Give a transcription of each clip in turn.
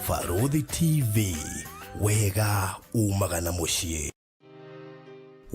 Barũthi TV, wega umaga na mũciĩ.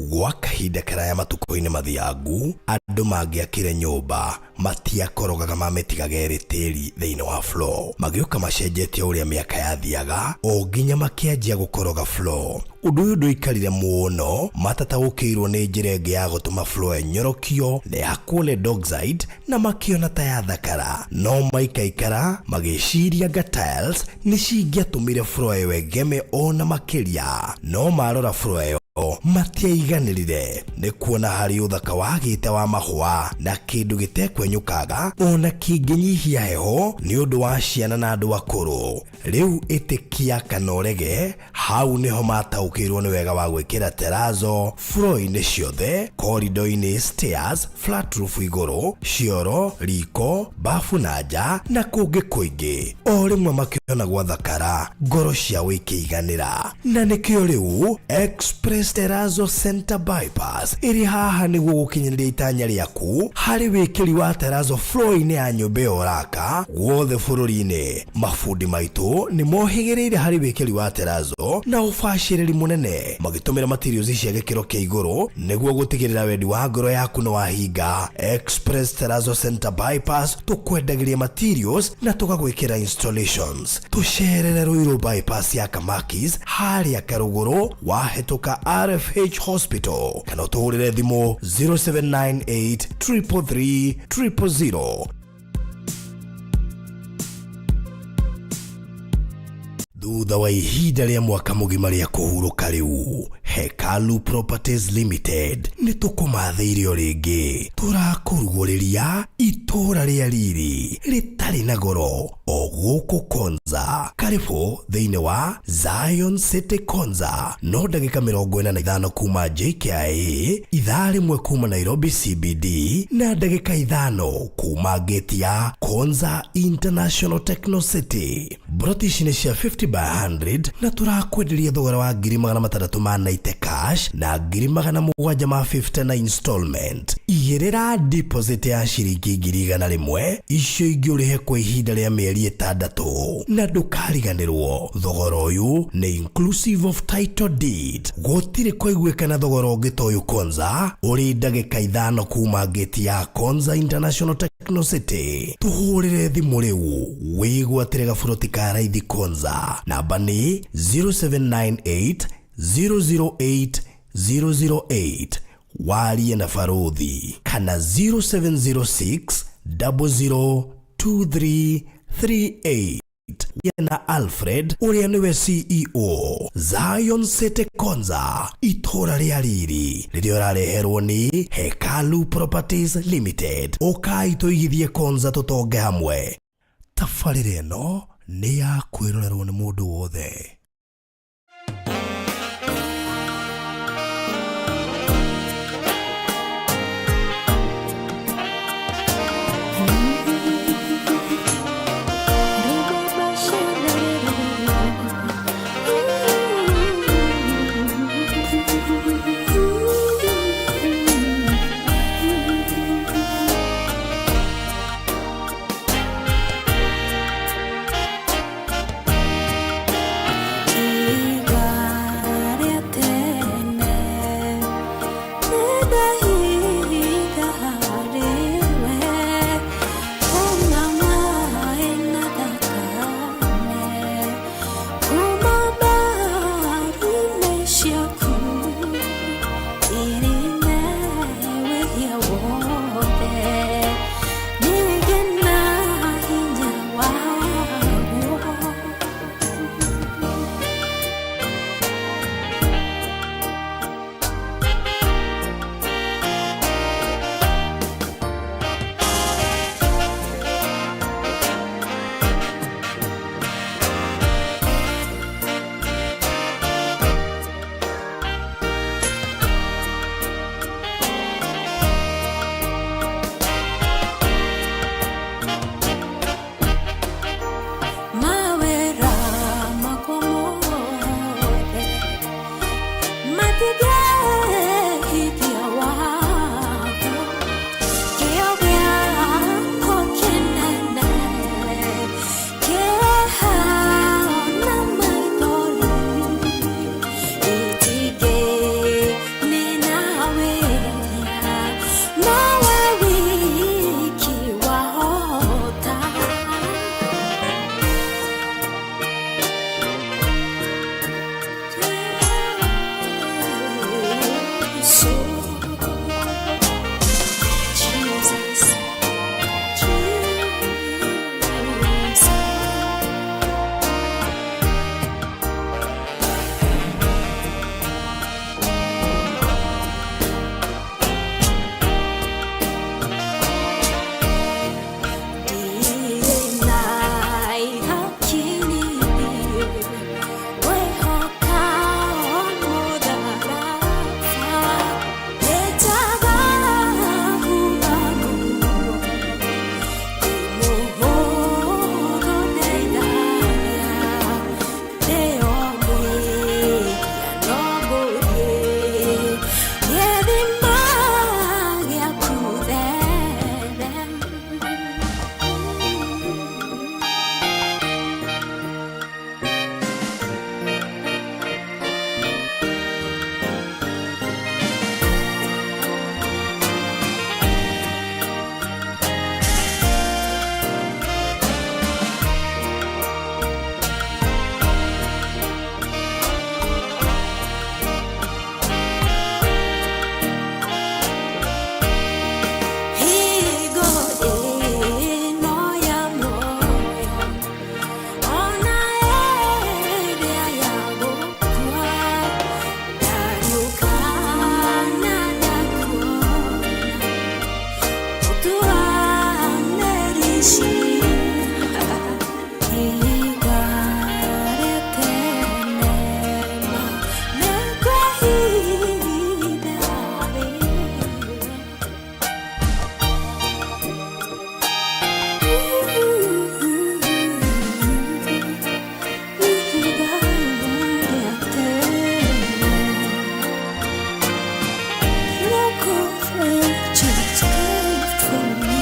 Gwa kahinda karaya matukũ-inĩ mathiangu, andũ mangĩakire nyũmba matiakorogaga mamĩtigaga ĩrĩ tĩri thĩinĩ wa floor. Magĩũka macenjetie ũrĩa mĩaka yathiaga o nginya makĩanjia gũkoroga floor. Ũndũ ũyũ ndũikarire mũno matataũkĩirwo nĩ njĩra ĩngĩ ya gũtũma floor ĩnyorokio na ĩhakwo lead oxide na makĩona ta yathakara. No maikaikara magĩciria anga tiles nĩ cingĩatũmire floor ĩyo ĩgeme ona makĩria. No marora floor ĩyo matiaiganĩrire nĩ kuona harĩ ũthaka wagĩte wa mahũa na kĩndũ gĩtekwenyũkanga ona kĩngĩnyihia heho nĩ ũndũ wa ciana na andũ akũrũ. Rĩu ĩtĩkia kana ũrege, hau nĩho mataũkĩirwo nĩ wega wa gwĩkĩra terazo floor-inĩ ciothe, corridor-inĩ, stairs, flat roof igũrũ, cioro, riko, bafu na nja na kũngĩ kũingĩ. O rĩmwe makĩona gwathakara, ngoro ciao ikĩiganĩra. Na nĩkĩo rĩu Express Terrazzo Center Bypass ĩrĩ haha nĩguo gũkinyanĩria itanya rĩaku harĩ wĩkĩri wa terrazzo floor-inĩ ya nyũmba ĩyo ũraka guothe bũrũri-inĩ. Mabundi maitũ nĩ mohĩgĩrĩire harĩ wĩkĩri wa terrazzo na ũbacĩrĩri mũnene magĩtũmĩra materials cia gĩkĩro kĩa igũrũ nĩguo gũtigĩrĩra wendi wa ngoro yaku nĩ wahinga. Express Terrazzo Center Bypass tũkwendagĩria materials na tũgagwĩkĩra installations. Tũcerere Ruiru Bypass ya Kamakis harĩa Karũgũrũ wahĩtũka RFH Hospital kana ũtũhũrĩre thimũ 0798 333 000. Thutha wa ihinda rĩa mwaka mũgima rĩa kũhurũka rĩu, Hekalu Properties Limited nĩ tũkũmathĩire o rĩngĩ. Tũrakũrugũrĩria itũũra rĩa riri rĩtarĩ na goro o gũkũ Konza. Karibũ thĩinĩ wa Zion City Konza, no ndagĩka 45 kuma JKIA, ithaa rĩmwe kuma Nairobi CBD na ndagĩka 5 kuma gate ya Konza International Techno City. Mburoti ici nĩ cia 50 by 100 na tũrakwenderia thogora wa ngiri magana matandatũ ma 90 cash na ngiri magana mũgwanja ma 50 na installment. Igĩrĩra deposit ya ciringi ngiri igana rĩmwe, icio ingĩ ũrĩhe kwa ihinda rĩa mĩeri 6 na ndũkariganĩrwo thogora ũyũ nĩ inclusive of title deed. Gũtirĩ kũiguĩkana thogora ũngĩ ta ũyũ Konza, ũrĩ ndagĩka 5 kuma gate ya Konza International Techno City. Tũhũrĩre thimũ rĩu wĩgwatĩre gaburoti ka raithi Konza. Namba nĩ 0798 008 008. Warie na Barũthi kana 0706 002338 na Alfred ũrĩa nĩwe CEO Zion City Konza, itũũra rĩa riri rĩrĩa ũrareherwo nĩ Hekalu Properties Limited. Ũkai tũigithie Konza tũtonge hamwe. Tabarĩra ĩno nĩ ya kwĩrorerwo nĩ mũndũ wothe. Ihiga rĩa tene ma, nĩ kwa ihinda rĩrĩ. Ihiga rĩa tene. Rock of ages, cleft for me.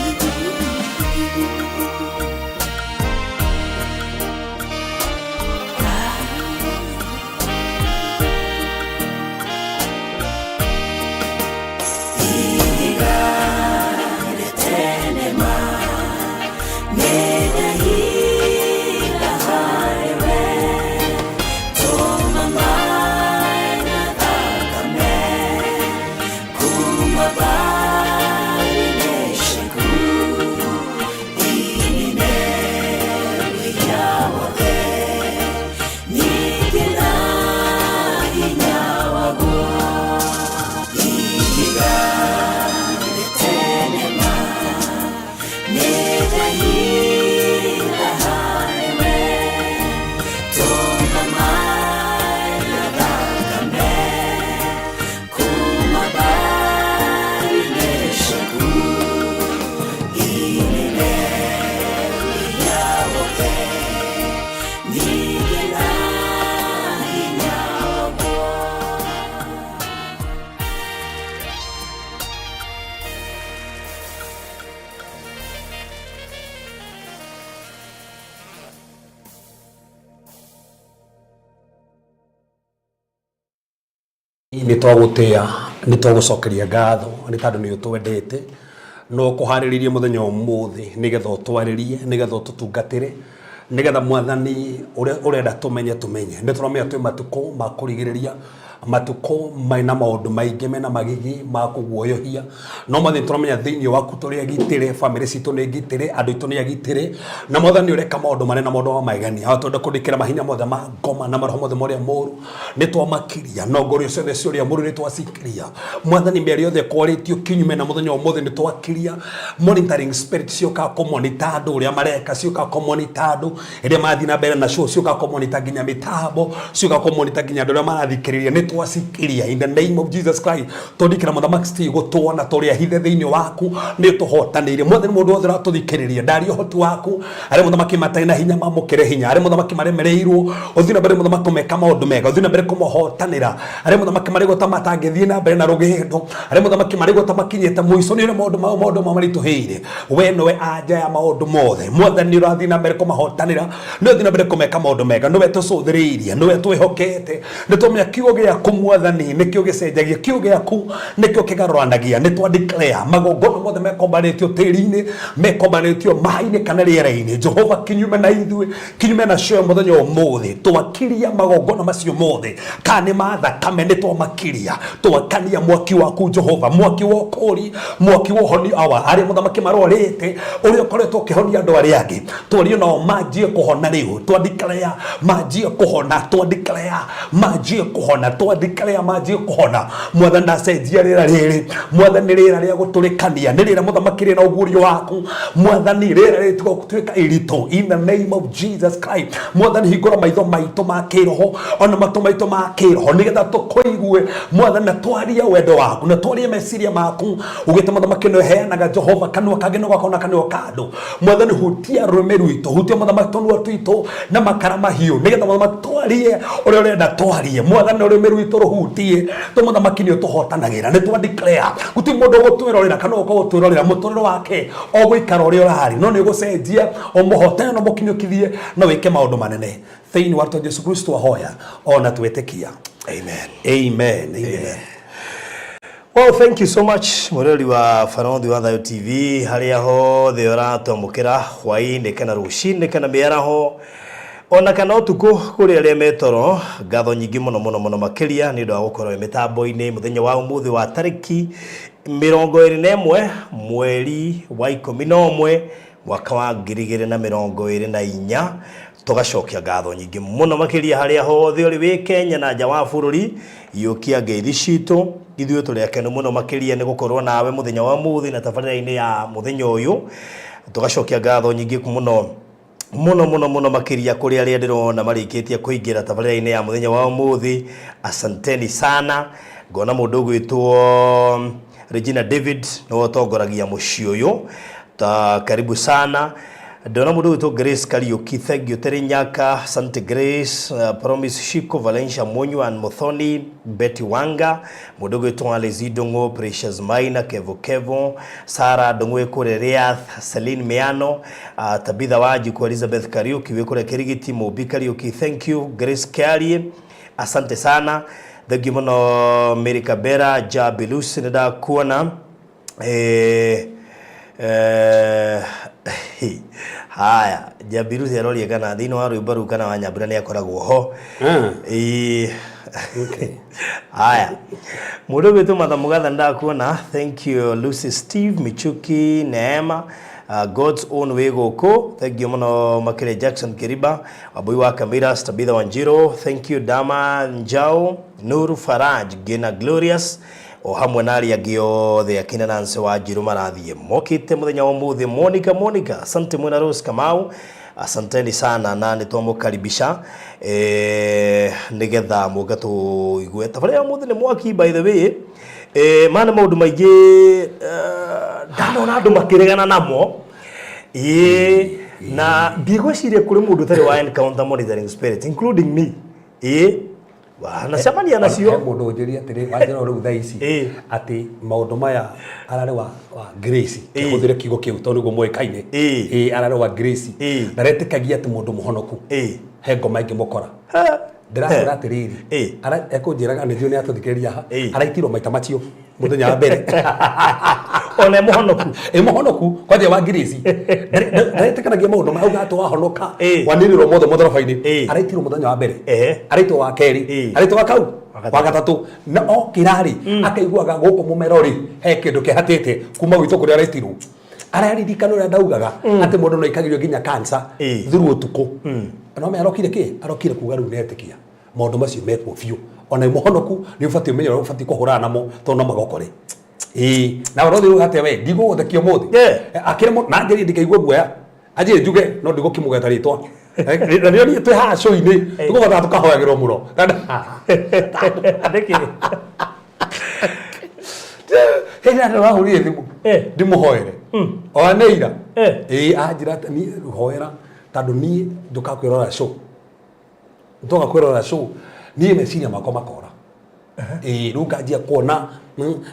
Nĩ twagũtĩa, nĩ twagũcokeria ngatho nĩ tondũ nĩ ũtwendete no kũharĩrĩrie mũthenya ũmũthĩ nĩgetha ũtwarĩrie, nĩgetha ũtũtungatĩre, nĩgetha Mwathani ũrĩa ũrenda tũmenye tũmenye. Nĩ tũramenya twĩ matukũ ma kũrigĩrĩria, matukũ mena maũndũ maingĩ mena magigi ma kũguoyohia, no Mwathani nĩ tũramenya thĩinĩ waku tũrĩ agitĩre, bamĩrĩ citũ nĩ ngitĩre, andũ aitũ nĩ agitĩre, na Mwathani ũreka maũndũ manene na maũndũ ma magegania. Haha twenda kũndĩkĩra mahinya mothe ma ngoma na maroho mothe ma ũrĩa mũru, nĩ twamakiria, na ngorio ciothe cia ũrĩa mũru nĩ twacikiria. Mwathani, mĩario yothe ĩkwarĩtio kinyume na mũthenya wa ũmũthĩ nĩ twakiria. Monitoring spirit ciũkaga kũmonita andũ ũrĩa mareka, ciũkaga kũmonita andũ rĩrĩa marathiĩ na mbere na show, ciũkaga kũmonita nginya mĩtambo, ciũkaga kũmonita nginya andũ arĩa marathikĩrĩria, nĩ twacikiria in the name of Jesus Christ. Twandĩkĩra Mũthamaki Steve gũtũona tũrĩ ahithe thĩinĩ waku, nĩ ũtũhotanĩire. Mwathani, mũndũ wothe ũratũthikĩrĩria, ndaria ũhoti waku, arĩa mũthamaki matarĩ na hinya mamũkĩre hinya, arĩa mũthamaki maremereirwo, ũthiĩ na mbere mũthamaki kũmeka maũndũ mega, ũthiĩ na mbere kũmahotanĩra, arĩa mũthamaki marĩgwo ta matangĩthiĩ na mbere na rũgendo, arĩa mũthamaki marĩgwo ta makinyĩte mũico nĩ ũrĩa maũndũ mao maũndũ mao maritũhĩire, we nĩwe anja ya maũndũ mothe. Mwathani, nĩ ũrathiĩ na mbere kũmahotanĩra, nĩ ũrathiĩ na mbere kũmeka maũndũ mega, nĩwe tũcũthĩrĩirie, nĩwe twĩhokete, nĩ twamenya kiugo gĩaku Mwathani nĩkĩo gĩcenjagia, kiugo gĩaku nĩkĩo kĩgarũranagia. Nĩ twa declare magongona mothe mekombanĩtio tĩri-inĩ, mekombanĩtio maĩ-inĩ kana rĩera-inĩ, Jehova kinyume na ithuĩ, kinyume na cio mũthenya ũmũthĩ, twakiria magongona macio mothe, kana nĩ ma thakame, nĩ twamakiria, twakania mwaki waku Jehova, mwaki wa ũkũũri, mwaki wa ũhonio awa arĩa mũthamaki marwarĩte, ũrĩa ũkoretwo ũkĩhonia andũ arĩa angĩ, twario nao manjie kũhona rĩu, twa declare manjie kũhona, twa declare manjie kũhona, twa declare manjie kũhona. Mwathani, ndacenjia rĩera rĩrĩ, Mwathani, rĩera rĩa gũtũrĩkania nĩ rĩera mũthamaki rĩna ũguũrio waku, Mwathani, rĩera rĩrĩ tiga gũtuĩka iritũ in the name of Jesus Christ. Mwathani, hingũra maitho maitũ ma kĩroho ona matũ maitũ ma kĩroho nĩgetha tũkũigue Mwathani, na twarie wendo waku na twarie meciria maku ugĩte mũthamaki nĩ ũheanaga Jehova kanua kangĩ no gakona kanua ka andũ. Mwathani, hutia rũrĩmĩ rwitũ, hutia mũthamaki tũnua twitũ na makara mahiũ nĩgetha mũthamaki twarie ũrĩa ũrenda twarie. Mwathani, rũrĩmĩ rwitũ rũhutie tũ mũthamaki nĩ ũtũhotanagĩra. Nĩ twa declare gũtirĩ mũndũ ũgũtwĩrorera kana ũka gũtwĩrorera mũtũrĩre wake ũgũikara ũrĩa ũrarĩ, no nĩ ũgũcenjia ũmũhotane na ũmũkinyũkithie na wĩke maũndũ manene thĩinĩ wa rĩtwa Jesu Kristo ahoya ona twĩtĩkia. Amen. Amen. Amen. Well, thank you so much mũrori wa Barothi wa Thayo TV harĩa hothe ũratwamũkĩra hwaĩ-inĩ kana rũcinĩ kana mĩaraho ona kana ũtukũ kũrĩ arĩa metoro. Ngatho nyingĩ mũno mũno mũno makĩria nĩ ũndũ wa gũkorwo wĩ mĩtambo-inĩ mũthenya wa ũmũthĩ wa tarĩki 21 mweri wa 11 mwaka wa 2024. Tũgacokia ngatho nyingĩ mũno makĩria harĩa hothe ũrĩ wĩ Kenya na nja wa bũrũri. Iyũkia ngeithi citũ, ithuĩ tũrĩ akenu mũno makĩria nĩ gũkorwo nawe mũthenya wa ũmũthĩ na tabarĩra-inĩ ya mũthenya ũyũ. Tũgacokia ngatho nyingĩ mũno Muno muno muno makiria kuri aria ndirona marikitie kuingira tabarĩra-inĩ ya muthenya wa umuthi. Asanteni sana. Ngona mundu ugwitwo Regina David niwe utongoragia muciĩ ũyũ, ta karibu sana. Ndona mundu ugwitwo Grace Kariuki, thank you. Terry Nyaka, asante Grace. Promise Shiko, Valencia Munywa and Muthoni, Betty Wanga, mundu ugwitwo Alice Ndung'u, Precious Maina, Kevo Kevo, Sara Ndung'u wĩ kũrĩa Riyadh, Celine Miano, Tabitha Wanjiku, Elizabeth Kariuki wĩ kũrĩa Kirigiti, Mũmbi Kariuki, thank you. Grace Kiarie, asante sana, thank you muno. Mary Kabera, Jabi Lucy, nĩ ndakuona. Haya, Jabirusi aroria kana thĩinĩ wa rwĩmbo rũu kana wa Nyambura nĩ akoragwo ho. Ĩĩ. Haya, mũndũ ũgwĩtwo Martha Mũgatha, ndakuona, thank you. Lucy Steve Michuki, Neema, God's own wĩ gũkũ, thank you mũno makĩria. Jackson Kiriba, Wambui wa Kamira, Tabitha Wanjiro, thank you. Dama Njau, Nuru Faraj, Gina Glorious, o hamwe na arĩa angĩ othe akina Nancy Wanjiru marathiĩ mokĩte mũthenya wa ũmũthĩ. Monica, Monica, asante. Mwena Rose Kamau, asanteni sana na nĩ twamũkaribisha nĩgetha mũke tũigue tabarĩra ya ũmũthĩ. Nĩ mwaki, by the way. Maya nĩ maũndũ maingĩ ndanona andũ makĩregana namo, ĩĩ, na ndigwĩciria kũrĩ mũndũ ũtarĩ wa encounter monitoring spirit, including me. Ĩĩ, wanacemania nacio. He mũndũ ũnjĩrie atĩrĩ, wanjĩra rĩu thaa ici atĩ maũndũ maya ararĩ wa Grace. Kĩhũthĩre kiugo kĩu tondũ nĩguo moĩkaine. Ĩĩ, ararĩ wa Grace. Ndaretĩkagia atĩ mũndũ mũhonoku he ngoma ĩngĩmũkora. Ndĩrakwĩra atĩrĩrĩ, ekũnjĩraga nĩ njũĩ nĩ atũthikĩrĩria haha. Araitirwo maita macio mũthenya wa mbere. Ona mũhonoku? Ĩ, mũhonoku kwanja wa Grace ndaretĩkanagia maũndũ maya auga atĩ wahonoka wanĩrĩrwo mothe mũtharaba-inĩ. Araitirwo mũthenya wa mbere, araitwo wa kerĩ, araitwo wa kau wa gatatũ, na okĩra rĩ, akaiguaga gũkũ mũmero rĩ he kĩndũ kĩhatĩte kuma gwitũ kũrĩa araitirwo. Araririkana ũrĩa ndaugaga atĩ mũndũ no aikagĩrio nginya cancer through ũtukũ. No me arokire kĩ arokire kuga rĩu netĩkia maũndũ macio mekuo biũ. Ona mũhonoku nĩ ũbatiĩ ũmenye ũrĩa ũbatiĩ kũhũrana namo tondũ no magokore. Ĩĩ, na ũrothe uga atĩa we ndigũgũthekia ũmũthĩ. Akĩrĩ na anjĩrie ndikaigua guoya, anjĩrie njuge no ndigũkĩmũgweta rĩtwa. Na nĩo niĩ twĩ haha show-inĩ tũkũbatara tũkahoyagĩrwo mũno. Nĩkĩ? Hĩndĩ ĩrĩa ndĩrahũrire thimũ ndĩmũhoere ona nĩ ira. Ĩĩ, anjĩra atĩ niĩ hoera tondũ niĩ njũkaga kwĩrora show, ndoka kwĩrora show niĩ meciria makwa makora. Ĩĩ, rĩu nganjia kuona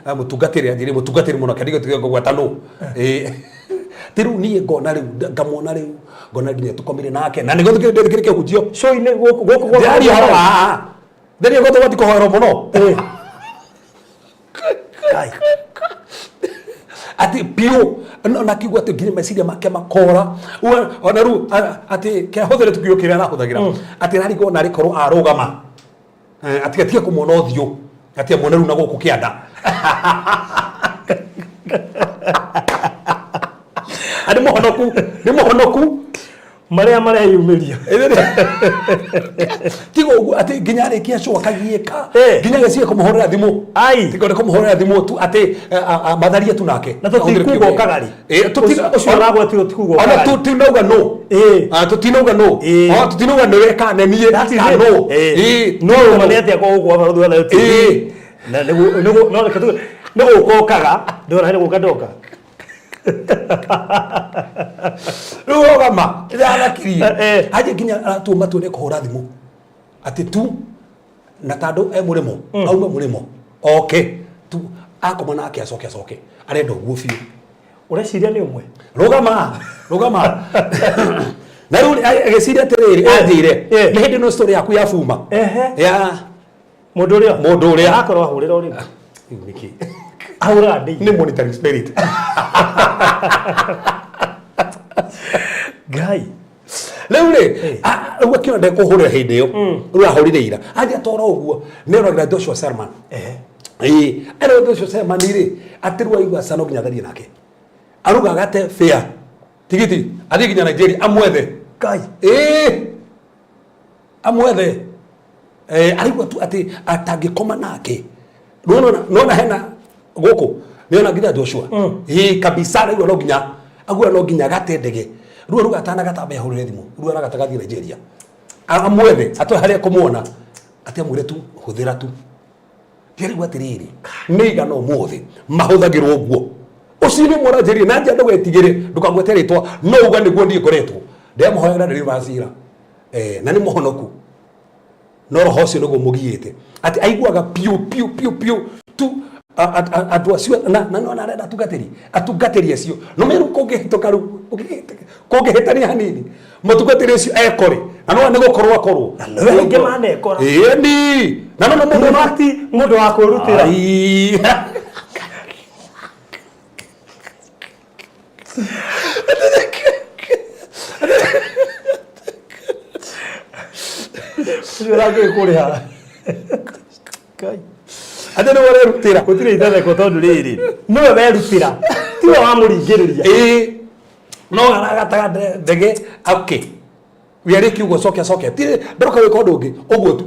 mũtungatĩri, anjĩrĩ mũtungatĩri mũno kĩandigo tiga ngũgweta nũ. Ĩĩ, ti rĩu niĩ ngona rĩu ngamwona rĩu ngona nginya tũkomire nake na nĩguo ndĩkĩrĩ kĩhunjio. Show-inĩ gũkũ Ndĩraria ũhoro wa ndĩria gũtũ gwati kũhoerwo mũno. Kai. Atĩ biũ na akiuga atĩ nginya meciria make makora. Ona rĩu atĩ kĩahũthĩre tukio kĩrĩa arahũthagĩra atĩ ararigwo narĩ korwo arũgama. Atĩ atige kũmuona ũthiũ, atĩ amuone rĩu na gũkũ kĩanda nĩ mũhonoku, nĩ mũhonoku. Marĩa mareyumĩria. Tiga ũguo atĩ nginya arĩkia show akagiĩka nginya agĩciria kũmũhũrĩra thimũ. Ai. Tiga nĩ kũmũhũrĩra thimũ tu atĩ matharie tu nake. Na tũtikuga ũkaga rĩ. Ũcio ũragwetirwo tikuga ona ũkaga rĩ. Tũtinauga no. Tũtinauga no. Ona tũtinauga nĩwe kana nĩ niĩ That is kana it. no. No ũma nĩ atĩa kwa gũkũ wa barũthi wa Thayũ TV. Na nĩguo no reke tuge nĩ gũka ũkaga ndona nĩ gũka ndoka. Rĩu rũgama ndĩrathakirie. Anjĩ nginya aratua matua nĩ kũhũra thimũ atĩ tu na tandũ e mũrĩmo aume mũrĩmo oke tu akoma nake acoke acoke arenda ũguo biũ. Ũreciria nĩ ũmwe? Rũgama, rũgama. Na rĩu agĩciria atĩrĩrĩ, anjĩre nĩ hĩndĩ ĩno story yaku ya buma ya Mũndũ ũrĩa. Mũndũ ũrĩa. Akorwo ahũrĩra ũrĩmũ. Rĩu nĩkĩ? Ahũraga ndĩ. Nĩ monitoring spirit. Ngai. Rĩu rĩ, rĩu akĩona ndekũhũrĩra hĩndĩ ĩyo, rĩu ahũrire ira anjia toro ũguo nĩeroragĩra Joshua Selman. Ĩĩ, erora Joshua Selman rĩ, atĩ rĩu aigua ca no nginya atharie nake, aruga agate fare tigiti athiĩ nginya Nigeria amwethe. Ngai. Ĩĩ, amwethe. Araigua tu atĩ atangĩkoma nake nona nona hena gũkũ nĩona nginya Joshua. Ĩĩ kabisa, araigua no nginya agua no nginya agate ndege. Ruo rugatana gatamba ahũrĩre thimũ, ruo aragata gathiĩ Nigeria. Amwethe, atwe harĩa kũmuona, atĩ amwĩre tu hũthĩra tu. Ndĩraigua atĩrĩrĩ, nĩ igana ũmũthĩ mahũthagĩrwo ũguo. Ũcio nĩ mũranjĩrire na njĩa ndũgetigĩre, ndũkagwete rĩtwa, no uga nĩguo niĩ ngoretwo. Ndĩramũhoyagĩra deliverance ira. Na nĩ mũhonoku. No roho ũcio nĩguo mũgiĩte. Atĩ aiguaga piũ piũ piũ piũ tu andũ acio na no arenda atungatĩri, atungatĩri acio. No meru kũngĩhĩtũka rĩu, kũngĩhĩtania hanini, mũtungatĩri ũcio ekore. Na no nĩ gũkorwo akorwo. Na nĩ aingĩ manekora. Ĩni. Na no mũndũ no ti mũndũ wa kwĩrutĩra. Ai. Ũcio ũrakĩũĩ kũrĩha. Ngai. Atĩ nĩ ũrerutĩra. Gũtirĩ ithetheko tondũ rĩrĩ nĩwe werutĩra tiwe wamũringĩrĩria. Ĩĩ. No aragataga ndege okay. Wĩarĩki ũguo cokia cokia. Ti ndũroka gwĩka ũndũ ũngĩ ũguo tu.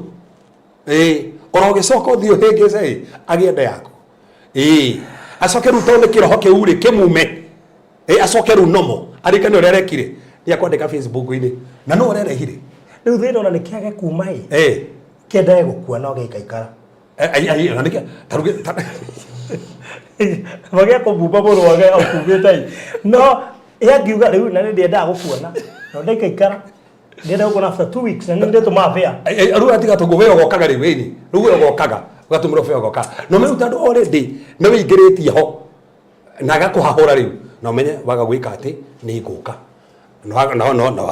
Ĩĩ. Oro ũgĩcoka ũthiĩ ũhĩngĩce ĩ agĩe nda yaku. Ĩĩ. Acoke rĩu tondũ nĩ kĩroho kĩu rĩ kĩmume. Ĩĩ acoke rĩu nomo arikane ũrĩa arekire. Nĩ akwandĩka Facebook-inĩ. Na nũ ũrerehire? Rĩu thĩna ona nĩ kĩage kuma ĩ. Ĩĩ. Kĩendage gũkua no gĩikaikara. Ai ai na nĩkĩ ta rĩu Magĩa kũbumba mũrwage okugĩte ĩ. No yangiuga rĩu na nĩ ndiendaga gũkuona. No ndaikaikara. Ndienda gũkuona after 2 weeks na nĩ ndĩtũma fare. Rĩu atiga tũguo we ũgokaga rĩu ĩni. Rĩu we ũgokaga ũgatũmĩrwo fare ũgoka. No rĩu tondũ already nĩ wĩingĩrĩtie ho na agakũhahũra rĩu na ũmenye waga gwĩka atĩ nĩ ngũka. Na waga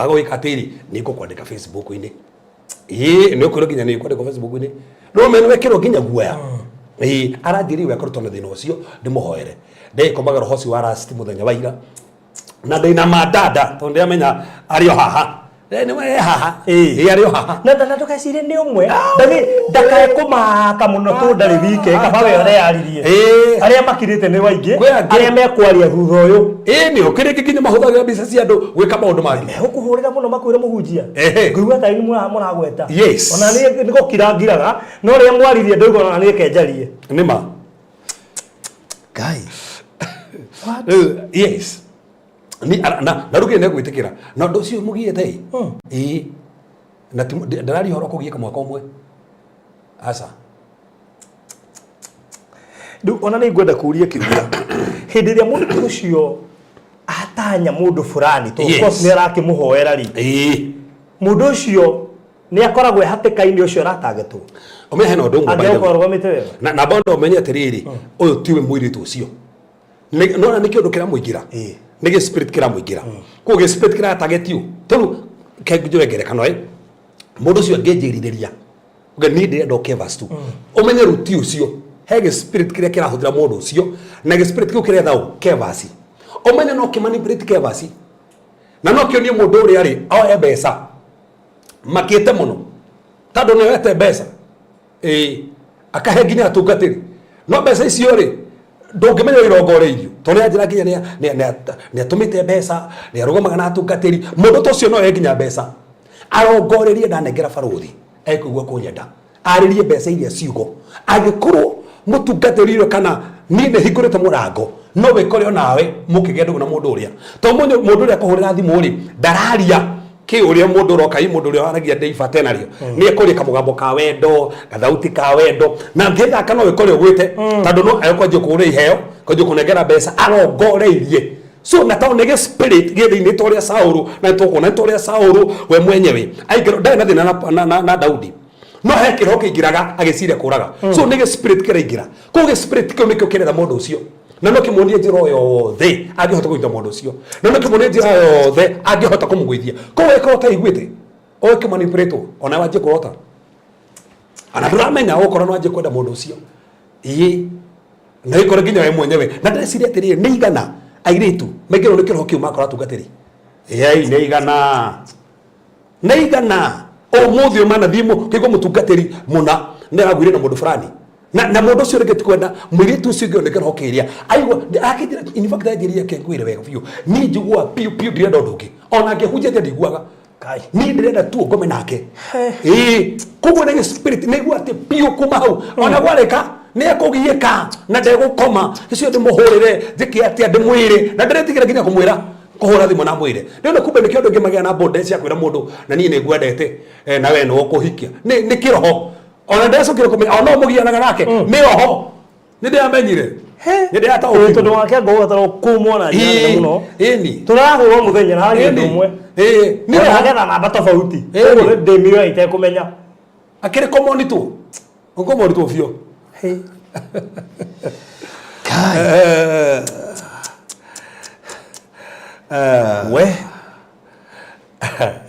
gwĩka atĩ rĩ nĩ ngũkwandĩka Facebook-inĩ. Ĩĩ nĩ ũkwĩrwo nginya nĩ ngwandĩkwo Facebook-inĩ. No ũmenye wekĩrwo nginya guoya. Ĩĩ aranjĩrire we akoretwo na thĩna ũcio ndĩmũhoere. Ndĩkomaga roho ũcio wa last mũthenya wa ira. Na ndĩna mandanda tondũ ndĩramenya arĩ o haha. Nĩ we haha. Ĩĩ arĩ o haha. Na na ndũgecirie nĩ ũmwe. Ndagĩ ndakae kũmaka mũno tũ ndarĩ wike kaba we ũreyaririe. Ĩĩ. Arĩa makirĩte nĩ waingĩ. Kwĩ angĩ. Arĩa mekwaria thutha ũyũ. Ĩĩ nĩ ũkĩrĩ nginya mahũthagĩra mbica cia andũ gwĩka maũndũ mangĩ. Megũkũhũrĩra mũno makwĩre mũhunjia. Ehe. Ngũigua ta nĩ mũragweta. Yes. Ona niĩ nĩ gũkira ngiraga no rĩrĩa mwaririe ndaigua ona niĩ reke njarie. Nĩ ma. Ngai. Rĩu, yes. Ni na na rĩu nĩ gwĩtĩkĩra. Na ũndũ ũcio mũgiĩte ĩ. Ĩĩ. Na ti ndararia ũhoro kũgiĩka mwaka ũmwe. Aca. Rĩu ona nĩ ngwenda kũria kĩũria. Hĩndĩ ĩrĩa mũndũ ũcio atanya mũndũ fulani to of Yes. course nĩ arakĩmũhoera rĩ. Ĩĩ. Mũndũ ũcio nĩ akoragwo e hatĩka-inĩ ũcio aratangetwo. Ũmenye hena ũndũ ũmwe by the way. Angĩkorwo arũgamĩte wega. Na na bado ũmenye atĩrĩrĩ, ũyũ tiwe mũirĩtu ũcio. Nona nĩ kĩũndũ kĩramũingĩra. Ĩĩ. Nĩ gĩ spirit kĩramũingĩra. Koguo gĩ spirit kĩratarget you. Tondũ njoe ngerekano ĩ. Mũndũ ũcio angĩnjĩrirĩria. Uge niĩ ndĩrenda ũke verse 2. Ũmenye rĩu ti ũcio. He gĩ spirit kĩrĩa kĩrahũthĩra mũndũ ũcio na gĩ spirit kĩu kĩretha ũ Kevasi. Ũmenye no kĩmanipulate Kevasi. Na no kĩonie mũndũ ũrĩa rĩ oe mbeca. Makĩte mũno. Tondũ nĩ oete mbeca. Ĩĩ. Akahe nginya atungatĩri. No mbeca icio rĩ ndũngĩmenya irongoreirio tondũ nĩ anjĩra nginya nĩ atũmĩte mbeca nĩ arũgamaga na atungatĩri mũndũ ta ũcio no oe nginya mbeca arongorerie ndanengera barũthi ekũigua kũnyenda arĩrie mbeca iria ciugo angĩkorwo mũtungatĩri ũrĩa kana niĩ nĩ hingũrĩte mũrango no wĩkore onawe mũkĩgĩa ndũgũ na mũndũ ũrĩa tondũ mũndũ ũrĩa akũhũrĩra thimũ rĩ ndararia kĩ ũrĩa mũndũ ũroka i mũndũ ũrĩa waragia ndĩ bata narĩo nĩ ekũria kamũgambo ka wendo gathauti ka wendo na ngĩthaka no wĩkore ũgwĩte tondũ no ekwanjia kũgũra iheo kwanjia kũnengera mbeca arongoreirie so na tondũ nĩ gĩ spirit gĩ thĩinĩ ta ũrĩa Saũlũ na nĩtũkuona nĩ ta ũrĩa Saũlũ we mwenyewe aingĩra ndarĩ na thĩna na Daudi no he kĩroho kĩingĩraga agĩciria kũraga so nĩ gĩ spirit kĩraingĩra koguo gĩ spirit kĩu nĩkĩo kĩretha mũndũ ũcio na no kĩmuonie njĩra o yothe angĩhota kũnyita mũndũ ũcio na no kĩmuonie njĩra o yothe angĩhota kũmũgũithia koguo ĩkorwo ũtaiguĩte ũkĩmanipulate ona wanjie kũrota ana ndũramenya ũkorwo no wanjie kwenda mũndũ ũcio ĩĩ na ĩkorwo nginya we mwenyewe na ndĩreciria atĩrĩrĩ nĩ igana airĩtu maingĩrwo nĩ kĩroho kĩu makora atungatĩri ĩĩ nĩ igana nĩ igana ũmũthĩ ũyũ manathiĩ kĩigua mũtungatĩri mũna nĩ araguire na mũndũ fulani na mũndũ ũcio rĩngĩ ti kwenda mũirĩtu ũcio ũngĩ nĩ kĩroho kĩrĩa aigua akĩnjĩra in fact anjĩrire kĩngwĩre wega biũ niĩ njiguaga biũ biũ ndirenda ũndũ ũngĩ ona ngĩhunjia atĩa ndiguaga Kai. niĩ ndĩrenda tu ngome nake ĩĩ koguo nĩ spirit nĩguo atĩ biũ kuma hau ona gwarĩka nĩ ekũgiĩka na ndegũkoma ũcio ndĩmũhũrĩre njĩke atĩa ndĩmwĩre na ndĩretigĩra nginya kũmwĩra. Kũhũra thimũ na mwĩre nĩ kumbe nĩkĩo andũ aingĩ magĩa na boldness ya kwĩra mũndũ na niĩ nĩ ngwendete, na we nĩ ũkũhikia. Nĩ kĩroho ona ndecokire kũmenya ona mũgianaga nake nĩ roho. Nĩ ndĩramenyire, nĩ ndĩrataũkirwo. Tondũ wake ngũbatara kũmwo na njĩra nene mũno. Ĩni. Tũrahũrwo mũthenya na harĩ ũndũ ũmwe. Nĩ roho. Agetha namba tofauti. Ĩni. Ũguo ndĩmĩoya itekũmenya. Akĩrĩ kũmonitwo, ũkũmonitwo biũ. We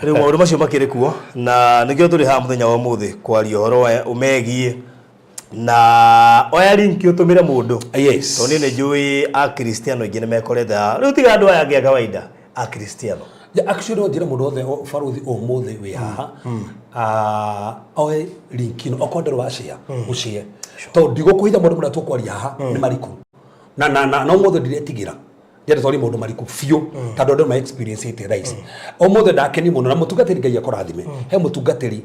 rĩu maũndũ macio makĩrĩ kuo na nĩkĩo tũrĩ haha mũthenya wa ũmũthĩ kwaria ũhoro wa ũmegiĩ na oya link ũtũmĩre mũndũ. Tondũ niĩ nĩ njũĩ akristiano aingĩ nĩ mekorete haha rĩu, tiga andũ aya angĩ a kawaida, akristiano. Yeah, actually no njĩre mũndũ wothe barothi ũmũthĩ wĩ haha, oe link ĩno okorwo ndũrĩ wa share, ũshare, tondũ ndigũkũhitha maũndũ marĩa tũkwaria haha nĩ mariku na ũmũthĩ ndiretigĩra, ndĩrenda twarie maũndũ mariku biũ tondũ andũ ma experience ĩte thaa ici. Ũmũthĩ ndakeni mũno na mũtungatĩri, Ngai akũrathime. He mũtungatĩri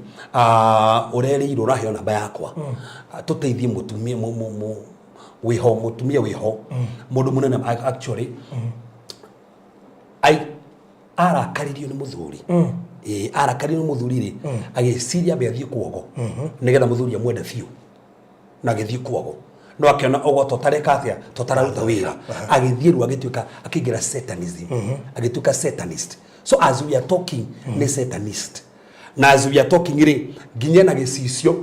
ũrerĩirwo ũraheo namba yakwa. Tũteithie mũtumia wĩho, mũtumia wĩho, mũndũ mũnene actually. Ai arakaririo nĩ mũthuri. Ĩĩ, arakaririo nĩ mũthuri rĩ, agĩciria ambe athiĩ kuogo nĩgetha mũthuri amwende biũ, na agĩthiĩ kuogo no akĩona ũgo tũtareka atĩa, tũtararuta wĩra. Agĩthiĩ rĩu agĩtuĩka akĩingĩra satanism, agĩtuĩka satanist. So as we are talking, nĩ satanist, na as we are talking rĩ, nginya na gĩcicio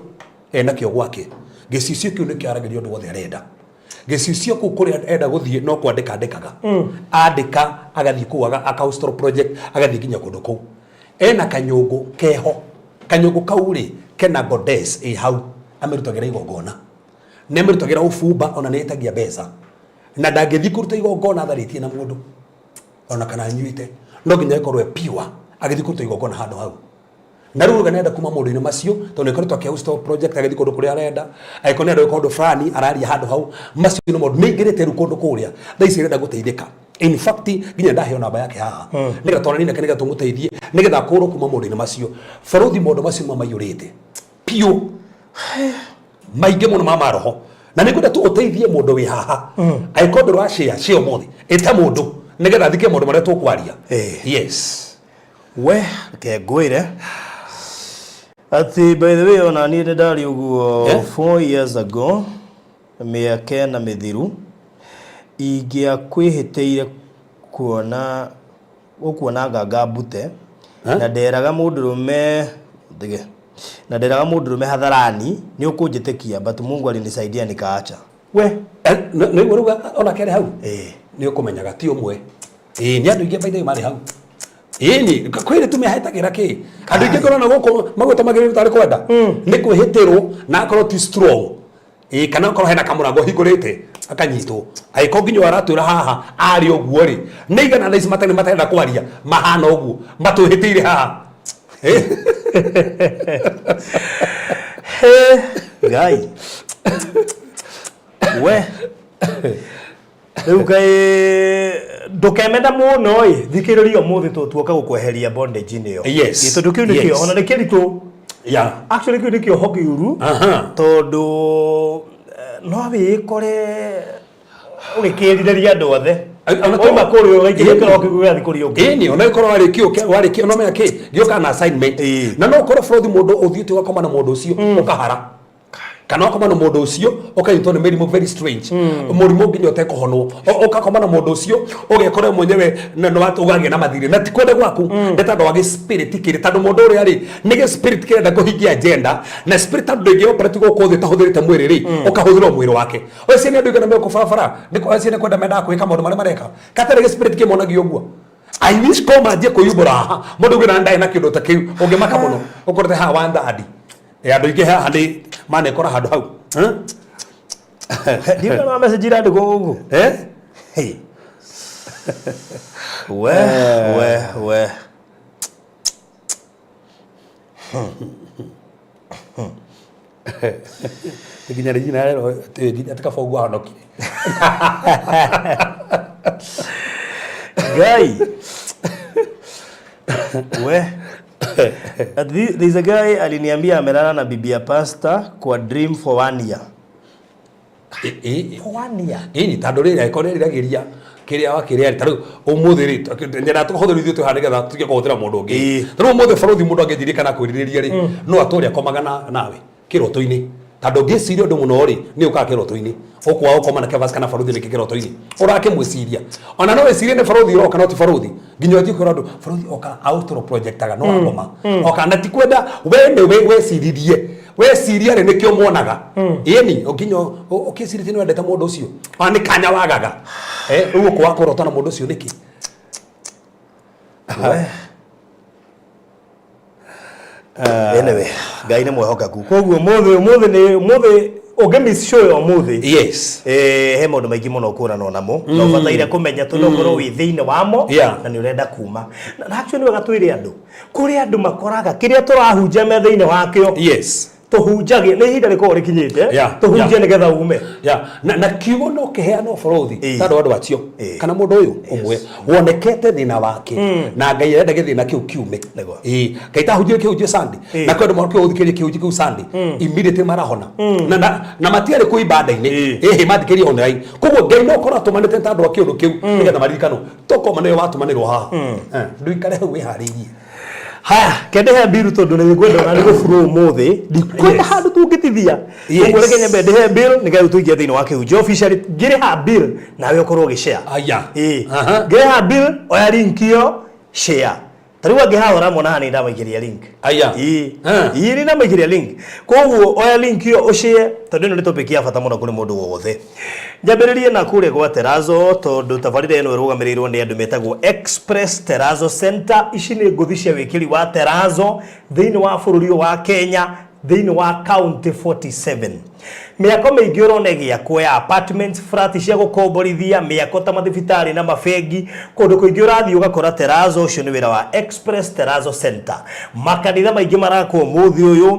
enakĩo gwake. Gĩcicio kĩu nĩkĩo aragĩria ũndũ wothe arenda. Gĩcicio kũu kũrĩa enda gũthiĩ no kwandĩka andĩkaga, andĩka agathiĩ kũu aka astral project, agathiĩ nginya kũndũ kũu. Ena kanyũngũ keho, kanyũngũ kau rĩ kena goddess ĩ hau amĩrutagĩra igongona, nĩ amĩrutagĩra ũbumba, ona nĩ ĩtagia mbeca, na ndangĩthiĩ kũruta igongona atharĩtie na mũndũ ona kana anyuĩte. No nginya ĩkorwo ĩ pure agĩthiĩ kũruta igongona handũ hau. Na rĩu nĩenda kuma maũndũ-inĩ macio tondũ nĩ koretwo akĩ host project, agĩthiĩ kũndũ kũrĩa arenda. Angĩkorwo nĩ arenda gwĩka ũndũ fulani, araria handũ hau. Macio nĩ maũndũ nĩ aingĩrĩte rĩu kũndũ kũrĩa thaa ici arenda gũteithĩka. In fact, nginya ndaheo namba yake haha nĩgetha twaranie nake, nĩgetha tũmũteithie, nĩgetha akũrwo kuma maũndũ-inĩ macio. Barothi, maũndũ macio mamaiyũrĩte biũ, maingĩ mũno ma maroho, na nĩ ngwenda tu ũteithie mũndũ wĩ haha. Angĩkorwo ndũrĩ wa share, share ũmũthĩ, ĩta mũndũ nĩgetha athike maũndũ marĩa tũkwaria. Yes. We reke ngwĩre atĩ by the way ona niĩ nĩ ndarĩ ũguo. 4 years ago, mĩaka 4 mĩthiru, ingĩakwĩhĩtĩire kuona ũkuona nganga mbute. Na nderaga mũndũrũme thige, na nderaga mũndũrũme hadharani nĩ ũkũnjĩtĩkia, but Mungu alinisaidia nikaacha. We. Nĩ rĩu ona kerĩ hau. Nĩ ũkũmenyaga ti ũmwe. Ĩĩ, nĩ andũ aingĩ by the way marĩ hau. Ĩni kwĩ rĩtu mehĩtagĩra kĩ andũ aingĩ ngorona gũkũ maguta magĩrĩirwo tarĩ kwenda nĩ kwĩhĩtĩrwo na akorwo ti strong. Ĩĩ, kana akorwo hena kamũrango hingũrĩte akanyitwo. Angĩkorwo nginya ũyũ aratwĩra haha arĩ ũguo rĩ, nĩ igana thaa ici matarĩ matarenda kwaria mahana ũguo matwĩhĩtĩire haha. Ngai we, rĩu kaĩ ndũkemenda mũno ĩ, thikĩrĩria ũmũthĩ tũtuoka gũkweheria bondage-inĩ ĩyo. Ĩ, tondũ kĩu nĩkĩo ona nĩ kĩritũ. Actually kĩu nĩ kĩoho kĩũru tondũ no wĩkore ũgĩkĩrirĩria andũ othe. Wauma kũrĩa ũgaikĩria kĩroho kĩu gĩgathiĩ kũrĩ ũngĩ. Ĩni ona ĩkorwo warĩkio warĩkio no menya kĩ gĩũkaga na assignment. Na no ũkorwo bũrũthi mũndũ ũthiĩte ũgakoma na mũndũ ũcio ũkahara, kana ũkoma na mũndũ ũcio ũkanyitwo nĩ mĩrimũ very strange, mũrimũ nginya ũtekũhonwo. Ũgakoma na mũndũ ũcio ũgekora mwenyewe na nĩ ũgagĩa na mathirĩ na ti kwenda gwaku, nĩ tondũ wa gĩ-spirit kĩrĩ, tondũ mũndũ ũrĩa rĩ nĩ gĩ-spirit kĩrenda kũhingia agenda, na spirit tondũ ndĩngĩ operate gũkũ thĩ ĩtahũthĩrĩte mwĩrĩ rĩ, ũkahũthĩrwo mwĩrĩ wake. Ũcio nĩ andũ aigana megũkũ barabara nĩ acio nĩ kwenda mendaga kwĩka maũndũ marĩa mareka katarĩ gĩ-spirit kĩmonagia ũguo. I wish ko manjie kwĩyumbũra haha mũndũ ũngĩ na ndaĩ na kĩndũ ta kĩu ũngĩmaka mũno ũkorete haha one third. Andũ aingĩ haha nĩ manekora handũ hau. Eh? Ndiũĩ kana message irandĩkwo gũkũ. Eh? Hey. We we we Nginya rĩ nginya rero atĩ kaba ũguo ahonokire. Ngai we. There's a guy aliniambia amelala na bibi ya pastor kwa dream for one year. For one year. Ĩni tondũ rĩrĩ angĩkorwo nĩ eriragĩria Kĩrĩa wakĩrĩa rĩ, ta rĩu ũmũthĩ rĩ, nyenda tũhũthĩre ithuĩ twĩ haha nĩgetha tuge kũhũthĩra mũndũ ũngĩ. Ta rĩu ũmũthĩ barothi mũndũ angĩnjĩria kana kwĩrirĩria rĩ, no atũre akomaga nawe kĩroto-inĩ. Tondũ ũngĩciria ũndũ mũno rĩ, nĩ ũkaga kĩroto-inĩ. Ũkwaga gũkoma na Kevas kana barothi nĩkĩ kĩroto-inĩ. Ũrakĩmwĩciria. Ona no wĩcirie nĩ barothi ũroka no ti barothi. Nginya ũthiĩ kwĩra andũ barothi oka outro projectaga no akoma. Oka na ti kwenda we nĩ weciririe. Weciria rĩ nĩkĩo muonaga. Ĩni nginya ũkĩcirĩtie nĩ wendete mũndũ ũcio. Ona nĩ kanya wagaga. Eh, rĩu ũkwaga kũrota na mũndũ ũcio nĩkĩ? Anyway, Ngai nĩ mwehokeku. Koguo mũthĩ ũmũthĩ nĩ ũmũthĩ ũngĩ miss show ya ũmũthĩ. Eh, he maũndũ maingĩ mũno ũkũranwo namo na ũbataire kũmenya tondũ ũkorwo wĩ thĩinĩ wamo na nĩ ũrenda kuma. Na actually nĩ wega twĩre andũ kũrĩ andũ makoraga kĩrĩa tũrahunjia me thĩinĩ wakĩo. Tũhunjagie nĩ ihinda rĩkoragwo rĩkinyĩte tũhunjie nĩgetha ume. Yeah. Na kiugo no kĩheanwo bũrũthi tondũ andũ acio kana mũndũ ũyũ ũmwe wonekete thĩna wake na Ngai arenda gĩthĩna kĩu kiume. Ĩĩ. Ngai tahunjire kĩhunjio Sunday na kwĩ andũ marokire gũthikĩrĩria kĩhunjio kĩu Sunday immediately marahona na matiarĩ kũu ibanda-inĩ ĩhĩ mathikĩrĩria online. Koguo Ngai no korwo atũmanĩte ta andũ a kĩũndũ kĩu nĩgetha maririkanwo tokoma nĩwe watũmanĩrwo haha. Ndũikare hau wĩharĩirie. Haya, kendehe mbiru tondu nĩ ngwenda ona nĩ gũburwo ũmũthĩ ndikwenda handũ tũngĩtithia. Koguo reke nyambe ndĩhe bill nĩgetha rĩu tũingĩre thĩinĩ wa kĩhunjio officially. Ngĩrĩha bill nawe ũkorwo ũgĩshare. Aya. Ĩĩ. Ngĩrĩha bill oya link ĩyo share. Ta rĩu angĩ haha ũramona haha nĩ ndamaikĩria link. Aya. Ĩĩ. Ĩĩ nĩ ndamaikĩria link. Koguo oya link ĩyo ũshare tondũ ĩno nĩ topic ya bata mũno kũrĩ mũndũ wothe. Nyambĩrĩrie na kũrĩa gwa Terazo tondũ tabarĩra ĩno ĩrũgamĩrĩirwo nĩ andũ metagwo Express Terazo Center. Ici nĩ ngũthi cia wĩkĩri wa terazo thĩinĩ wa bũrũri ũyũ wa Kenya thĩinĩ wa county 47. Mĩako mĩingĩ ũrona ĩgĩakwo ya apartments, flat cia gũkomborithia, mĩako ta mathibitarĩ na mabengi, kũndũ kũingĩ ũrathiĩ ũgakora terazo. Ũcio nĩ wĩra wa Express Terazo Center. Makanitha maingĩ marakwo ũmũthĩ ũyũ,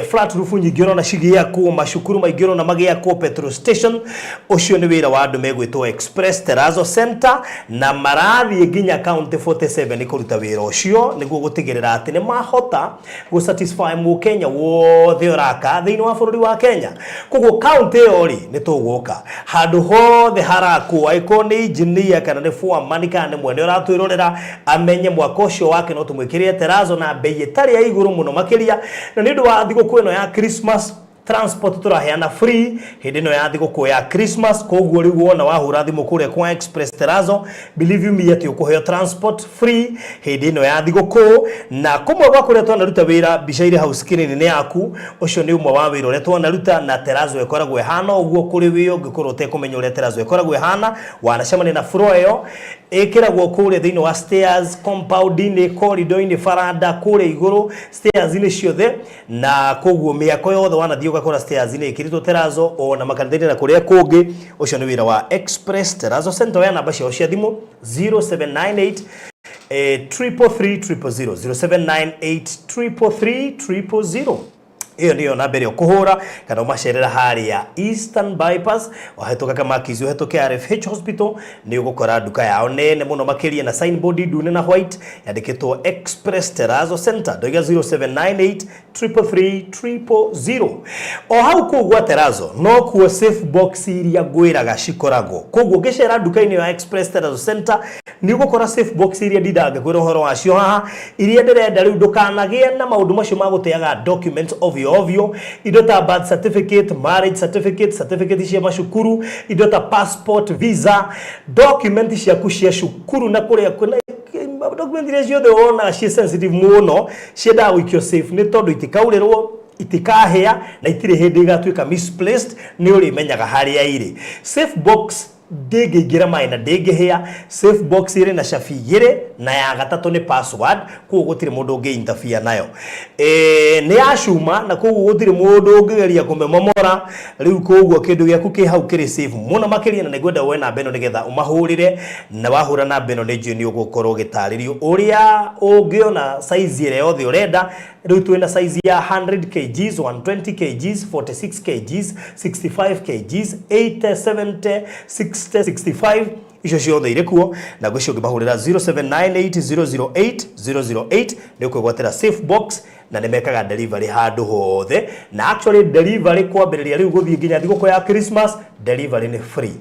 flat roof nyingĩ ũrona cigĩakwo, macukuru maingĩ ũrona magĩakwo, petrol station. Ũcio nĩ wĩra wa andũ megwĩtwo Express Terazo Center na marathiĩ nginya county 47 kũruta wĩra ũcio nĩguo gũtigĩrĩra atĩ nĩ mahota gũ satisfy mũkenya wothe ũraka thĩinĩ wa bũrũri wa Kenya. Koguo county ĩyo rĩ, nĩ tũgũka handũ hothe harakwo, angĩkorwo nĩ engineer kana nĩ foreman kana nĩ mwene ũratwĩrorera amenye mwaka ũcio wake no tũmwĩkĩrĩre terazo na bei ĩtarĩ ya igũrũ mũno makĩria. Na nĩ ũndũ wa thigũkũ ĩno ya Christmas, transport tũraheana free hĩndĩ ĩno ya thigũkũ ya Christmas. Koguo rĩu wona wahũra thimũ kũrĩa kwa Express Terazo, believe you me atĩ ũkũheo transport free hĩndĩ ĩno ya thigũkũ. Na kũmwe gwa kũrĩa twanaruta wĩra, mbica irĩ hau screen-inĩ yaku, ũcio nĩ ũmwe wa wĩra ũrĩa twanaruta. Na terazo ĩkoragwo ĩhana ũguo kũrĩ wĩ ũngĩkorwo ũtekũmenya ũrĩa terazo ĩkoragwo ĩhana, wanacemania na floor ĩyo ĩkĩragwo kũrĩa thĩinĩ wa stairs, compound-inĩ, corridor-inĩ, baranda kũrĩa igũrũ, stairs-inĩ ciothe. Na koguo mĩako yothe wanathiĩ ũgakora stairs-inĩ ĩkĩrĩtwo terazo, ona makanitha-inĩ na kũrĩa kũngĩ. Ũcio nĩ wĩra wa Express Terazo Center. Oya namba ciao cia thimũ 0798 333 000, 0798 333 000. Ĩyo nĩyo namba ĩrĩa ũkũhũra kana ũmacerera harĩa Eastern Bypass, wahĩtũka Kamakizi, ũhĩtũke RFH Hospital, nĩ ũgũkora nduka yao nene mũno makĩria na signboard ndune na white yandĩkĩtwo Express Terazo Center. Ndoiga 0798 333 000. O hau kũu gwa Terazo no kuo safe box iria ngwĩraga cikoragwo. Koguo ũngĩcera nduka-inĩ ya Express Terazo Center nĩ ũgũkora safe box iria ndindaga ngĩkwĩra ũhoro wacio haha, iria ndĩrenda rĩu ndũkanagĩe na maũndũ macio ma gũteaga documents ovyo ovyo, indo ta birth certificate, marriage certificate, certificate cia macukuru, indo ta passport, visa, document ciaku cia cukuru na kũrĩa kwĩna document iria ciothe wonaga ciĩ sensitive mũno ciendaga gũikio safe nĩ tondũ itikaurĩrwo, itikahĩa na itirĩ hĩndĩ igatuĩka misplaced, nĩ ũrĩmenyaga harĩa irĩ. Safe box ndĩngĩingĩra maĩ na ndĩngĩhĩa. Safe box ĩrĩ na cabi igĩrĩ na ya gatatũ nĩ password, koguo gũtirĩ mũndũ ũngĩ interfere nayo. Nĩ ya cuma na koguo gũtirĩ mũndũ ũngĩgeria kũmĩmomora. Rĩu koguo kĩndũ gĩaku kĩ hau kĩrĩ safe mũno makĩria, na nĩngwenda woe namba ĩno nĩgetha ũmahũrĩre, na wahũra namba ĩno nĩ njũĩ nĩ ũgũkorwo ũgĩtarĩrio ũrĩa ũngĩona size ĩrĩa yothe ũrenda. Rĩu twĩna size ya 100 kgs, 120 kgs, 46 kgs, 65 kgs, 80, 70, 60, 65, icio ciothe irĩ kuo. Na ngwĩciria ũngĩmahũrĩra 0798 008 008 nĩ ũkwĩgwatĩra safe box, na nĩ mekaga delivery handũ hothe. Na actually delivery kwambĩrĩria rĩu gũthiĩ nginya thigũkũ ya Christmas, delivery nĩ free.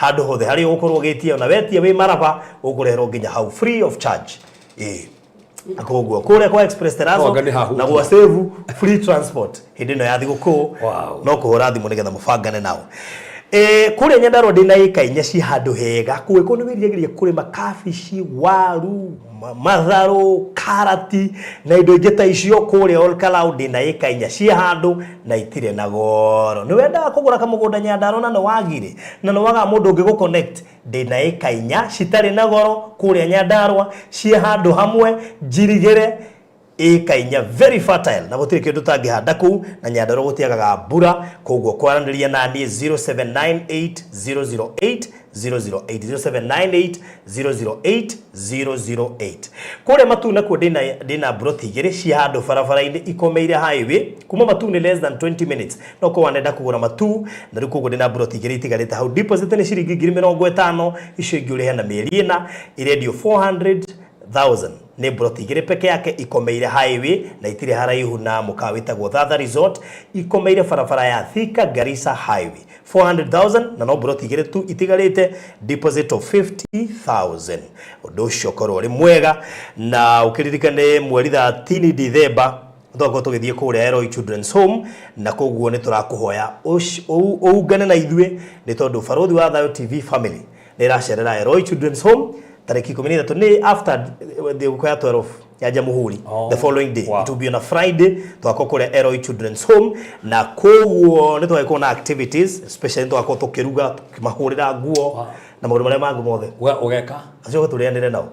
Handũ hothe harĩa ũgũkorwo ũgĩtia, ona wetia wĩ Maraba, ũkũreherwo nginya hau free of charge. Ĩĩ, koguo kũrĩa kwa Express Terrazzo Anga nĩ hahutia. na gwa Save free transport hĩndĩ ĩno ya thigũkũ. No kũhũra thimũ nĩgetha mũbangane nao. Kũrĩa Nyandarua ndĩna ĩka 4 ci handũ hega. Kũngĩkorwo nĩ wĩriragĩria kũrĩma kabici, waru, matharũ, karati na indo ingĩ ta icio, kũrĩa Olkalau ndĩna ĩka 4 ci handũ na itirĩ na goro. Nĩ wendaga kũgũra kamũgũnda Nyandarua na nĩ wagire na nĩ wagaga mũndũ ũngĩ gũ connect, ndĩna ĩka 4 citarĩ na goro kũrĩa Nyandarua, ciĩ handũ hamwe njirigĩre, ĩka 4 very fertile na gũtirĩ kĩndũ ũtangĩhanda kũu, na Nyandarua gũtiagaga mbura. Koguo kwaranĩria na niĩ 0798 008 008, 0798 008 008. Kũrĩa Matuu nakuo ndĩna mburoti 2 cia handũ barabara-inĩ ikomeire highway, kuma Matuu nĩ less than 20 minutes. No korwo wanenda kũgũra Matuu na rĩu, koguo ndĩna mburoti 2 itigarĩte hau. Deposit nĩ ciringi 50,000, icio ingĩ ũrĩhe na mĩeri 4. Irendio 400,000, nĩ mburoti 2 peke yake ikomeire highway na itirĩ haraihu na mũkawa wĩtagwo Thatha Resort, ikomeire barabara ya Thika Garissa Highway. 400,000 na no mburoti 2 tu itigarĩte, deposit of 50,000. Ũndũ ũcio ũkorwo ũrĩ mwega na ũkĩririkane mweri 13 December tũgakorwo tũgĩthiĩ kũrĩa Eloi Children's Home, na koguo nĩ tũrakũhoya ũungane na ithuĩ, nĩ tondũ Barũthi wa Thayũ TV family nĩ ĩracerera Eloi Children's Home tarĩki 13, nĩ after thigũkũ ya 12 ya Jamhuri. The following day. It will be on a Friday. Tũgakorwo kũrĩa Eloi Children's Home na koguo nĩ tũgagĩkorwo na activities, especially tũgakorwo tũkĩruga, tũkĩmahũrĩra nguo na maũndũ marĩa mangĩ mothe. We ũgeka? Acio tũrĩanĩre nao.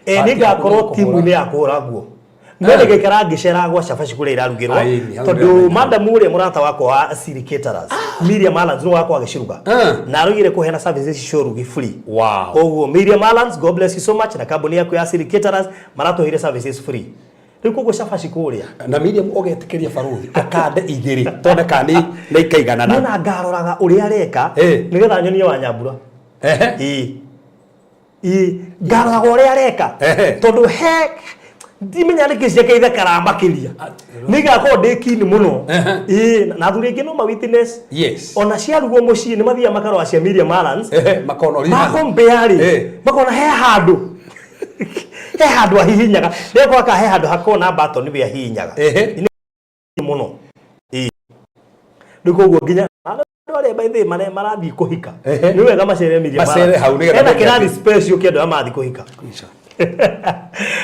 Party Nĩ ngakorwo yaku nĩ timu-inĩ ya kũhũra nguo, no nĩ ngaikara ngĩcera gwa cabaci kũrĩa irarugĩrwo. Aini, hau tondũ ndĩramenya. Madam ũrĩa mũrata wakwa wa Siri Caterers, Miriam Alans, nĩwe wakwa agĩciruga na araugire kũheana services cia ũrugi free. Koguo Miriam Alans, God bless you so much, na kambuni yaku ya Siri Caterers maratũheire services free rĩu, koguo cabaci kũrĩa. Na Miriam ũgetĩkĩria barũthi akande 2 tone kana nĩ ikaiganana? Nona ngaroraga ũrĩa areka nĩgetha nyonie wa Nyambura. Ĩĩ, ĩĩ, ngaroraga ũrĩa areka tondũ he ndimenya nĩkĩ ciake ithekaraga makĩria, nĩ ngakorwo ndĩ keen mũno. Ĩĩ, na athuri aingĩ no ma witness. Ona ciarugwo mũciĩ nĩ mathiaga makarora cia Miriam Alans. Makona ũrĩa makompea rĩ, makona he handũ ahihinyaga, rĩrĩa ka he handũ hakoragwo na button we ahihinyaga. Nĩ mũno. Ĩĩ, rĩu koguo nginya andũ arĩa by the way marathiĩ kũhika, nĩ wega macere Miriam Macere Alans. hau nĩgetha Hena meke kĩrathi atĩ. special kĩa andũ arĩa marathiĩ kũhika.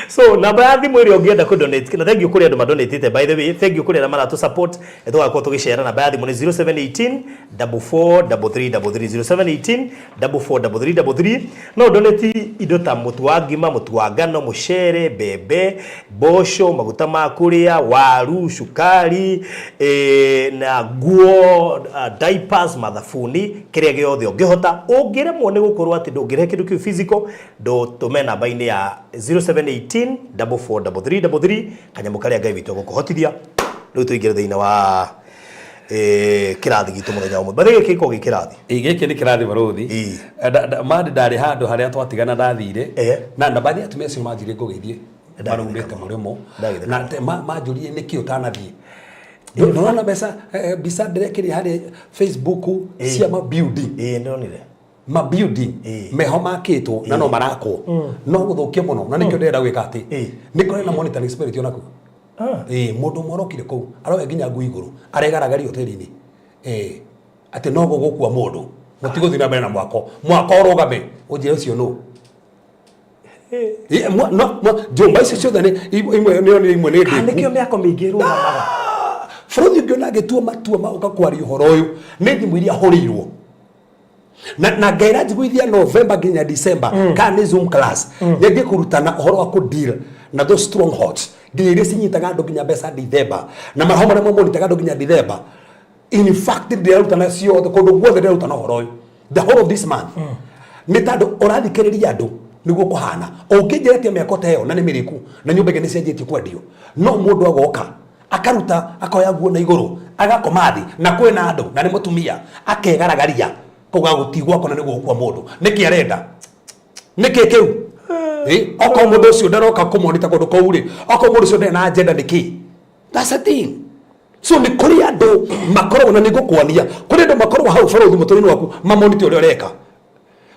So namba ya thimũ ĩrĩa ũngĩenda kũ donate, na thank you kũrĩ andũ madonatĩte, by the way, thank you kũrĩ arĩa maratũ support, nĩ tũgakorwo tũgĩcera. Namba ya thimũ nĩ 0718 44 33 33, 0718 44 33 33. No donate indo ta mũtu wa ngima, mũtu wa ngano, mũcere, mbembe, mboco, maguta ma kũrĩa, waru, cukari, na nguo, diapers, mathabuni, kĩrĩa gĩothe ũngĩhota. Ũngĩremwo nĩ gũkorwo atĩ ndũngĩrehe kĩndũ kĩu physical, ndũtũme namba-inĩ ya 0718 44 33 33, kanyamũ karĩa Ngai witũ egũkũhotithia. Rĩu tũingĩre thĩinĩ wa kĩrathi gitũ mũthenya ũmwe. Bathĩ gĩkĩ gĩkoragwo gĩ kĩrathi. Ĩ, gĩkĩ nĩ kĩrathi barũthi. Mandi ndarĩ handũ harĩa twatigana ndathire na bathi atumia acio manjirie ngũgeithie maraumĩte mũrĩmo Ndagĩtheka. Na manjũrie nĩkĩ ũtanathiĩ. Ndũrona mbeca, mbica ndĩrekĩria harĩa Facebook cia ma building? Ĩĩ, ndonire. Ma building meho makĩtwo na no marakwo, no gũthũkia mũno, na nĩkĩo ndĩrenda gwĩka atĩ nĩ kũrĩ na monitoring spirit onakuo. Ĩĩ, mũndũ ũmwe arokire kũu aroya nginya nguo igũrũ aregaragaria hoteli-inĩ, ĩĩ, atĩ no gũgũkua mũndũ mũtigũthiĩ na mbere na mwako, mwako ũrũgame. Ũnjĩre ũcio nũ? Ĩ, no, njũmba icio ciothe nĩ imwe nĩ imwe nĩ Kana ndĩku. nĩkĩo mĩako mĩingĩ ĩrũgamaga? Bũrũri ũngĩona angĩtua matua ma gũka kwaria ũhoro ũyũ nĩ thimũ iria hũrĩirwo na ngaira njiguithia November nginya December kana nĩ Zoom class nĩngĩ kũrutana ũhoro wa kũ deal na those strongholds nginya iria cinyitaga andũ nginya mbeca December na maroho marĩa mamonitaga andũ nginya December. In fact, ndĩrarutana ciothe, kũndũ guothe ndĩrarutana ũhoro ũyũ the whole of this month, nĩ tondũ ũrathikĩrĩria andũ nĩguo kũhana. Ũngĩnjĩra atĩa mĩako ta ĩyo na nĩ mĩrĩku na nyũmba ingĩ nĩ cianjĩtie kwendio, no mũndũ agoka akaruta akoya nguo na igũrũ agakoma thĩ na kwĩna andũ na nĩ mũtumia akegaragaria kũga gũtigwo na nĩguo gũkua mũndũ, nĩkĩ arenda, nĩkĩ kĩu? Okorwo mũndũ ũcio ndaroka kũmonita kũndũ kũu rĩ, okorwo mũndũ ũcio ndarĩ na agenda, nĩkĩ? That's the thing. So nĩ kũrĩ andũ makoragwo, na nĩ ngũkwania, kũrĩ andũ makoragwo hau barũthi mũtũrĩre waku mamonite ũrĩa ũreka.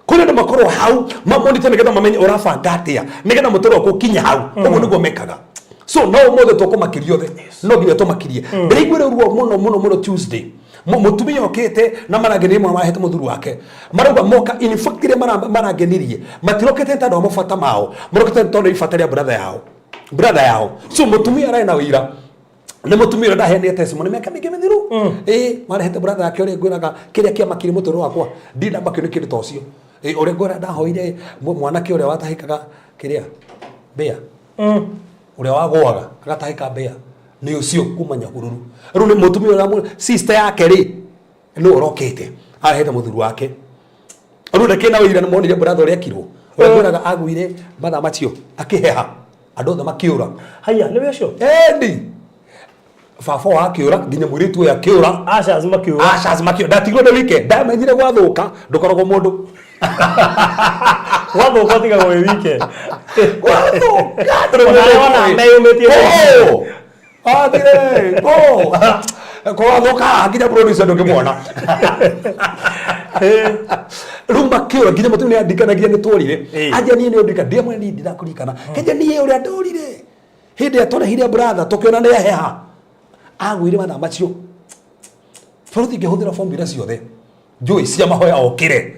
Kũrĩ andũ makorwo hau mamonite nĩgetha mamenye ũrabanga atĩa nĩgetha mũtũrĩre waku ũkinye hau. Ũguo nĩguo mekaga. So no ũmũthĩ tũkũmakĩria othe, no nginya tũmakirie. Ndĩraiguire ruo mũno mũno mũno Tuesday. Mũtumia okĩte na marangenirie mwana wahete mũthuri wake, marauga moka, in fact iria marangenirie matirokĩte nĩ tondũ wa mabata mao, marokĩte nĩ tondũ ibata rĩa brother yao, brother yao. So mũtumia ararĩ na ũira nĩ mũtumia ũrĩa ndaheanire testimony mĩaka mĩingĩ mĩthiru. Ĩĩ, marehete brother yake ũrĩa ngwĩraga kĩrĩa kĩamakire mũtũrĩre wakwa, ndirĩ ndamakio nĩ kĩndũ ta ũcio. Ĩĩ, ũrĩa ngwĩra ndahoire mwanake ũrĩa watahĩkaga kĩrĩa mbĩa, ũrĩa wagũaga agatahĩka mbĩa, nĩ ũcio kuma Nyahururu. Rĩu nĩ mũtumia ũrĩa sister yake rĩ, nĩ ũrokĩte arehete mũthuri wake. Rĩu ndakĩrĩ na ũira, nĩ monire brother ũrĩa ekirwo, ũrĩa ngwĩraga agũire mathaa macio akĩheha, andũ othe makĩũra. Haya, nĩwe ũcio? Endi baba wa akĩũra, nginya mũirĩtu ũyũ akĩũra. Ushers makĩũra. Ushers makĩũra. Ndatigirwo ndĩ wike, ndamenyire gwathũka ndũkoragwo mũndũ. Gwathũka ũtigagwo wĩ wike. Gwathũka. Ona arĩa wona meyũmĩtie. Oh! Athire, go! Gwathũka nginya producer ndũngĩmuona. Rĩu makĩũra nginya mũtumia nĩ andikanagia nĩ tworire. Anja niĩ nĩ ũndika ndiamwĩra niĩ ndirakuririkana. Kenja niĩ ũrĩa ndorire. Hĩndĩ ĩrĩa twarehire brother tũkĩona nĩ aheha. Agũire mathaa macio. Bũrũri ingĩhũthĩra formula ciothe. Njũĩ cia mahoya okĩre.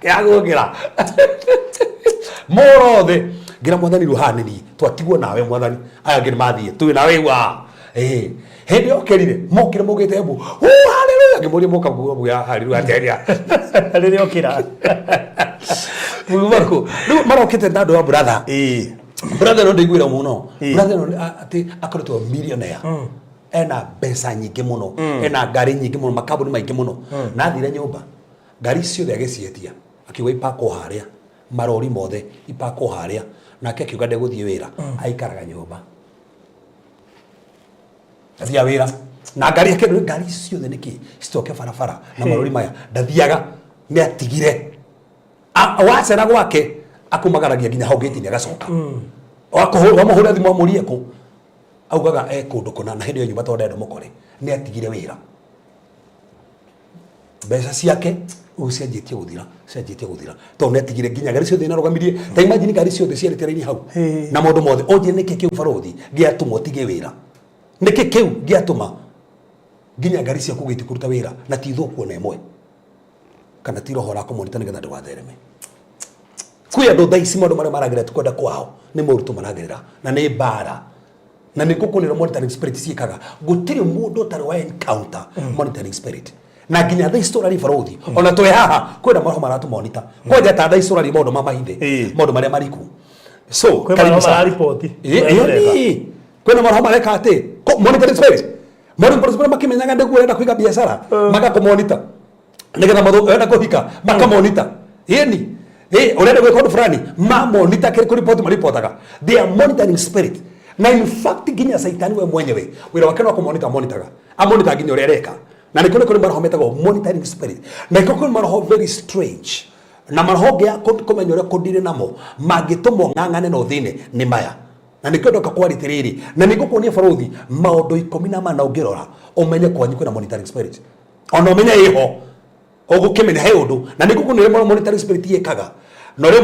Kĩagũkĩra. Morothe. Ngira mwathani rĩu haha nĩ niĩ. Twatigwo nawe mwathani. Aya angĩ nĩ mathiĩ. Twĩ nawe rĩu haha. Ĩĩ. Hĩndĩ ĩyo okĩrire, mokĩre maugĩte mbu. Huu, hallelujah. Ngĩmũria moka kuga mbu ya hallelujah atĩa rĩa. Rĩrĩa okĩra. Muguma kũ. Rĩu marokĩte na andũ a brother. Brother no ndĩiguĩra mũno. Brother no atĩ akoretwo millionaire. Ena mbeca nyingĩ mũno. Ena ngari nyingĩ mũno, makambuni maingĩ mũno. Na athire nyũmba. Ngari ciothe agĩciĩtia. Akiuga ipakwo harĩa. Marori mothe ipakwo harĩa. Nake akiuga ndegũthiĩ wĩra. Aikaraga nyũmba. Ndathiaga wĩra. Na ngari yake ngari ciothe nĩkĩ citoke barabara na marori maya ndathiaga, nĩ atigire. Wacera gwake akumagaragia nginya hau gate-inĩ agacoka. Wamũhũrĩra thimũ amũrie kũ, augaga e kũndũ kũna, na hĩndĩ ĩyo nyũmba tondũ ndenda mũkore. Nĩ atigire wĩra. Mbeca ciake rĩu cianjĩtie gũthira, cianjĩtie gũthira tondũ nĩ atigire nginya ngari ciothe inarũgamirie. Ta imagine ngari ciothe ciarĩte raini hau na maũndũ mothe. Ũnjĩre nĩkĩ kĩu barũthi gĩatũma ũtige wĩra? Nĩkĩ kĩu gĩatũma nginya ngari ciaku gĩti kũruta wĩra na ti thũku ona ĩmwe, kana ti roho ũrakũmonita nĩgetha ndũgathereme? Kwĩ andũ thaa ici maũndũ marĩa maragerera ti kwenda kwao, nĩ moritũ maragerera na nĩ mbara. Na nĩ ngũkũnĩra monitoring spirit ciĩkaga. Gũtirĩ mũndũ ũtarĩ wa encounter monitoring spirit. Na nginya thaa ici tũraria barũthi, ona twĩ haha kwĩna maroho maratũmonita. Kwanja ta thaa ici tũraria maũndũ ma mahithe, maũndũ marĩa mariku. So, Kwĩ karibu maroho sana. marariboti. Ũrĩa tũreka. Kwĩna maroho mareka atĩ monitoring spirit. Monitoring spirit makĩmenyaga nĩguo ũrenda kũiga biacara, magakũmonita. Nĩgetha ũrenda kũhika, makamonita. Ĩni. Ũrenda gwĩka ũndũ fulani, mamonita kĩrĩ kũripoti maripotaga. They are monitoring spirit. Na in fact nginya Saitani we mwenyewe wĩra wake no kũmonita monitaga. Amonita nginya ũrĩa areka. Na nĩkĩo nĩ kũrĩ maroho metagwo monitoring spirit. Na nĩkĩo kũrĩ maroho very strange. Na maroho ũngĩaga kũmenya ũrĩa kũndire namo, mangĩtũma ũng'ang'ane na ũthĩne nĩ maya. Na nĩkĩo ndoka kwaria atĩrĩrĩ, na nĩngũkuonia barũthi maũndũ 14 ũngĩrora ũmenye kwanyu kwĩna monitoring spirit. Ona ũmenye ĩho, ũgũkĩmenya he ũndũ. Na nĩngũkuonia ũrĩa monitoring spirit ĩkaga. Na ũrĩa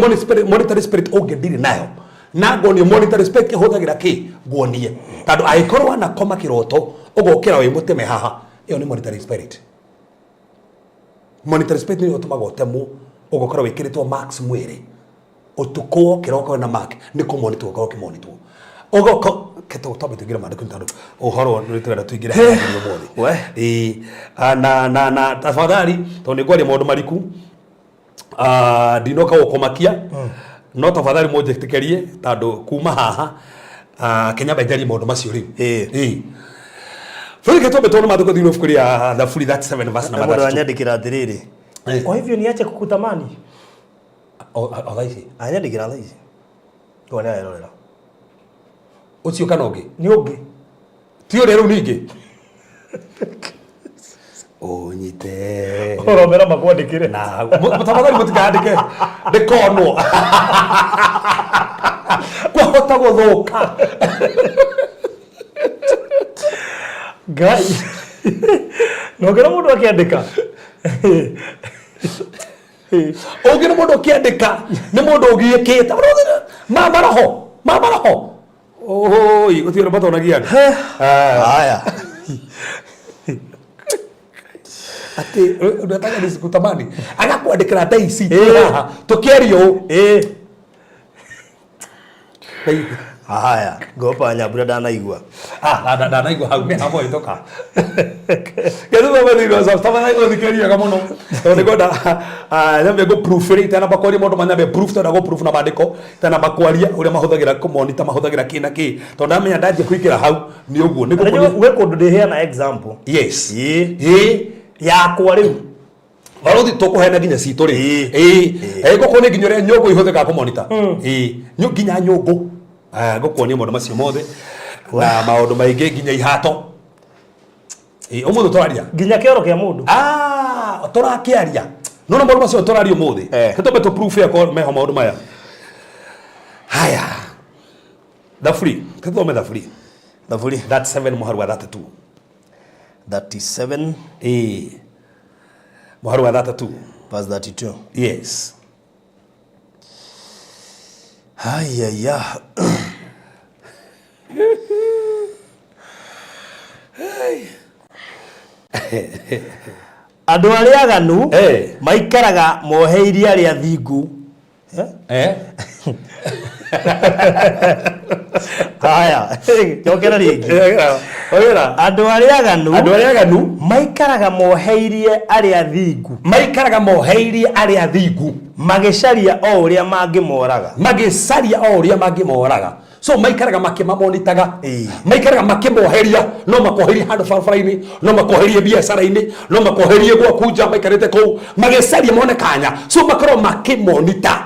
monitoring spirit ũngĩndiri nayo. Na nguonie monitoring spirit ĩhũthagĩra kĩ, nguonie. Tondũ angĩkorwo wanakoma kĩroto, ũgokĩra wĩ mũteme haha, ĩyo nĩ monitoring spirit. Monitoring spirit nĩyo ĩtũmaga ũtemwo, ũgokora wĩkĩrĩtwo marks mwĩrĩ. Ũtukũ wokĩra ũkorwo na mark, nĩ kũmonitwo ũkorwo ũkĩmonitwo. Ũgoka, reke twambe tũingĩre maandĩko-inĩ tondũ ũhoro nĩ tũrenda tũingĩre haha thĩinĩ ũmũthĩ. We. Ĩĩ, na tafadhali, tondũ nĩ ngwaria maũndũ mariku, ndinoka gũkũmakia, no tafadhali mũnjĩtĩkĩrie tondũ kuma haha, Kenya mbe njarie maũndũ macio rĩu. Ĩĩ. Bũrũri reke twambe tuone maandĩko thĩinĩ wa ibuku rĩa Thaburi 37 verse number Mũndũ 32. anyandĩkĩra atĩrĩrĩ. Kwa hivyo niache kukutamani. O thaa ici? Anyandĩkĩra thaa ici. Kwa nĩ arerorera. Ũcio kana ũngĩ? Nĩ ũngĩ. Ti ũrĩa rĩu ningĩ? Ũnyite. Ũromera makwandĩkĩre. Na, tafadhali mũtikandĩke. Ndĩkonwo. Kwahota gũthũka. Ngai. Na ũngĩona mũndũ akĩandĩka. Ũngĩ nĩ mũndũ ũkĩandĩka, nĩ mũndũ ũgiĩkĩte ma maroho, ma maroho. Oi, gũtirĩ ũndũ matonagia andũ. Haya. Atĩ ũndũ etaga nĩ sikutamani, agakwandĩkĩra thaa ici haha tũkĩaria ũũ. Haya, ngopa Nyambura ndanaigua. Ah, ndanaigua hau nĩ hamũhĩtũka. Gĩthumo thĩinĩ wa tafadhali ũthikĩrĩrie wega mũno, tondũ nĩngwenda nyambe ngũ proof rĩ, itanamba kwaria maũndũ ma nyambe proof, tondũ ngũ proof na maandĩko itanamba kwaria ũrĩa mahũthagĩra kũmonita, mahũthagĩra kĩ na kĩ, tondũ ndamenya ndanjia kũingĩra hau nĩ ũguo nĩ Unajua gwĩ kũndũ ndĩheana example. Yes. Ĩĩ. Ĩĩ. Yakwa rĩu. Barothi tũkũheana nginya citũ rĩ. Ĩĩ. Ĩĩ, ngũkuonia nginya ũrĩa nyũngũ ihũthĩkaga kũmonita. Ĩĩ, nginya nyũngũ. Ngũkuonia maũndũ macio mothe na maũndũ maingĩ, nginya ihato. Ĩĩ, ũmũthĩ tũraria nginya kĩoro kĩa mũndũ. Ah, tũrakĩaria no na maũndũ macio tũraria ũmũthĩ. Tũtũmbe tũ proof yakwa meho maũndũ maya. Haya, Thaburi, tũthome Thaburi. Thaburi 37 mũhari wa 32. 37. Ĩĩ, mũhari wa 32. Verse 32. Yes. Hayaya. Andũ arĩa aganu maikaraga moheirie arĩa athingu. Eh? Haya, cokera rĩngĩ. Ongera. Andũ arĩa aganu. Andũ arĩa aganu maikaraga moheirie arĩa athingu. Maikaraga moheirie arĩa athingu. Magĩcaria o ũrĩa mangĩmoraga. Magĩcaria o ũrĩa mangĩmoraga. So maikaraga makĩmamonitaga, maikaraga makĩmoheria. No makoherie handũ barabara-inĩ, no makoherie biacara-inĩ, no makoherie gwaku nja, maikarĩte kũu magĩcaria mone kanya. So makorwo makĩmonita.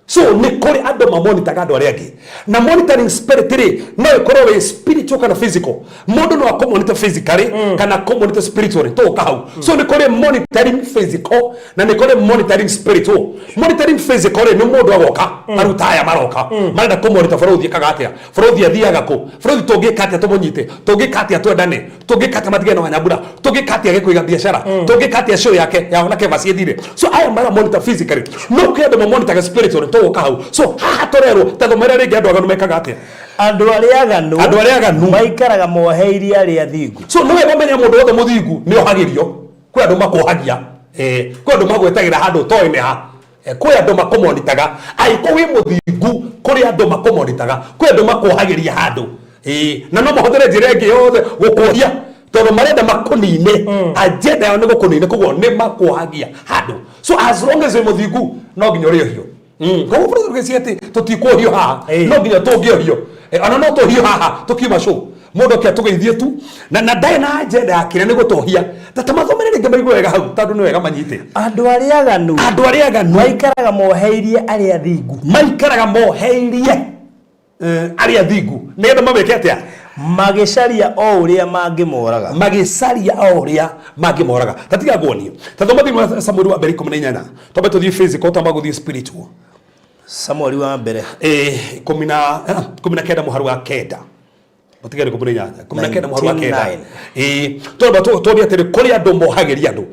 So nĩ kũrĩ andũ mamonitaga andũ arĩa angĩ, na monitoring spirit rĩ, no ĩkorwo wĩ spiritual kana physical. Mũndũ no akũmonita physically kana akũmonita spiritually. Tũgũka hau. So nĩ kũrĩ monitoring physical na nĩ kũrĩ monitoring spiritual. Monitoring physical rĩ, nĩ mũndũ agoka aruta aya maroka marenda kũmonita bũrũthi ĩkaga atĩa, bũrũthi athiaga kũ, bũrũthi tũngĩka atĩa tũmũnyite, tũngĩka atĩa twendane, tũngĩka atĩa matigane na Wanyambura, tũngĩka atĩa gĩkũiga biacara, tũngĩka atĩa show yake ya wanake maciĩthire. So aya mara monitor physically, no kwĩ andũ mamonitaga spiritually. Tũgũka hau. So haha tũrerwo tathomera rĩngĩ, andũ aganu mekaga atĩa? Andũ arĩa aganu. Andũ arĩa aganu. Maikaraga moheirie arĩa athingu. So nĩ wega ũmenye mũndũ wothe mũthingu nĩ ohagĩrio. Kwĩ andũ makuohagia, kwĩ andũ magwetagĩra handũ ũtoĩ nĩ ha. Kwĩ andũ makũmonitaga. Angĩkorwo wĩ mũthingu, kũrĩ andũ makũmonitaga, kwĩ andũ makuohagĩria handũ. Na no mahũthĩre njĩra ĩngĩ yothe gũkuohia, tondũ marenda makũnine. Agenda yao nĩ gũkũnine, koguo nĩ makuohagia handũ. So as long as wĩ mũthingu, no nginya ũrĩohio. Koguo bũrũri ũgĩciria atĩ tũtikuohio haha, no nginya tũngĩohio. Ona no tũhio haha tũkiuma show, mũndũ oke atũgeithie tu na ndarĩ na agenda ya kĩrĩa nĩ gũtũhia. Ta mathomere rĩngĩ maigue wega hau, tondũ nĩ wega manyite. Andũ arĩa aganu. Andũ arĩa aganu maikaraga moheirie arĩa athingu. Maikaraga moheirie arĩa athingu nĩgetha mawĩke atĩa? Magĩcaria o ũrĩa mangĩmoraga. Magĩcaria o ũrĩa mangĩmoraga. Ta tiga nguonie, ta thoma thĩinĩ wa Samueli wa mbere 18. Twambe tũthiĩ physical, twamba gũthiĩ spiritual. Samueli wa mbere. 19 mũhari wa 9. Matigari 18, 19 mũhari wa 9. Twamba tuonie atĩrĩ, kũrĩ andũ mohagĩria andũ.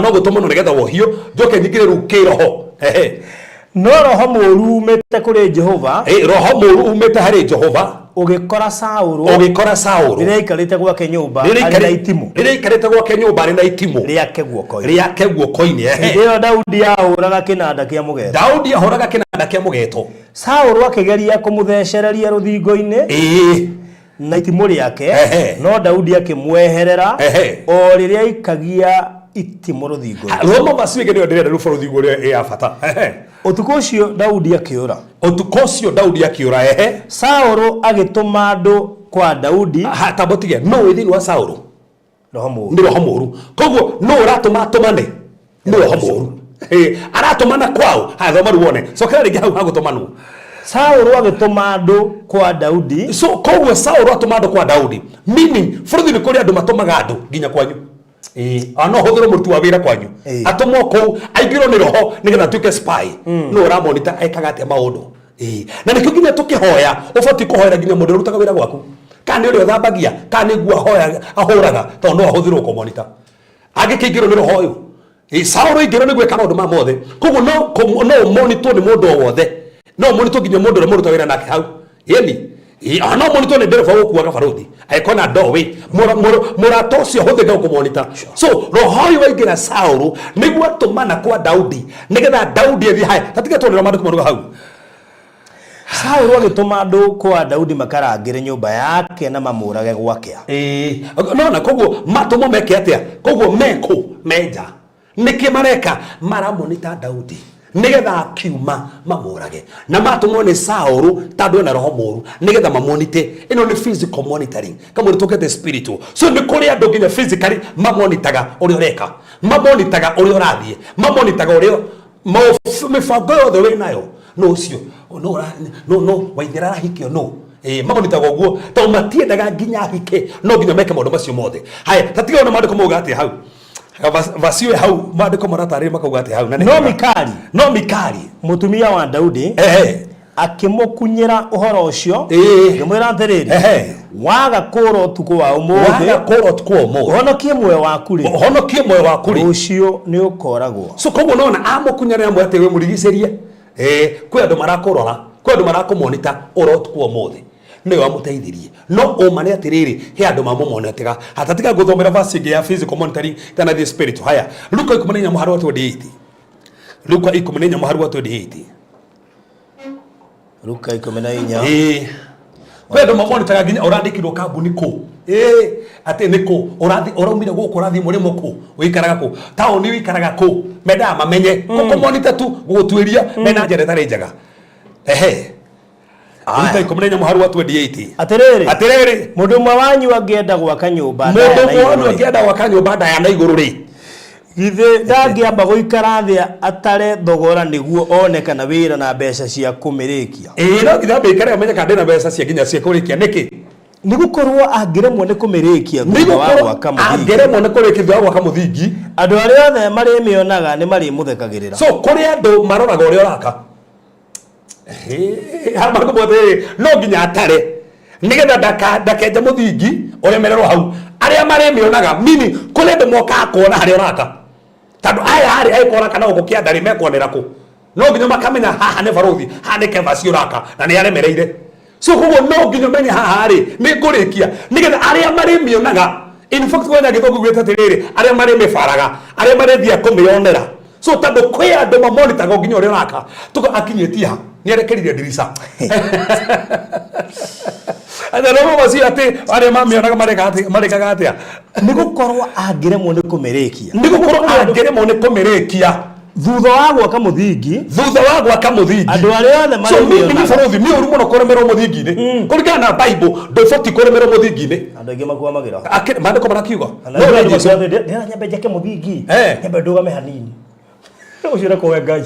No gũtũmwo nĩgetha wohio, njoke nyingĩre rĩu kĩroho. Ehe. No roho mũũru umĩte kũrĩ Jehova. Roho mũũru umĩte harĩ Jehova ũgĩkora Saũlũ. Ũgĩkora Saũlũ. Rĩrĩa aikarĩte gwake nyũmba arĩ na itimũ. Rĩrĩa aikarĩte gwake nyũmba arĩ na itimũ rĩake guoko-inĩ. Rĩake guoko-inĩ. Ehe. Hĩndĩ ĩyo Daudi ahũraga kĩnanda kĩa mũgeeto. Daudi ahũraga kĩnanda kĩa mũgeeto. Saũlũ akĩgeria kũmũthecereria rũthingo-inĩ na itimũ rĩake, no Daudi akĩmweherera o rĩrĩa aikagia itimũ rũthingo-inĩ. Roma macio ĩngĩ nĩyo ndĩrenda rĩu bũrũri ũrĩa ĩ ya bata. Ehe. Ũtukũ ũcio Daudi akĩũra. Ũtukũ ũcio Daudi akĩũra. Ehe. Saũlũ agĩtũma andũ kwa Daudi. Ha, tamba ũtige. Nũ wĩ thĩinĩ wa Saũlũ? Roho mũũru. Nĩ roho mũũru. Koguo nũ ũratũma atũmane? Nĩ roho mũũru. Aratũmana kwao. Haya, thoma rĩu wone. Cokera rĩngĩ hau hagũtũmanwo. Saũlũ agĩtũma andũ kwa Daudi. So koguo Saũlũ atũma andũ kwa Daudi. Meaning bũrũri nĩ kũrĩ andũ matũmaga andũ nginya kwanyu. Ona no hũthĩrwo mũruti wa wĩra kwanyu. Atũmwo kũu aingĩrwo nĩ roho nĩgetha atuĩke spy. Nũ ũramonita ekaga atĩa maũndũ. Na nĩkĩo nginya tũkĩhoya ũbatiĩ kũhoera nginya mũndũ ũrĩa ũrutaga wĩra gwaku. Kana nĩ ũrĩa ũthambagia, kana nĩ nguo ahũraga, tondũ no ahũthĩrwo kũmonita. Angĩkĩingĩrwo nĩ roho ũyũ. Ĩ, Saũlũ aingĩrwo nĩ gwĩka maũndũ maya mothe koguo no no ũmonitwo nĩ mũndũ o wothe no ũmonitwo nginya mũndũ ũrĩa mũruta wĩra nake hau yeni Ĩ, ona no ũmonitwo nĩ ndereba gũkuaga barũthi angĩkorwo na ndoĩ mũrata ũcio hũthĩka kũmonita so roho ũyũ waingĩra Saũlũ nĩguo atũmana kwa Daudi nĩgetha Daudi athiĩ haya tatiga tuonera maandĩko maruga hau Saũlũ agĩtũma andũ kwa Daudi makarangĩre nyũmba yake na mamũũrage gwakĩa. Ĩĩ, nona koguo matũmwo meke atĩa koguo mekũ menja nĩkĩ mareka maramonita Daudi nĩgetha akiuma mamũrage na matũmwo nĩ Saũlũ tondũ ena roho mũru nĩgetha mamonite ĩno nĩ physical monitoring kamwe tũkete spiritual so nĩ kũrĩ andũ nginya physically mamonitaga ũrĩa ũreka mamonitaga ũrĩa ũrathiĩ mamonitaga ũrĩa mĩbango yothe wĩ nayo no ũcio no no no waithera arahikio no ĩĩ mamonitaga ũguo tondũ matiendaga nginya ahike no nginya meke maũndũ macio mothe haya tatiga ona maandĩko mauga atĩa hau Vasi ĩyo hau maandĩko maratarĩria makauga atĩa hau na No. Mikali no Mikali mũtumia wa Daudi ehe akĩmũkunyĩra ũhoro ũcio akĩmwĩra atĩrĩrĩ waga kũũra ũtukũ wa ũmũthĩ waga kũũra ũtukũ wa ũmũthĩ ũhonokie muoyo waku rĩ ũhonokie muoyo waku rĩ rũciũ nĩ ũkooragwo so koguo nona amũkunyĩra amwe atĩ we mũrigicĩrie eh kwĩ andũ marakũrora kwĩ andũ marakũmonita ũra ũtukũ wa ũmũthĩ nĩwe wamũteithirie no ũma nĩ atĩrĩrĩ he andũ mamũmonetega hatatiga ngũthomera verse ĩngĩ ya physical monitoring itanathiĩ spiritual haya Luka 14 mũhari wa 28 Luka 14 mũhari wa 28 Luka 14 Ĩĩ. Kwĩ andũ mamonitaga nginya ũrandĩkirwo kambuni kũ Ĩĩ, atĩ nĩ kũ ũrathi ũraumire gũkũ ũrathiĩ mũrĩmo kũ ũikaraga kũ taũni ũikaraga kũ mendaga mamenye kũkũmonita tu gũgũtuĩria mena njĩra ĩtarĩ njega ehe Luka 14 mũhari wa 28 Atĩrĩrĩ atĩrĩrĩ mũndũ ũmwe wanyu angĩenda gwaka nyũmba mũndũ ndaya na ũmwe wanyu igũrũ rĩ, angĩenda gwaka nyũmba ndaya na igũrũ rĩ githĩ ndangĩamba gũikara thĩ atare thogora nĩguo one kana wĩra na mbeca cia kũmĩrĩkia ĩĩ no nginya ambe aikare amenye kana ndĩna mbeca cia nginya cia kũrĩkia nĩkĩ nĩ gũkorwo angĩremwo nĩ kũmĩrĩkia nĩ thutha wa gũkorwo gwaka mũthingi angĩremwo nĩ kũrĩkia thutha wa gwaka mũthingi andũ arĩa othe marĩmĩonaga nĩ marĩmũthekagĩrĩra so kũrĩ andũ maroraga ũrĩa ũraka hama kumwatĩrĩrĩ no nginya atare nĩgetha ndakenje mũthingi ũremererwo hau arĩa marĩmĩonaga mini kũrĩ andũ mokaga kuona harĩa ũraka tondũ aya harĩ angĩkorwo ũraka na gũkũ kĩanda rĩ mekuonera kũ no nginya makamenya haha nĩ barũthi haha nĩ kevasi ũraka na nĩ aremereire so koguo no nginya ũmenye haha rĩ nĩ ngũrĩkia nĩgetha arĩa marĩmĩonaga in fact kwenya gĩthũngũ gĩte atĩrĩrĩ arĩa marĩmĩbaraga arĩa marĩthiaga kũmĩonera so tondũ kwĩ andũ mamonitaga nginya ũrĩa ũraka tuko akinyĩtie ha nĩ arekerire ndirica atĩ macio atĩ arĩa mamĩonaga marekaga atĩa nĩ gũkorwo angĩremwo nĩ kũmĩrĩkia nĩ gũkorwo angĩremwo nĩ kũmĩrĩkia thutha wa gwaka mũthingi thutha wa gwaka mũthingi andũ arĩa othe so mimi nĩ marĩmĩonaga bũrũthi nĩ ũru mũno kũremerwo mũthingi-inĩ kũringana na bible ndũbatiĩ kũremerwo mũthingi-inĩ andũ aingĩ makwamagĩra Maandĩko marakiuga No nĩ Jesũ. Ndĩra nyambe njake mũthingi nyambe ndũgame hanini ũcio ũrekwo Ngai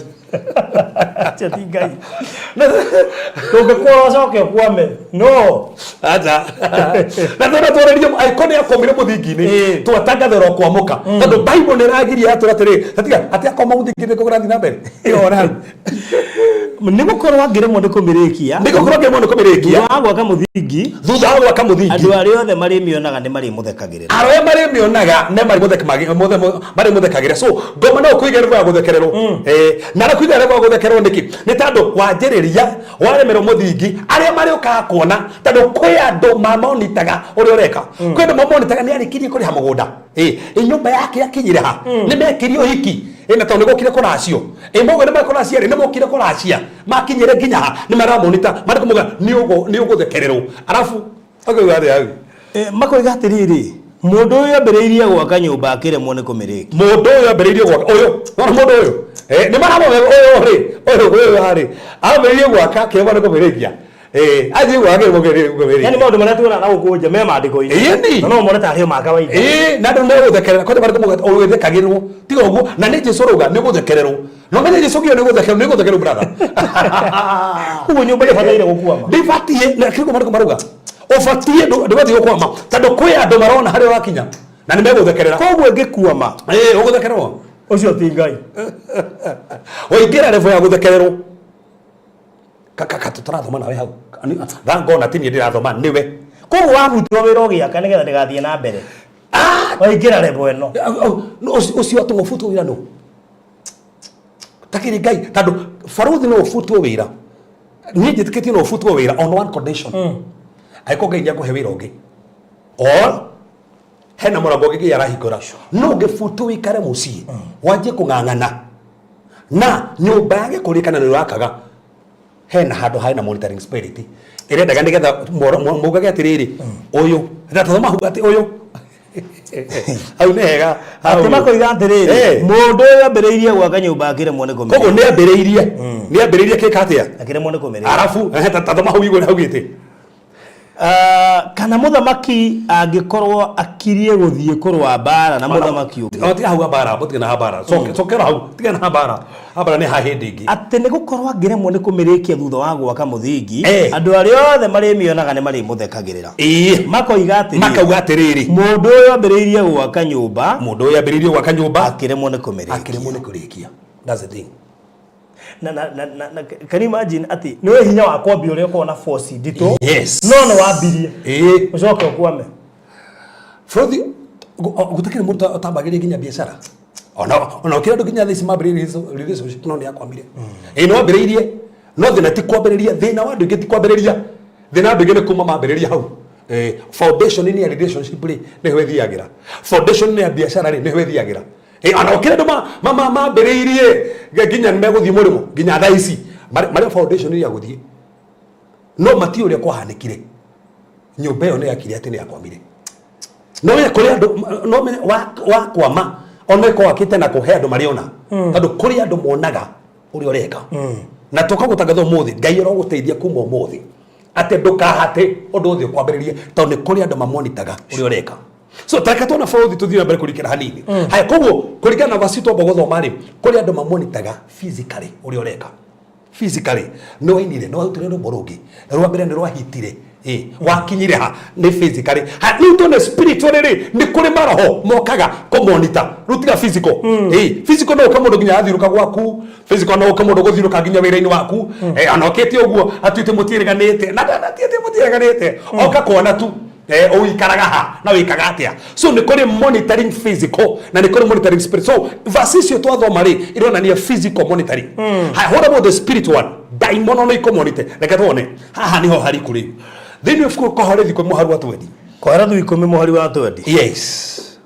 ũcio ti Ngai ndũngĩkwora ũcoke ũkwame no acha na tondũ twarĩrie angĩkorwo nĩ akomire mũthingi-inĩ twatangathĩrwo kwamũka tondũ bible nĩ ĩragiria yatwĩra atĩrĩ tatiga atĩ akoma mũthingi-inĩ kũ kũrathiĩ na mbere ĩyo ona hau nĩ gũkorwo angĩremwo nĩ kũmĩrĩkia nĩ gũkorwo angĩremwo nĩ kũmĩrĩkia thutha wa gwaka mũthingi thutha wa gwaka mũthingi andũ arĩa othe marĩmĩonaga nĩ marĩmũthekagĩrĩra arĩa marĩmĩonaga nĩ marĩmũthekagĩra so ngoma no kũiga level ya gũthekererwo eh na na kũiga level ya gũthekererwo nĩkĩ nĩ tondũ wanjĩrĩria waremerwo mũthingi arĩa marĩũkaga kuona tondũ kwĩ andũ mamonitaga ũrĩa ũreka kwĩ andũ mamonitaga nĩ arĩkirie kũrĩha mũgũnda ĩ nyũmba yake akinyire ha nĩ mekirie ũhiki ĩ na tondũ nĩ gũkire kũracio ĩ moguo nĩ mekũracia rĩ nĩ mokire kũracia makinyire nginya ha nĩ maramonita marĩ kũmauga nĩ ũgũthekererwo arabu akauga atĩa hau Makoiga atĩrĩrĩ mũndũ ũyũ ambĩrĩirie gwaka nyũmba akĩremwo nĩ kũmĩrĩkia mũndũ ũyũ ambĩrĩirie gwaka ũyũ wona mũndũ ũyũ nĩ maramũhe ũyũ rĩ ũyũ ũyũ harĩ ambĩrĩirie gwaka akĩremwo nĩ kũmĩrĩkia athiĩ gwaka akĩremwo kũmĩrĩkia yani maũndũ marĩa tuonaga na gũkũ nja me maandĩko-inĩ Ĩni. na no mone tarĩ o ma kawaida ĩĩ na andũ megũthekerera kwanja marĩ kũmũgeta ũgĩthekagĩrwo tiga ũguo na nĩ Jesũ rauga nĩ ũgũthekererwo no menye Jesũ nginya nĩ ũgũthekererwo nĩ ũgũthekererwo brother Koguo nyũmba ndĩbataire gũkwama ndĩbatiĩ na kĩrĩko marĩkũ marauga ũbatiĩ ndũbatiĩ gũkwama tondũ kwĩ andũ marona harĩa ũrakinya na nĩ megũthekerera koguo ĩngĩkwama ĩĩ ũgũthekererwo ũcio ti Ngai waingĩra level ya gũthekererwo kaka tũtarathoma nawe hau thangona ti niĩ ndĩrathoma nĩwe koguo wabutwo wĩra ũgĩaka nĩgetha ndĩgathiĩ na mbere waingĩra level ĩno ũcio atũgũbutwo wĩra nũ Takĩrĩ Ngai, tondũ barũthi no ũbutwo wĩra. Niĩ njĩtĩkĩtie no ũbutwo wĩra on one condition, angĩkorwo Ngai nĩakũhe wĩra ũngĩ or hena mũrango ũngĩ Ngai arahingũra. No ũngĩbutwo wĩikare mũciĩ wanjie kũng'ang'ana na nyũmba yage kũrĩka na nĩ ũrakaga, hena handũ hena monitoring spirit ĩrendaga nĩgetha maugage atĩrĩrĩ, ũyũ tathoma hau atĩ ũyũ hau nĩ hega hau. Atĩ makoiga atĩrĩrĩ, mũndũ ũyũ ambĩrĩirie gwaka nyũmba akĩremwo nĩ Koguo kũmĩrĩkia. Nĩ ambĩrĩirie kĩka atĩa? Akĩremwo nĩ kũmĩrĩkia. Arabu ehe, tathoma hau igũrũ haugĩte. Ah, kana mũthamaki angĩkorwo akirie gũthiĩ kũrũa mbara na mũthamaki ũngĩ. O, tiga hau mbara, tiga na mbara. Cokera hau, tiga na mbara. Mbara nĩ ha hĩndĩ ĩngĩ. Atĩ nĩ gũkorwo angĩremwo nĩ kũmĩrĩkia thutha wa gwaka mũthingi, andũ arĩa othe marĩmĩonaga nĩ marĩmũthekagĩrĩra, makoiga atĩrĩrĩ, Makauga atĩrĩrĩ, mũndũ ũyũ ambĩrĩirie gwaka nyũmba, mũndũ ũyũ ambĩrĩirie gwaka nyũmba, akĩremwo nĩ kũmĩrĩkia. Akĩremwo nĩ kũrĩkia. That's the thing. Na can you imagine atĩ nĩ wĩ hinya wa kwambia ũrĩa ũkoragwo na force nditũ, no nĩ wambirie, ũcoke ũkwame? Bũrũthi gũtakĩrĩ mũndũ ũtambagĩria nginya biacara, ona ũkĩra andũ nginya thaa ici mambĩrĩirie relationship no nĩ akwamire. Ĩĩ, nĩ wambĩrĩirie, no thĩna ti kwambĩrĩria. Thĩna wa andũ aingĩ ti kwambĩrĩria, thĩna wa andũ aingĩ nĩ kuma mambĩrĩria hau. Foundation -inĩ ya relationship rĩ, nĩho ĩthiagĩra. Foundation -inĩ ya biacara rĩ, nĩho ĩthiagĩra. Ona ũkĩra andũ mambĩrĩirie nginya nĩ megũthiĩ mũrĩmo, nginya thaa ici marĩ foundation ya gũthiĩ, no matiũĩ ũrĩa kwahanĩkire. Nyũmba ĩyo nĩ yakire atĩ nĩ yakwamire. No ye kũrĩ andũ no menye wakwama, ona ĩkorwo wakĩte na kũhe andũ marĩona, tondũ kũrĩ andũ monaga ũrĩa ũreka. Na tũka gũtangatha ũmũthĩ, Ngai arogũteithia kuma ũmũthĩ atĩ ndũkahate ũndũ ũthĩ ũkwambĩrĩrie, tondũ nĩ kũrĩ andũ mamonitaga ũrĩa ũreka. So tareke tuona bũrũri tũthiĩ na mbere kũrikĩra hanini. Haya, koguo kũringana na verse twamba gũthoma rĩ, kũrĩ andũ mamonitaga physically ũrĩa ũreka. Physically nĩ wainire, nĩ warutire rwĩmbo rũngĩ rwa mbere, nĩ rwahitire, ĩ wakinyire ha? Nĩ physically. Ha, rĩu tuone spiritually rĩ, nĩ kũrĩ maroho mokaga kũmonita. Rĩu tiga physical. Ĩ physical no ũke mũndũ nginya athiũrũka gwaku. Physical no ũke mũndũ gũthiũrũka nginya wĩra-inĩ waku. Ona ũkĩte ũguo atuĩte mũtiĩrĩganĩte na ndatiĩte mũtiĩrĩganĩte, oka kuona tu ũikaraga ha na wĩkaga atĩa. So nĩ kũrĩ monitoring physical na nĩ kũrĩ monitoring spirit. So verse icio twathoma rĩ, ironania physical monitoring. Haya, what about the spirit one? Daimono no ikũmonite. Reke tuone haha nĩho hariku rĩu thĩinĩ wa ibuku Koherethi 10 mũhari wa 20. Koherethu 10 mũhari wa 20. Yes.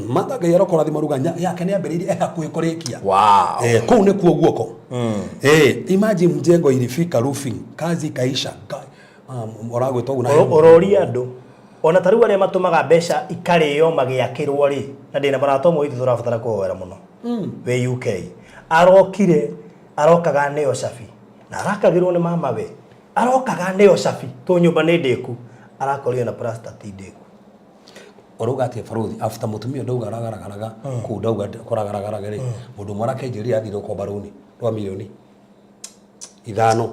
Mata Ngai arokũrathima ruga yake nĩ ambĩrĩirie, e hakuhĩ kũrĩkia. Kũu nĩkuo guoko. Imagine mjengo ilifika roofing, kazi ikaisha. Ũragwĩta ũguo na Ũroria andũ ona ta rĩu arĩa matũmaga mbeca ikarĩo magĩakĩrwo rĩ, na ndĩna mũrata ũmwe witũ tũrabatara kũhoera mũno wĩ UK, arokire arokaga nĩo cabi na arakagĩrwo nĩ mama we, arokaga nĩo cabi tũ nyũmba nĩ ndĩku, arakorire na plaster ti ndĩku. Ũrauga atĩa barũthi after mũtumia ndauga aragaragaraga kũu, ndauga kũragaragaraga rĩ, mũndũ ũmwe arakenjeria athire gũkomba rũni rwa mirioni 5.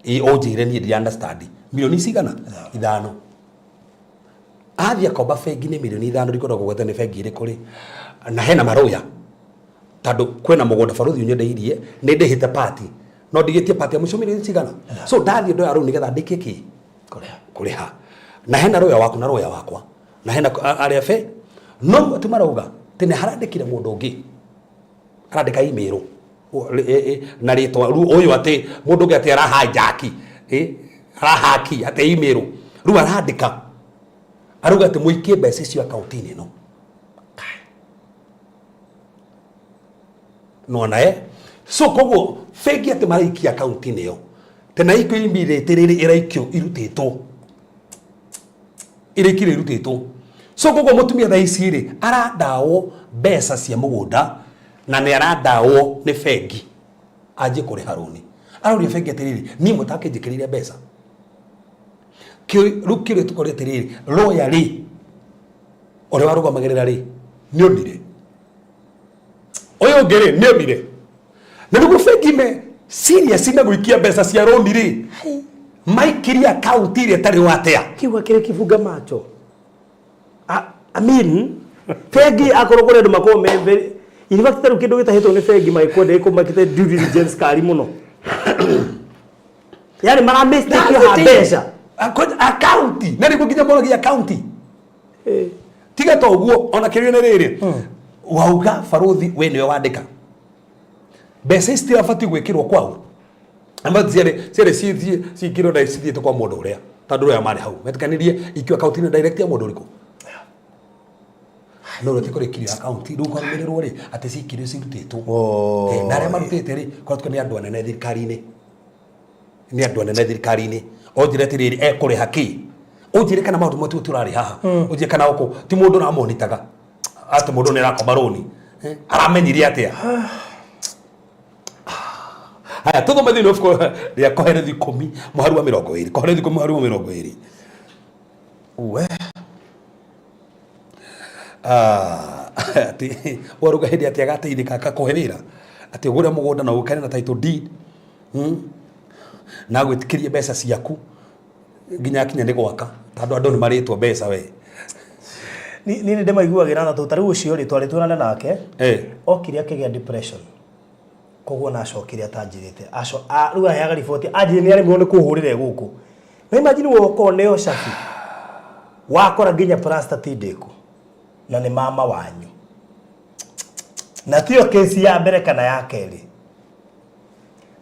Ĩ ũnjĩre niĩ ndi understand mirioni cigana? 5. Athiĩ akomba bengi nĩ mirioni 5, ndikwenda kũgweta nĩ bengi ĩrĩkũ rĩ, na hena marũya tondũ kwĩna mũgũnda barũthi ũnyendeirie, nĩ ndĩhĩte pati no ndigĩtie pati ya mũico mirioni cigana. So ndathiĩ ndoya rũni nĩgetha ndĩkie kĩ? Kũrĩha. Na hena rũya waku na rũya wakwa na hena arĩa be no ti marauga tene harandĩkire mũndũ ũngĩ arandĩka email na rĩtwa rĩu ũyũ atĩ mũndũ ũngĩ atĩ arahajaki, arahaki atĩ email rĩu arandĩka arauga atĩ mũikie mbeca icio akaunti-inĩ ĩno. Nona eh so koguo bengi atĩ maraikia akaunti-inĩ ĩyo tena ikio immediately rĩrĩ ĩraikio irutĩtwo ĩraikire irutĩtwo. So koguo mũtumia thaa ici rĩ, arandawo mbeca cia mũgũnda na nĩ arandawo nĩ bengi anjie kũrĩha rũni. Arauria bengi atĩrĩrĩ, niĩ mũtakĩnjĩkĩrĩire mbeca. Rĩu kĩũria tũkoria atĩrĩrĩ, lawyer rĩ, ũrĩa warũgamagĩrĩra rĩ, nĩ onire ũyũ ũngĩ rĩ, nĩ onire na nĩguo bengi me serious na gũikia mbeca cia rũni rĩ, maikirie akaunti ĩrĩa ĩtarĩ wa atĩa? Kiu akĩrĩ kibunga macho. I mean, bengi akorwo kũrĩ andũ makoragwo me very, in fact, tarĩu kĩndũ gĩtahĩtwo nĩ bengi magĩkwenda ĩkũmakĩte due diligence kari mũno, yani mara mistake ha mbeca. Akaunti na nĩguo nginya moragia akaunti. Tiga to ũguo, ona kĩũria nĩ rĩrĩ. Wauga baruthi we niwe wandĩka mbeca ici citirabatiĩ gwĩkĩrwo kwao, ama ciarĩ ciarĩ cithiĩ cikĩrwo na cithiĩte kwa mũndũ ũrĩa, tondũ ũrĩa marĩ hau metĩkanirie ikio akaunti-inĩ direct ya mũndũ ũrĩkũ, no reke kũrĩkirio akaunti rĩu kwarũmĩrĩrwo rĩ atĩ cikirio cirutĩtwo. Na arĩa marutĩte rĩ korwo nĩ andũ anene thirikari-inĩ, nĩ andũ anene thirikari-inĩ. Ũnjĩre atĩrĩrĩ, ekũrĩha kĩ? Ũnjĩre kana maũndũ matuo tũrarĩ haha, ũnjĩre kana gũkũ ti mũndũ ũramonitaga atĩ mũndũ nĩ arakoma rũni. Aramenyire atĩa? Haya, tũthome thĩinĩ wa ibuku rĩa Koherethi 10 mũhari wa 20. Koherethi 10 mũhari wa 20. We. Ah, atĩ waruga hĩndĩ atĩ agateithĩka akakũhe wĩra atĩ ũgũre mũgũnda na ũkane na title deed, Na agwĩtĩkĩrie mbeca ciaku nginya akinya nĩ gwaka, tondũ andũ nĩ marĩtwo mbeca we. Niĩ nĩ ndĩmaiguagĩra tha tondũ ta rĩu ũcio rĩ, twarĩ twĩrane nake, okire akĩgĩa depression, koguo ona acokire atanjĩrĩte. Rĩu aheaga riboti, anjĩrire nĩ aremirwo nĩ kũhũrĩra e gũkũ. Na imagine woka ũneo cabi, wakora nginya plaster ti ndĩku, na nĩ mama wanyu. Na tiyo kesi ya mbere kana ya kerĩ.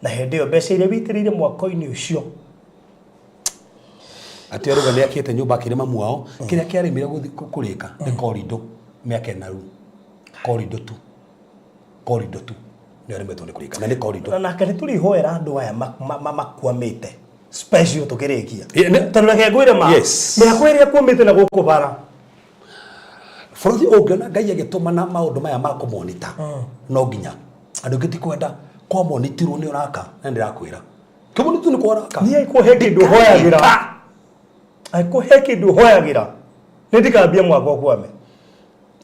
Na hĩndĩ ĩyo mbeca iria wĩitĩrĩire mwako-inĩ ũcio. Atĩ aruga nĩ akĩte nyũmba akĩrĩ mamu wao, kĩrĩa kĩaremire kũrĩka nĩ korindo mĩaka ĩna rĩu. Korindo tu. Korindo tu. Nĩ aremetwo nĩ kũrĩka na nĩ korindo. Na nake nĩ tũrĩhoera andũ aya makwamĩte special tũkĩrĩkia. Tondũ reke ngwĩre ma, mĩako ĩrĩa ĩkwamĩte na gũkũ bara. Bũrũri ũngĩona Ngai agĩtũmana maũndũ maya ma kũmonita, no nginya andũ aingĩ ti kwenda kwamonitirwo nĩ ũraka, na ndĩrakwĩra kĩmonitwo nĩ kwaraka. Niĩ angĩkorwo he kĩndũ hoyagĩra, angĩkorwo he kĩndũ hoyagĩra, nĩ ndikambia mwaka ũkwame.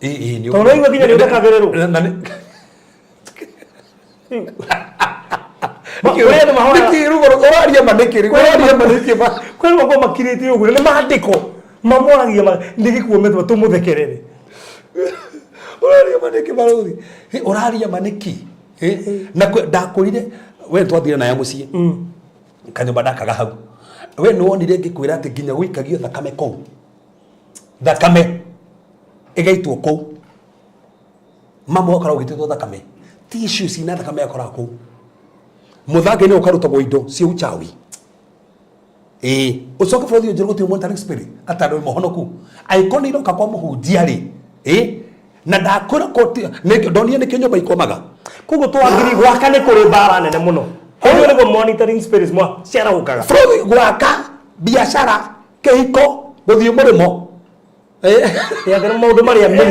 Tondũ waigua nginya nĩ ũthekagĩrĩrwo. Kũrĩ andũ mahoyaga. Nĩkĩ rĩu ũraria ma nĩkĩ rĩu ũraria ma nĩkĩ ma? Kwĩ andũ makoragwo makirĩte ũguo, na nĩ maandĩko mamoragia nĩ gĩkuũ mĩtwe tũmũthekerere. Ũraria ma nĩkĩ barũthi? Ũraria ma nĩkĩ? Na ndakwĩrire we twathire naye mũciĩ kanyũmba ndakaga hau, we nĩ wonire ngĩkwĩra atĩ nginya gũikagio thakame kũu, thakame ĩgaitwo kũu, mama ũkoragwo ũgĩtĩtwo thakame, tissue cina thakame yakoraga kũu mũthanga-inĩ, ũkarutagwo indo cia uchawi. Ĩĩ, ũcoke bũrũri ũnjĩre gũtirĩ monitoring spirit, atĩ andũ mũhonoku angĩkorwo nĩ iroka kwa mũhunjia rĩ. Ĩĩ, na ndakwĩra koti ndonire nĩkĩo nyũmba ikwamaga. Koguo twagĩrĩirwo gwaka nĩ kũrĩ mbara nene mũno. Koguo nĩguo monitoring spirits mwa ciarahũkaga. Bũrũri gwaka, biacara, kĩhiko, gũthiĩ mũrĩmo. Yagĩra maũndũ marĩa main.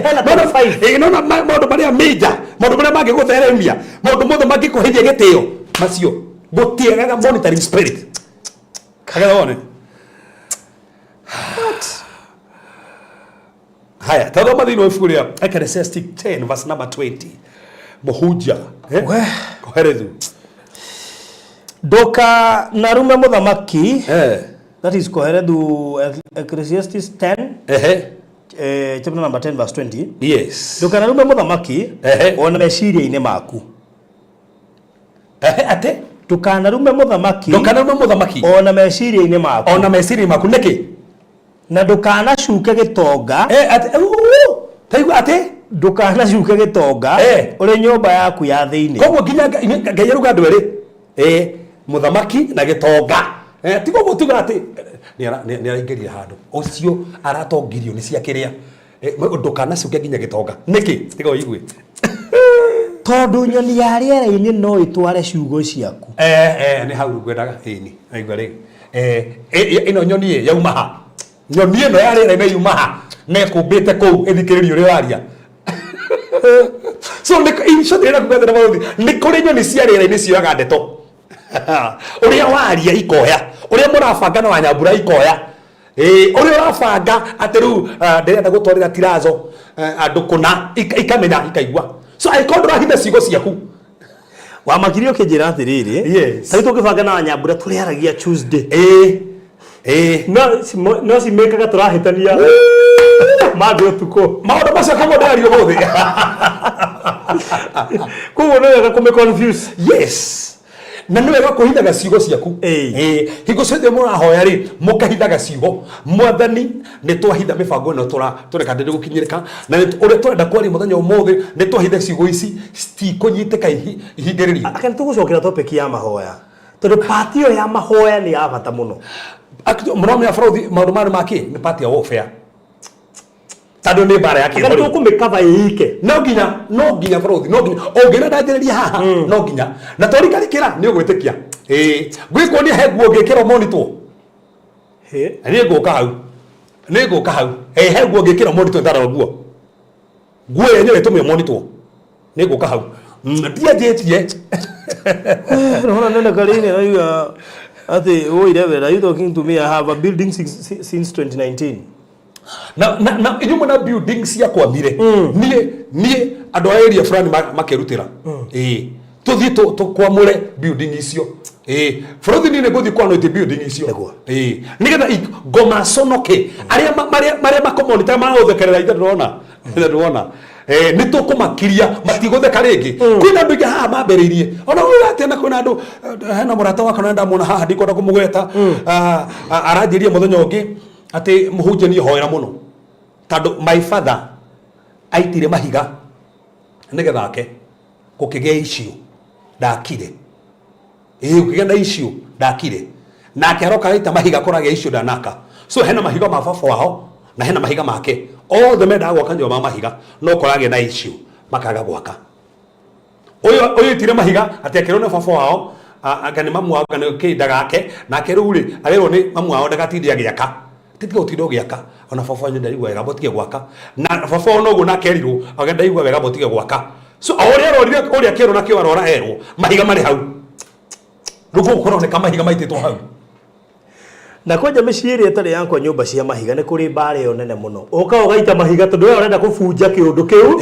Hena top five. Nona maũndũ marĩa major, maũndũ marĩa mangĩgũtheremia, maũndũ mothe mangĩkũheithia gĩtĩo, macio gũtiagaga monitoring spirit. Kagetha wone. Haya, tathoma thĩinĩ wa ibuku rĩa Ecclesiastes 10 verse number 20. Mũhunjia. We. Koherethu. Ndũkanarume mũthamaki. That is Koherethu, Ecclesiastes 10, chapter number 10 verse 20. Ndũkanarume mũthamaki ona meciria-inĩ maku. Atĩ? Ndũkanarume mũthamaki. Ndũkanarume mũthamaki. Ona meciria-inĩ maku. Ona meciria maku nĩkĩ? Na ndũkanacuke gĩtonga. Atĩ, uu, taigua atĩ? Ndũkanacuke gĩtonga ũrĩ nyũmba yaku ya thĩinĩ. Koguo nginya Ngai aruga andũ erĩ. Mũthamaki na gĩtonga. Ti koguo tiga atĩ nĩ araingĩrire handũ. Ũcio aratongirio nĩ cia kĩrĩa. Ndũkanacuke nginya gĩtonga. Nĩkĩ? Tiga ũigue. Tondũ nyoni ya rĩera-inĩ no ĩtware ciugo ciaku. Nĩ hau ngwendaga. Ĩni, naigua rĩu. Ĩno nyoni ĩ yauma ha? Nyoni ĩno ya rĩera-inĩ yuma ha? Na ĩkũmbĩte kũu ĩthikĩrĩrie ũrĩa ũraria. So nĩ in short ndĩrenda kuga atĩ na nĩ kũrĩ nyoni cia rĩera-inĩ cioyaga ndeto. Ũrĩa waria ikoya, ũrĩa mũrabanga na wanyambura ikoya. Ũrĩa ũrabanga atĩ rĩu ndĩrenda gũtwarĩra tirazo andũ kũna, ikamenya ikaigua. So angĩkorwo ndũrahitha ciugo ciaku. Wamakirie ũkĩnjĩra atĩrĩrĩ, Yes. tarĩu tũngĩbanga na wanyambura tũrĩaragia Tuesday. Ĩĩ. No cimĩkaga tũrahĩtania Monday ũtukũ. Maũndũ macio koguo ndĩraria ũmũthĩ. Koguo nĩ wega kũmĩ confuse. Yes. Na nĩ wega kũhithaga ciugo ciaku. Ĩĩ. Ĩĩ, hingo ciothe mũrahoya rĩ, mũkahithaga ciugo. Mwathani, nĩ twahitha mĩbango ĩno tũreka ndĩrĩ gũkinyĩrĩka, na ũrĩa tũrenda kwaria mũthenya ũmũthĩ, nĩ twahitha ciugo ici citikũnyitĩka ihingĩrĩrio. Aka nĩ tũgũcokera topic ya mahoya, tondũ part ĩyo ya mahoya nĩ ya bata mũno. Mũramenya bũrũthi maũndũ maya nĩ makĩ nĩ part ya warfare, tondũ nĩ mbara ya Aka nĩ kĩroho rĩu. Tũkũmĩkaba ĩike. No nginya bũrũthi, no nginya ũngĩona ndanjĩrĩria haha, no nginya na tũrikarikĩra nĩ ũgwĩtĩkia. Ĩĩ, ngwĩkuonia he nguo ngĩkĩra monitwo. Nĩ ngũka hau, nĩ ngũka hau. Ĩ, he nguo ngĩkĩra monitwo, ndarora nguo yenyewe ĩtũmĩo monitwo, nĩ ngũka hau. Ndianjĩtie. Naona nene Karine raiga atĩ, "Oi Reverend, are you talking to me? I have a building since 2019." Na inyuĩ mwena building ciakwamire, niĩ andũ a area fulani makerutĩra, ĩĩ, tũthiĩ tũkwamũre building icio. Ĩĩ bũrũthi, niĩ nĩ ngũthiĩ kwanoite building icio. Ĩĩ, nĩgetha ngoma conoke arĩa marĩa makomonita magũthekerera ithe ndĩrona, ithe ndĩrona. Eh, nĩ tũkũmakiria matigũtheka rĩngĩ. Kwĩna andũ aingĩ haha mambĩrĩirie ona ũyũ atĩ, na kwĩna andũ, hena mũrata wakwa na ndamuona haha, ndikwenda kũmũgweta. Ah, ah, aranjĩria mũthenya ũngĩ atĩ mũhunjia niĩ hoera mũno tondũ my father aitire mahiga nĩgetha ake gũkĩgĩa icio ndakire. Ĩĩ, gũkĩgĩa na icio ndakire, nake aroka aita mahiga kũragĩa icio ndanaka. So hena mahiga ma baba wao na hena mahiga make, othe mendaga gwaka nyũmba ma mahiga, no kũragĩa na icio makaga gwaka. Ũyũ aitire mahiga atĩ akĩrwo nĩ baba wao, anga nĩ mamu wao, anga nĩ kĩ, ndagake. Nake rĩu rĩ, arerwo nĩ mamu wao ndagatinde agĩaka, tiga gũtinda ũgĩaka, ona baba wanyu ndaigua wega, mũtige gwaka. Na baba wao noguo nake erirwo anga ndaigua wega, mũtige gwaka. So o ũrĩa arorire ũrĩa akĩrwo nakĩo, arora erwo mahiga marĩ hau rĩu, kũu kũroneka mahiga maitĩtwo hau. Na kwanja mĩciĩ ĩrĩa ĩtarĩ yakwa nyũmba cia mahiga, nĩ kũrĩ mbara ĩyo nene mũno, ũka ũgaita mahiga tondũ we ũrenda kũbunja kĩũndũ kĩu.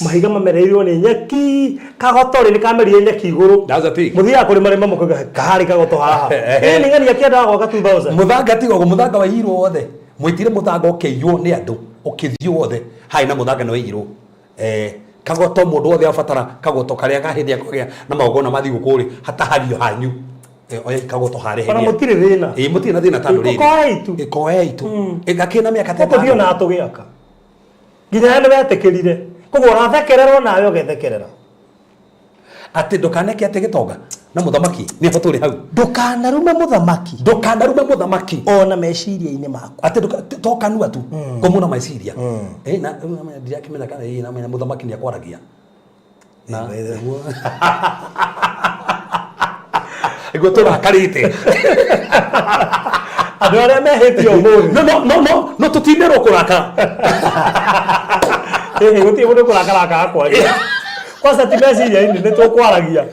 Mahiga mamereirwo nĩ nyeki, kagoto rĩ nĩ kamerire nyeki igũrũ. That's the thing. Mũthiaga kũrĩma rĩma mũkauga kaharĩ kagoto haha. Ĩĩ, nĩ ng'ani akĩendaga gwaka 2000. Mũthanga tiga ũguo, mũthanga waiyirwo wothe, mwĩtire mũthanga ũkĩiywo nĩ andũ, ũkĩthiĩ wothe harĩ na mũthanga nĩ waiyirwo. Eh, kagoto mũndũ wothe abatara kagoto karĩa ka hĩndĩ ya kũgĩa na magongona ma thigũkũ rĩ, hatahagio hanyu. Eh, oyai kagoto harĩa. Ona mũtirĩ thĩna. Ĩĩ, mũtirĩ na thĩna tondũ rĩrĩ. Ĩkoei tu. Ĩkoei tu. Gakĩrĩ na mĩaka ta Gũkũ ĩtano. na tũgĩaka nginya we nĩ wetĩkĩrire, koguo ũrathekererwo nawe ũgethekerera. Atĩ ndũkaneke atĩ gĩtonga na mũthamaki nĩ ho tũrĩ hau. Ndũkanarume mũthamaki. Ndũkanarume mũthamaki. Ona meciria-inĩ maku. Atĩ to kanua tu, ngomũ na meciria. Eh, na ndirakĩmenya kana ĩ, na mũthamaki nĩ akwaragia na nĩguo tũrakarĩte. Andũ arĩa mehĩtie ũmũthĩ. No tũtinderwo kũrakara. Ĩhĩ, gũtirĩ mũndũ kũrakara akaga kwaria. Kwanza ti meciria-inĩ, nĩ tũkwaragia.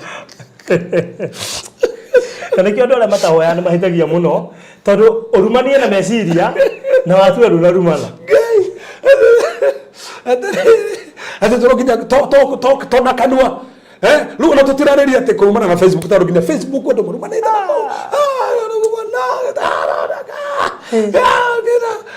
Na nĩkĩo andũ arĩa matahoyaga nĩ mahĩtagia mũno, tondũ ũrumanie na meciria na watue ndũnarumana. Atĩ tũro nginya to na kanua. Eh, rĩu ona tũtirarĩria atĩ kũrumana na Facebook, tondũ nginya Facebook andũ marumanĩte na kũu. Ah,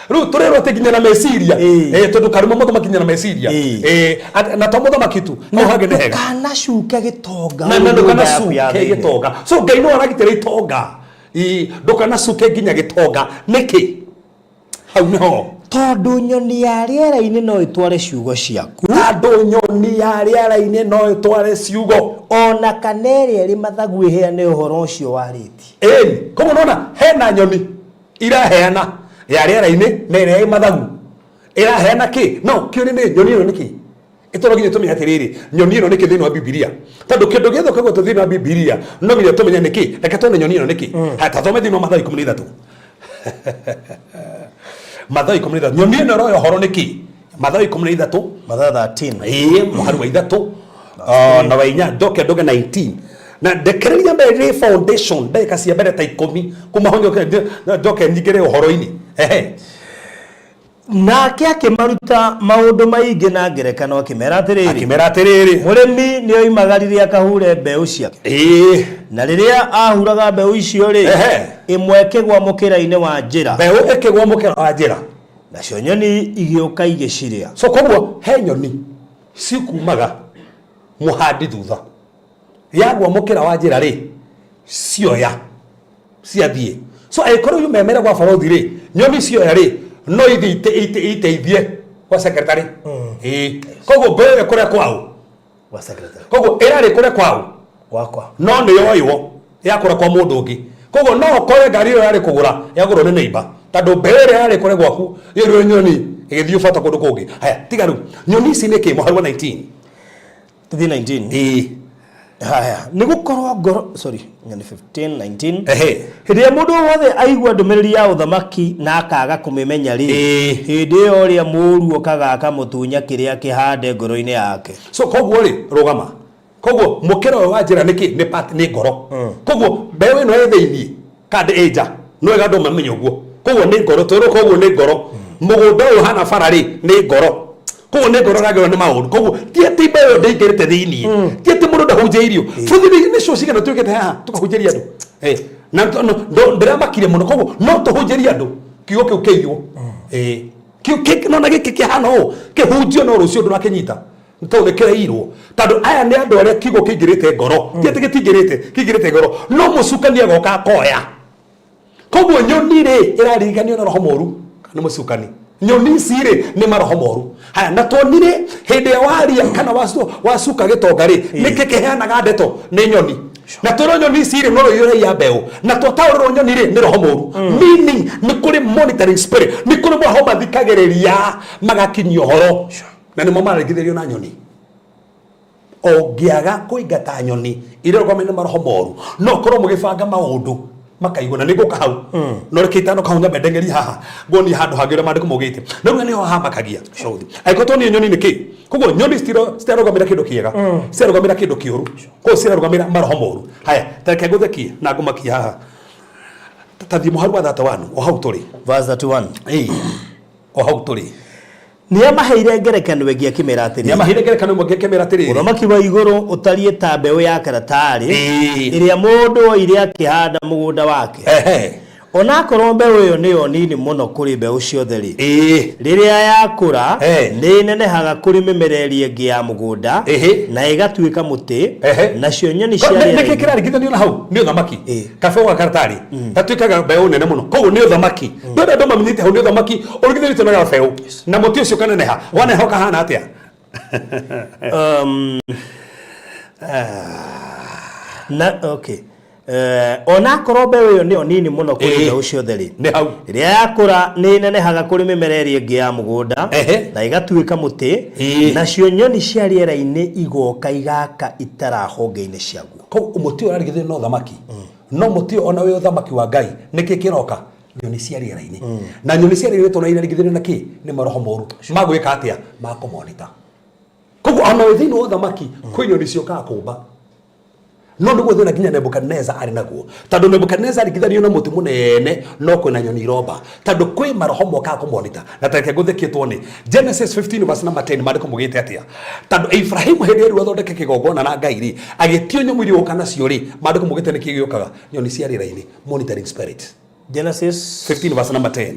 rĩu tũrerwo atĩ nginya na meciria. Eh, tondũ karuma mũthamaki nginya na meciria. Eh, na to mũthamaki tu, hau hangĩ nĩ hega. Ndũkanacuke gĩtonga. Na ũrĩ nyũmba yaku ya ndũkanacuke thĩinĩ. Gĩtonga, so Ngai no aragitĩra itonga. Ĩ, ndũkanacuke nginya gĩtonga nĩkĩ? Hau nĩho. Tondũ nyoni ya rĩera-inĩ no ĩtware ciugo ciaku. Tondũ nyoni ya rĩera-inĩ no ĩtware ciugo. Ona kana ĩrĩa ĩrĩ mathagu ĩheane ũhoro ũcio warĩtie. Ĩni koguo nona hena nyoni iraheana ya rĩera-inĩ na ĩrĩa ĩ mathagu ĩraheana kĩ? No kĩũria nĩ nyoni ĩno nĩkĩ? Ĩtoro nginya tũmenye atĩrĩrĩ, nyoni ĩno nĩkĩ thĩinĩ wa Bibilia? Tondũ kĩndũ gĩothe kĩgwetwo thĩinĩ wa Bibilia no nginya tũmenye nĩkĩ. Reke tuone nyoni ĩno nĩkĩ. Haya, tathome thĩinĩ wa Mathayo 13, Mathayo 13. Nyoni ĩno ĩroya ũhoro nĩkĩ? Mathayo 13. Mathayo 13. Ĩĩ, mũhari wa 3 na wa 4, ndoke ndoge 19 na ndekereria mbere rĩ foundation ndagĩka cia mbere ta 10 kuma ho, njoke njoke nyingĩre ũhoro-inĩ. Ehe. Nake akĩmaruta maũndũ maingĩ na ngerekano, akĩmera atĩrĩrĩ, Akĩmera atĩrĩrĩ, mũrĩmi nĩ oimagarire akahure mbeũ ciake. Na rĩrĩa ahuraga mbeũ icio rĩ, ĩmwe ĩkĩgwa mũkĩra-inĩ wa njĩra, Mbeũ ĩkĩgwa mũkĩra wa njĩra, nacio nyoni igĩũka igĩcirĩa. So koguo he nyoni cikumaga mũhandi thutha, yagwa mũkĩra wa njĩra rĩ, Cioya ciathiĩ. So angĩkorwo yuma emere gwa borothi rĩ, nyoni cioya rĩ, no ithiĩ iteithie gwa secretary. Ĩĩ, koguo mbeũ ĩyo kũrĩa kwao. Gwa secretary. Koguo ĩrarĩ kũrĩa kwao. Gwakwa. No nĩ yoywo yakũra kwa mũndũ ũngĩ. Koguo no ũkore ngari ĩyo yarĩ kũgũra yagũrwo nĩ neighbor, tondũ mbeũ ĩrĩa yarĩ kũrĩa gwaku yoirwo nyoni ĩgĩthiĩ ũbata kũndũ kũngĩ. Haya, tiga rĩu nyoni ici nĩ kĩ? Mũhari wa 19. Tũthiĩ 19. Ĩĩ. Haya, nĩ gũkorwo ngoro, sorry, nyoni 15 19. Ehe. Hĩndĩ ĩrĩa mũndũ wothe aigua ndũmĩrĩri ya ũthamaki na akaga kũmĩmenya rĩ, Ĩĩ. hĩndĩ ĩyo ũrĩa mũũru okaga akamũtunya kĩrĩa kĩhande ngoro-inĩ yake. So koguo rĩ, rũgama. Koguo mũkĩra ũyũ wa njĩra nĩ kĩ? Nĩ part, nĩ ngoro. Koguo mbeũ ĩno ĩ thĩiniĩ kana ĩ nja, no wega andũ mamenye ũguo. Koguo nĩ ngoro, twĩrwo koguo nĩ ngoro. Mũgũnda ũyũ ũhana bara rĩ, nĩ ngoro. Koguo nĩ ngoro ĩragĩrwo nĩ maũndũ. Koguo ti atĩ mbeũ ĩyo ndĩingĩrĩte thĩiniĩ, ti atĩ mũndũ ndahunjĩirio. Bũthi nĩ cio cigana twĩkĩte haha tũkahunjĩria andũ. Na ndĩramakire mũno. Koguo no tũhunjĩrie andũ kiugo kĩu kĩiywo. Nona gĩkĩ kĩhana ũũ, kĩhunjio no rũciũ ndũrakĩnyita. Tondũ nĩ kĩrairwo. Tondũ aya nĩ andũ arĩa kiugo kĩingĩrĩte ngoro. Ti atĩ gĩtingĩrĩte, kĩingĩrĩte ngoro. No mũcukani agoka akoya. Koguo nyoni rĩ, ĩraririkanio na roho mũru kana mũcukani. Nyoni ici rĩ, nĩ maroho moru. Haya, na tuonire hĩndĩ ĩrĩa waria kana wacuka gĩtonga rĩ, nĩkĩ kĩheanaga ndeto? Nĩ nyoni. Na twĩrwo nyoni ici rĩ, no rũiyũ rũraiya mbeũ. Na twataũrĩrwo nyoni rĩ, nĩ roho mũru. Meaning, nĩ kũrĩ monitoring spirit, nĩ kũrĩ maroho mathikagĩrĩria magakinyia ũhoro. Na nĩmo mararingithĩrio na nyoni. Ũngĩaga kũingata nyoni iria ũrũgamĩrĩire nĩ maroho moru, no ũkorwo mũgĩbanga maũndũ makaigua, na nĩ ngũka hau. No reke itanoka hau nyambe ndengerie haha, nguonie handũ hangĩ ũrĩa maandĩko maugĩte. Na rĩu nĩho hamakagia. Angĩkorwo tuonire nyoni nĩ kĩ? Koguo nyoni citirarũgamĩra kĩndũ kĩega, cirarũgamĩra kĩndũ kĩũru. Koguo cirarũgamĩra maroho moru. Haya, ta reke ngũthekie na ngũmakie haha. Ta thiĩ mũhari wa 31, o hau tũrĩ. Verse 31. Ĩĩ, o hau tũrĩ. Nĩamaheire ngerekano ĩngĩ akĩmera atĩrĩ. Nĩamaheire ngerekano ĩmwe akĩmera atĩrĩrĩ. Ũthamaki wa igũrũ ũtariĩ ta mbeũ ya karatarĩ, Ĩĩ. ĩrĩa mũndũ oire akĩhanda mũgũnda wake. Ehe. Ona akorwo mbeũ ĩyo nĩyo nini mũno kũrĩ mbeũ ciothe-rĩ, Ĩĩ. rĩrĩa yakũra, Eh. nĩ ĩnenehaga kũrĩ mĩmera ĩrĩa ĩngĩ ya mũgũnda, Ĩhĩ. na ĩgatuĩka mũtĩ, Ehe. nacio nyoni cia Nĩ- nĩkĩ rĩera-inĩ kĩraringithanio na hau? Nĩ ũthamaki. Ĩĩ. Kabeũ ga karatarĩ gatuĩkaga mbeũ nene mũno. Koguo nĩ ũthamaki. Ndũrĩ andũ mamenyete hau nĩ ũthamaki ũringithanĩtio na gabeũ. Na mũtĩ ũcio ũkaneneha. Waneneha ũkahana atĩa? Na, okay. Ona akorwo mbeũ ĩyo nĩyo nini mũno kũrĩ mbeũ ciothe rĩ, Nĩ hau. Rĩrĩa yakũra nĩ ĩnenehaga kũrĩ mĩmera ĩrĩa ĩngĩ ya mũgũnda, na ĩgatuĩka mũtĩ, nacio nyoni cia rĩera-inĩ igoka igaka itara honge-inĩ ciaguo. Koguo mũtĩ ũyũ ũrarigithĩrio na ũthamaki, no mũtĩ ũyũ ona wĩ ũthamaki wa Ngai, nĩkĩ kĩroka? Nyoni cia rĩera-inĩ. Na nyoni cia rĩera-inĩ tondũ iraringithĩrio na kĩ? Nĩ maroho moru. Magwĩka atĩa? Makũmonita. Koguo ona wĩ thĩinĩ wa ũthamaki, kwĩ nyoni ciũkaga kũmba. No nĩguo thĩna nginya Nebukadneza arĩ naguo. Tondũ Nebukadneza aringithanirio na mũtĩ mũnene, no kwĩna nyoni iromba. Tondũ kwĩ maroho mokaga kũmonita. Na ta reke ngũthekie tuone. Genesis 15 verse number 10, maandĩko maugĩte atĩa? Tondũ Ibrahimu hĩndĩ ĩrĩa athondeke kĩgongona na Ngai rĩ, agĩtio nyamũ iria ũka nacio rĩ, maandĩko maugĩte nĩkĩ gĩũkaga? Nyoni cia rĩera-inĩ, monitoring spirit. Genesis 15 verse number 10.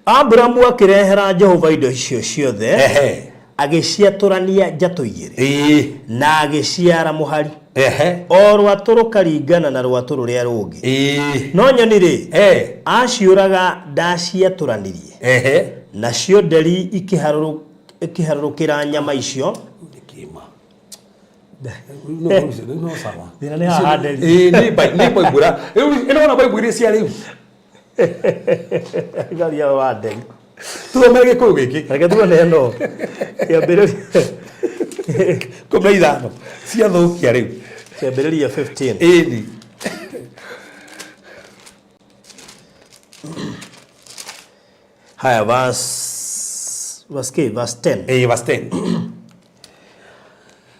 Aburamu akĩrehera Jehova indo icio ciothe, Ehe. agĩciatũrania njatũ igĩrĩ, Ĩĩ. na agĩciara mũhari, Ehe. o rwatũ rũkaringana na rwatũ rũrĩa rũngĩ. Ĩĩ. No nyoni rĩ, Eh. aciũraga ndaciatũranirie, Ehe. nacio nderi ikĩharũrũkĩra nyama icio. Nĩkĩma. No, no, no, sawa. Thĩna nĩ haha nderi. Ĩĩ, nĩ Bible rĩu ĩno ona Bible iria cia rĩu. Ngaria wa nderi. Tuthomere gĩkũyũ gĩkĩ. Reke tuone ĩno. Kĩambĩrĩria. 15. Ciathũkia rĩu. Kĩambĩrĩria 15. Ĩni. Haya, verse verse K, verse 10. Ĩĩ, verse 10.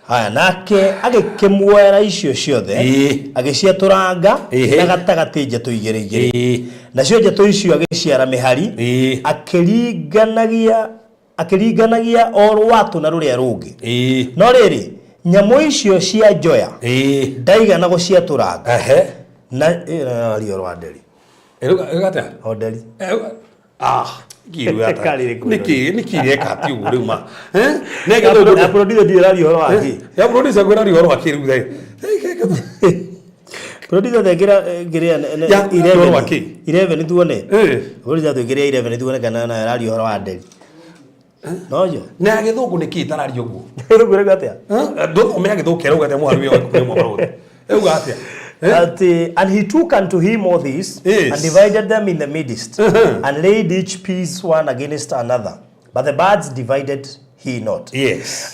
Haya, nake agĩkĩmuoera icio ciothe, Ĩĩ. agĩciatũranga Ĩhĩ. na gatagatĩ njatũ igĩrĩ igĩrĩ. Ĩĩ. Nacio njatũ icio agĩciara mĩhari, Ĩĩ. akĩringanagia o rwatũ na rũrĩa rũngĩ. Ĩĩ. No rĩrĩ, nyamũ icio cia njoya Ĩĩ. ndaigana gũciatũranga. Ehe. Na ĩyo nĩ aria rwa nderi. Ĩruga atĩa? O nderi. Ah. Kari rĩkũ Nĩkĩ nĩkĩ ireka atĩ ũguo rĩu ma? Eh? Nĩ gĩthũngũ. Ya producer ndirĩ ĩraria ũhoro wa kĩ. Ya producer ngwĩraria ũhoro wa kĩ rĩu? Producer tekĩra kĩrĩa Ya, ũhoro wa kĩ? 11 tuone. Eh. Producer twĩkĩre 11 tuone kana nayo ĩraria ũhoro wa nderi. Nojo. Na ya gĩthũngũ nĩkĩ ĩtararia ũguo? Gĩthũngũ ĩrauga atĩa? Ndũthome ya gĩthũngũ kĩrauga atĩa mũhari ũyũ wa 11 barũthi? Ĩrauga atĩa? Eh? Ati, and he took unto him all these and divided them in the midst and laid each piece one against another. But the birds divided he not.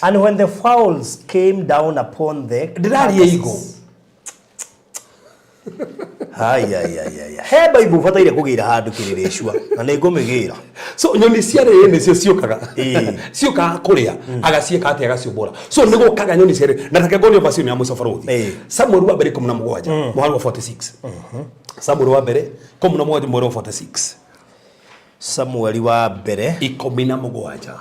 And when the fowls came down upon the Ndĩraria igũ. Haya, ya, ya, ya. He Bible ũbataire kũgĩra handũ kĩrĩrĩcua na nĩ ngũmĩgĩra. So nyoni cia rĩrĩ nĩcio ciũkaga. Ĩĩ. Ciũkaga kũrĩa, agaciĩka atĩa agaciũmbũra. So nĩ gũkaga nyoni cia rĩrĩ. Na reke ngonie verse ĩno ya mũico barũthi. Ĩĩ. Samuel wa mbere 17 mũhari wa 46. Samuel wa mbere 17 mũhari wa 46. Samueli wa mbere 17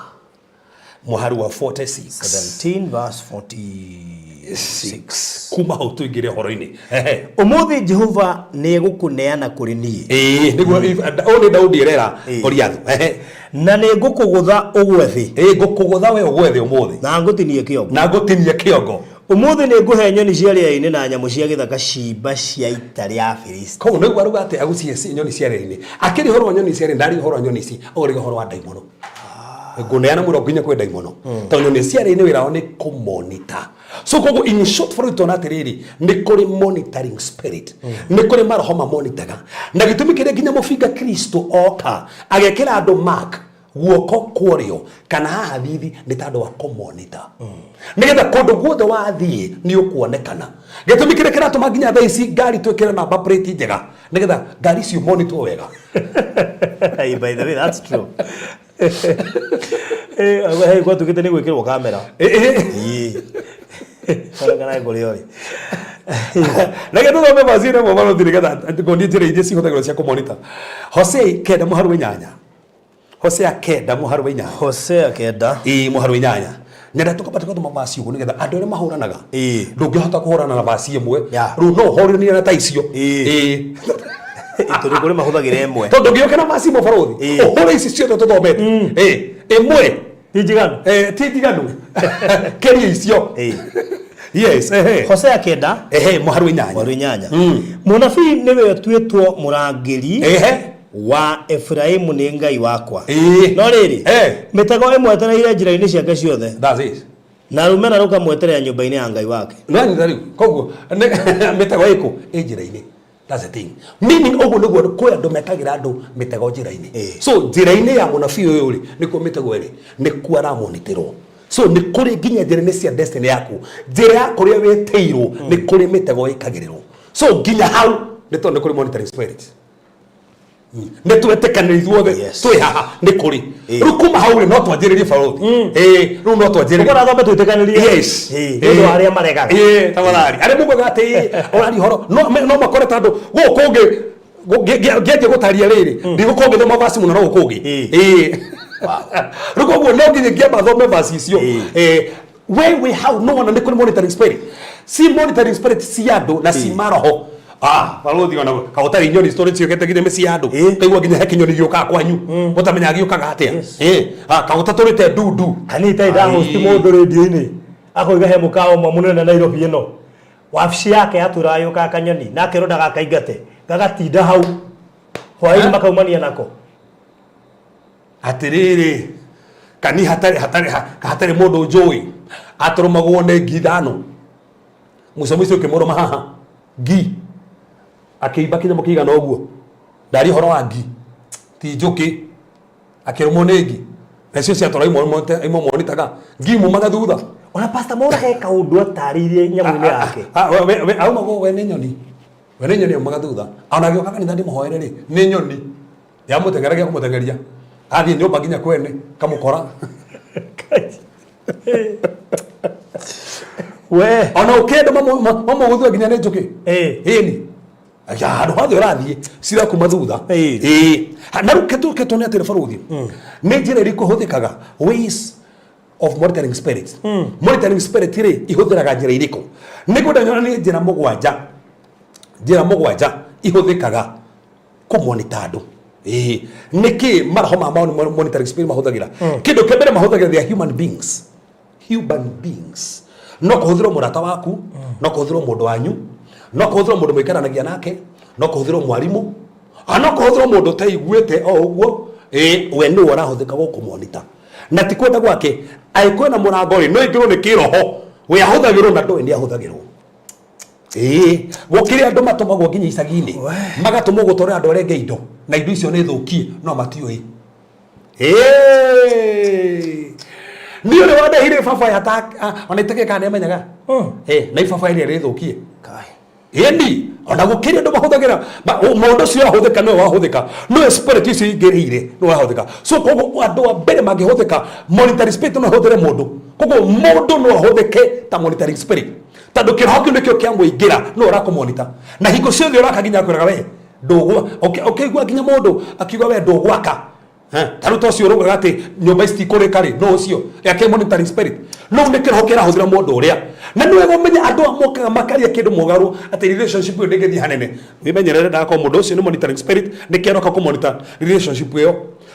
mũhari wa 46. 17 verse 46. Kuma hau tũingĩre ũhoro-inĩ. Ehe. Ũmũthĩ Jehova nĩ egũkũneana kũrĩ niĩ. Ĩĩ, nĩguo ũyũ nĩ Daudi erera Goliathu. Ehe. Na nĩ ngũkũgũtha ũgwe thĩ. Ĩĩ, ngũkũgũtha we ũgwe thĩ ũmũthĩ. Na ngũtinie kĩongo. Na ngũtinie kĩongo. Ũmũthĩ nĩ ngũhe nyoni cia rĩera-inĩ na nyamũ cia gĩthaka ciimba cia ita rĩa Afilisti. Koguo nĩguo aruga atĩ agucie nyoni cia rĩera-inĩ. Akĩria ũhoro wa nyoni cia rĩera-inĩ, ndaria ũhoro wa nyoni ici, aroiga ũhoro wa ndaimono. Ngũneana mũno nginya kwĩ ndaimono. Tondũ nyoni cia rĩera-inĩ wĩra wao nĩ kũmonita. So koguo in short bũrũri tuona atĩrĩrĩ, nĩ kũrĩ monitoring spirit. Nĩ kũrĩ maroho mamonitaga. Na gĩtũmi kĩrĩa nginya mũbinga Kristo oka agekĩra andũ mark guoko kwa ũrĩo kana haha thithi nĩ tondũ wa kũmonita. Nĩgetha kũndũ guothe wathiĩ nĩ ũkuonekana. Gĩtũmi kĩrĩa kĩratũma nginya thaa ici ngari twĩkĩre number plate njega nĩgetha ngari icio monitwo wega. Hey, by the way, that's true. Eh, hey, gwatuĩkĩte nĩ gwĩkĩrwo kamera. Ĩĩ. Kana kana kũrĩ ũrĩ. Reke tũthome verse ĩno ĩmwe barũthi nĩgetha ngonie njĩra iria cihũthagĩrwo cia kũmonita. Hosea kenda mũhari wa inyanya. Hosea kenda mũhari wa inyanya. Hosea kenda. Ĩĩ mũhari wa inyanya. Nyenda tũkamba tũgathoma verse ũguo nĩgetha andũ arĩa mahũranaga. Ĩĩ. Ndũngĩhota kũhũrana na verse ĩmwe. Yeah. Rĩu no ũhũranire na ta icio. Ĩĩ. Ĩĩ. Tondũ kũrĩ mahũthagĩra ĩmwe. Tondũ ndũngĩũka na verse ĩmwe barũthi. Ĩĩ. Ũhũre ici ciothe tũthomete. Ĩĩ. Ĩmwe. Ti njiganu. Eh, ti njiganu. Kĩria icio. Ĩĩ. Yes, ehe. Hosea kenda. Ehe, mũhari wa inyanya. Mũhari wa inyanya. Mũnabii nĩwe ũtuĩtwo mũrangĩri. Ehe. Wa Efiraimu nĩ Ngai wakwa. Ĩĩ. No rĩrĩ, Eh. mĩtego ĩmwetereire njĩra-inĩ ciake ciothe. That's it. Na rũmena rũkamweterera nyũmba-inĩ ya Ngai wake. No anyita rĩu. Koguo mĩtego ĩkũ? Ĩ njĩra-inĩ. That's the thing. Meaning ũguo nĩguo kwĩ andũ mekagĩra andũ mĩtego njĩra-inĩ. So njĩra-inĩ ya mũnabii ũyũ rĩ, nĩkuo mĩtego ĩrĩ, nĩkuo aramonitĩrwo. So nĩ kũrĩ nginya njĩra-inĩ cia destiny yaku, njĩra ya kũrĩa wĩtĩirwo nĩ kũrĩ mĩtego ĩkagĩrĩrwo. So nginya hau nĩ tondũ nĩ kũrĩ monitoring spirit. Nĩ twetĩkanĩre ithuothe twĩ haha nĩ kũrĩ. Rĩu kuma hau rĩ no twanjĩrĩrie barũthi. Ĩĩ, rĩu no twanjĩrĩrie. Ũkora twambe twĩtĩkanĩrie. Yes. Ĩĩ, nĩ ũndũ wa arĩa maregaga. Ĩĩ, tafadhali. Arĩa mugaga atĩ ũraria ũhoro no no makore tondũ gũkũ kũngĩ ngĩanjia gũtaria rĩrĩ ndigũkorwo ngĩthoma verse mũno no gũkũ kũngĩ. Ĩĩ. Rĩu koguo no nginya ngĩamba thome verse icio. Ĩĩ, we wĩ hau no wona nĩ kũrĩ monitoring spirit. Si monitoring spirit cia andũ na ci maroho. Ah, barũthi ona kaũtarĩ nyoni story ciũkĩte nginya mĩciĩ ya andũ. Kaigua nginya he kĩnyoni gĩũkaga kwanyu. Ũtamenyaga gĩũkaga atĩa. Ĩĩ, ah, kaũtatũrĩte ndundu. Kani itarĩ ndahost mũndũ rĩndiũ-inĩ akoiga he mũkawa ũmwe mũnene Nairobi ĩno wabici yake yatũraga yũkaga kanyoni na akerwo ndagakaingate gagatinda hau hwaĩ-inĩ makaumania nako. Atĩrĩrĩ, kani hatarĩ hatarĩ hatarĩ mũndũ njũĩ atũrũmagwo nĩ ngi ithano. Mũico mũico ũkĩmũrũma haha ngi akĩimba kĩnyamũ kĩigana ũguo. Ndaria ũhoro wa ngi ti njũkĩ, akĩrũmwo nĩ ngi nacio ciatũra imũmonitaga ngi mumaga thutha. Ona Pastor Mwaura he kaũndũ atarĩirie nyamũ-inĩ yake. Aumagwo we nĩ nyoni, we nĩ nyoni aumaga thutha. Ona agĩũka kanitha ndĩmũhoere rĩ nĩ nyoni yamũteng'eragia kũmũteng'eria athiĩ nyũmba nginya kwene kamũkora. We ona ũkĩenda mamũgũthwe nginya nĩ njũkĩ. Ĩni ya handũ hothe ũrathiĩ cirakuma thutha. Ĩĩ. Na rĩu kĩtũ kĩtũ nĩ atĩrĩ barũthi, nĩ njĩra ĩrĩkũ ĩhũthĩkaga ways of monitoring spirits? Monitoring spirit rĩ ihũthĩraga njĩra irĩkũ? Nĩ ngwenda nyonanie njĩra mũgwanja, njĩra mũgwanja ihũthĩkaga kũmonita andũ. Ĩĩ, nĩkĩ maroho ma monitoring spirit mahũthagĩra? Kĩndũ kĩa mbere mahũthagĩra, they are human beings. Human beings, no kũhũthĩrwo mũrata waku, no kũhũthĩrwo mũndũ wanyu, no kũhũthĩrwo mũndũ mũikaranagia nake, no kũhũthĩrwo mwarimũ, a no kũhũthĩrwo mũndũ ũteiguĩte o ũguo. Ĩĩ, we nĩwe ũrahũthĩka gũkũmonita na ti kwenda gwake. Angĩkorwo na mũrango rĩ, no ingĩrwo nĩ kĩroho. We ahũthagĩrwo na ndũĩ nĩ ahũthagĩrwo. Ĩĩ, gũkĩrĩ andũ matũmagwo nginya icagi-inĩ, magatũmwo gũtwarĩra andũ arĩa angĩ indo, na indo icio nĩ thũkie, no matiũĩ. Ĩĩ, niĩ ũrĩa wandehire ibaba ya ona itakĩrĩ kana nĩamenyaga. Eh, na ibaba ĩrĩa rĩthũkie. Ĩni ona gũkĩrĩ andũ mahũthagĩra mũndũ ũcio ahũthĩka, nĩwe wahũthĩka, nĩwe spirit icio ingĩrĩire, nĩwe wahũthĩka. So koguo andũ a mbere mangĩhũthĩka, monitoring spirit no ĩhũthĩre mũndũ. Koguo mũndũ no ahũthĩke ta monitoring spirit, tondũ kĩroho kĩu nĩkĩo kĩamũingĩra, nĩwe ũrakũmonita na hingo ciothe ũraka nginya akwĩraga we ndũgwa. Ũkĩigua nginya mũndũ akiuga we ndũgwaka. Eh, ta rĩu ta ũcio ũraugaga atĩ nyũmba ici tikũrĩka rĩ, no ũcio yake monitoring spirit no nĩ kĩroho kĩrahũthĩra mũndũ ũrĩa. Na nĩ wega ũmenye andũ aya mokaga makaria kĩndũ mũgarũ atĩ relationship ĩyo ndĩngĩthiĩ hanene, wĩmenyerere ndagakorwo mũndũ ũcio nĩ monitoring spirit, nĩ kĩaroka kũmonitor relationship ĩyo.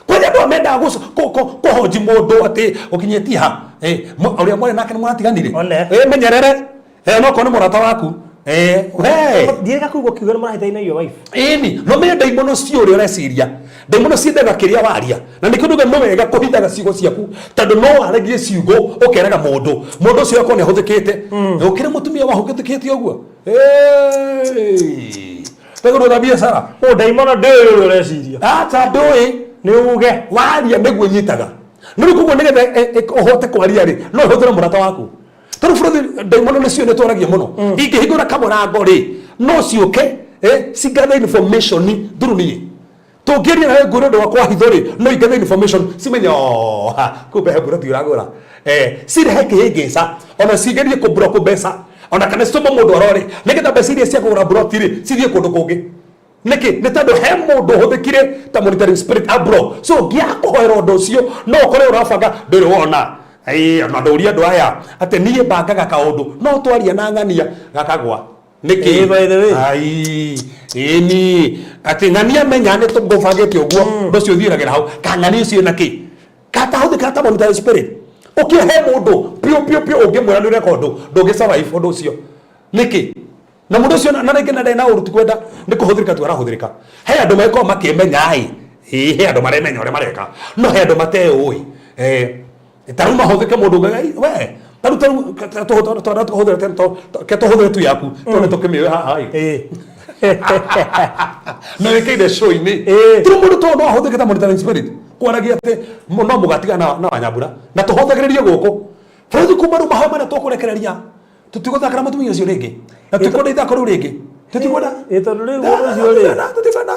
Kwĩ andũ aya mendaga kũhonji mũndũ atĩ ũkinyĩtie ha. Eh, ũrĩa mwarĩ nake nĩ mũratiganire. One. Eh, menyerere. Eh, no korwo nĩ mũrata waku. Eh, we Ndiĩrĩga kuga ũkiuga nĩ mũrahĩtania na your wife. Ĩni, no menye ndaimono ci ũrĩa ũreciria. Ndaimono ciendaga kĩrĩa waria, na nĩkĩo nduga no wega kũhithaga ciugo ciaku, tondũ no waragie ciugo ũkeraga mũndũ, mũndũ ũcio akorwo nĩ ahũthĩkĩte. Ũkĩrĩ mũtumia wahũthĩkĩte ũguo. Tegũrũra biacara. Ũ ndaimono ndĩũĩ ũrĩa ũreciria. Acha, ndũĩ. Nĩ uge. Waria nĩguo nyitaga. No rĩu koguo nĩgetha ũhote kwaria rĩ, no ũhũthĩre mũrata waku. Tondũ bũrũri ndaimono nĩcio nĩ twaragia mũno. Ingĩhingũra kamũrango rĩ, no ciũke cigathe information through niĩ. Tũngĩaria nawe ngwĩre ũndũ wakwa wa hitho rĩ, no igathe information cimenye, oh, ha, kumbe he mburoti ũragũra. Eh, cirehe kĩhĩngĩca, ona cigerie kũmburoko mbeca, ona kana citũme mũndũ arore, nĩgetha mbeca iria cia kũgũra mburoti rĩ, cithiĩ kũndũ kũngĩ. Nĩkĩ? Nĩ tondũ he mũndũ ũhũthĩkire ta monitoring spirit abro. So ngĩaga kũhoera ũndũ ũcio, no ũkore ũrabanga ndũrĩ wona. Ĩĩ, ona ndũrie andũ aya atĩ niĩ bangaga kaũndũ, no twaria na ng'ania gakagwa. Nĩkĩ? Ĩĩ, by the way. Ai, ĩni atĩ ng'ania menya nĩ ngũbangĩte ũguo, ũndũ ũcio ũthiĩragĩra hau. Ka ng'ania ũcio ĩna kĩ? Katahũthĩka ta monitoring spirit. Ũkĩhe mũndũ piũ piũ piũ, ũngĩmwĩra nĩ ũreka ũndũ, ndũngĩ survive ũndũ ũcio. Nĩkĩ? Na mũndũ ũcio na rĩngĩ na ndarĩ na ũru, ti kwenda, nĩ kũhũthĩrĩka tu arahũthĩrĩka. He andũ magĩkorwo makĩmenya ĩ, ĩĩ, he andũ maremenya ũrĩa mareka, no he andũ mateũĩ. Eh, ta rĩu mahũthĩke mũndũ ugaga, "Ĩ, we ta rĩu ta rĩu tũhũthĩre ke tũhũthĩre tu yaku tondũ nĩ tũkĩmĩũĩ haha ĩ." Na wĩkĩire show-inĩ. Tondũ mũndũ to no ahũthĩke ta monitoring spirit kwaragia atĩ no mũgatigana na Wanyambura na tũhũthagĩrĩrie gũkũ bũrũri kuma rĩu mahoya marĩa tũkũrekereria, tũtigũthakĩra mũtumia ũcio rĩngĩ na tũtikwenda ithako rĩu rĩngĩ, tũtikwenda. Ĩ, tondũ rĩu mũndũ ũcio rĩ. Tũtikwenda,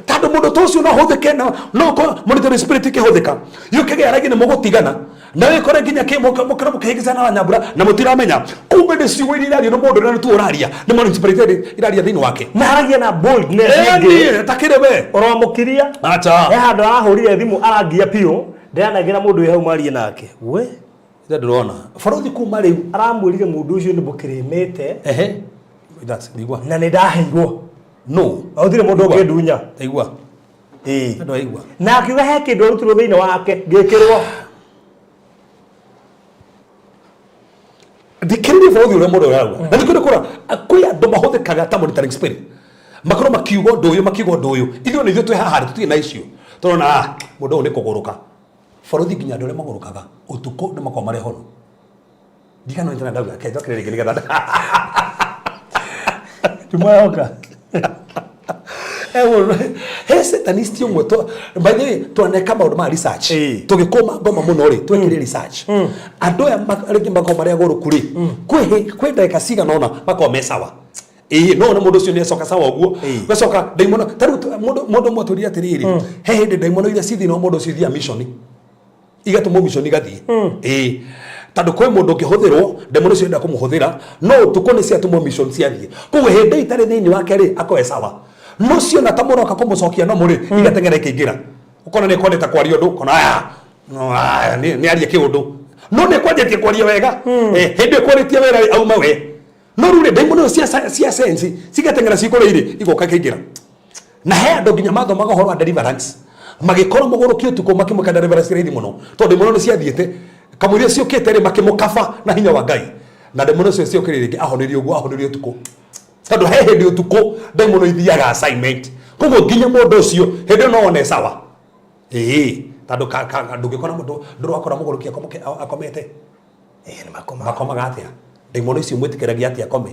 tondũ mũndũ ta ũcio no ahũthĩke na no ũkorwo monitoring spirit ĩkĩhũthĩka yũkĩgĩa rĩngĩ nĩ mũgũtigana na wĩkore nginya mũkĩra mũkĩhĩngĩcana na Wanyambura na mũtiramenya kumbe nĩ ciugo iria irario nĩ mũndũ ũrĩa nĩ tu ũraria, nĩ monitoring spirit iraria thĩinĩ wake. Na aragia na boldness ĩngĩ. Ĩni, takĩrĩ we. Ũramũkiria. Acha. He handũ arahũrire thimũ arangia biũ, ndĩranengera mũndũ wĩ hau marie nake. We. Ithe ndĩrona bũrũri kuma rĩu. Aramwĩrire mũndũ ũcio nĩ mũkĩrĩmĩte. Ehe, that's igua. Na nĩ ndaheirwo. No. Na gũtirĩ mũndũ ũngĩndunya. Igua. Ĩĩ. Andũ aigua. Na akiuga he kĩndũ arutirwo thĩinĩ wake ngĩkĩrwo. Thikĩrĩria bũrũri ũrĩa mũndũ ũrauga. Na nĩkĩo ndĩkũra kwĩ andũ mahũthĩkaga ta monitoring spirit, makorwo makiuga ũndũ ũyũ, makiuga ũndũ ũyũ. Ithuĩ nĩ ithuĩ twĩ haha rĩ, tũtirĩ na issue, tũrona, ah, mũndũ ũyũ nĩ kũgũrũka. Bũrũri nginya andũ arĩa magũrũkaga ũtukũ nĩ makoragwo marĩ hono. Ndigano nĩ ndauga ke njokere rĩngĩ nĩgetha Tumwayoka. He satanist ũmwe by the way, twaneka maũndũ ma research. Tũgĩkũma ngoma mũno rĩ, twekire research. Andũ aya rĩngĩ makoragwo marĩ agũrũku rĩ, kwĩ ndagĩka cigana ũna makoragwo me sawa. Ĩĩ, no one mũndũ ũcio nĩ acoka sawa ũguo. Gacoka ndaimono ta rĩu mũndũ ũmwe atwĩrire atĩrĩrĩ, he hĩndĩ ndaimono iria ci thĩinĩ wa mũndũ ũcio ithiaga mission, igatũmwo mission igathiĩ. Ĩĩ, tondũ kwĩ mũndũ ũngĩhũthĩrwo, ndaimono icio enda kũmũhũthĩra, no ũtukũ nĩ ciatũmwo mission ciathiĩ. Koguo hĩndĩ ĩyo itarĩ thĩinĩ wake rĩ, akorwo e sawa, no ciona ta mũroka kũmũcokia no mũrĩ, igateng'era ikaingĩra. Ũkona nĩ kwendete kwaria ũndũ, ũkona aya no aya nĩ aria kĩũndũ, no nĩ kwanjĩtie kwaria wega. Eh, hĩndĩ ĩyo kwarĩtie wega rĩ, auma we. No rĩu rĩ, ndaimono cia sensi cigateng'era cikũrĩire, igoka ikaingĩra. Na he andũ nginya mathomaga ũhoro wa deliverance, magĩkora mũgũrũki ũtukũ, makĩmwĩka deliverance raithi mũno, tondũ ndemoni nĩ ciathiĩte kamũira ciũkĩte rĩ, makĩmũkaba na hinya wa Ngai, na ndemoni ũcio ciokire rĩngĩ, ahonirio ũguo, ahonirio ũtukũ, tondũ he hĩndĩ ũtukũ ndaimono ithiaga assignment. Koguo nginya mũndũ ũcio hĩndĩ ĩyo no one sawa, ĩĩ, tondũ ndũngĩkora mũndũ, ndũrĩ wakora mũgũrũki akomete. Ĩĩ, nĩ makomaga. Makomaga atĩa? Ndaimono icio mwĩtĩkĩragia atĩa akome?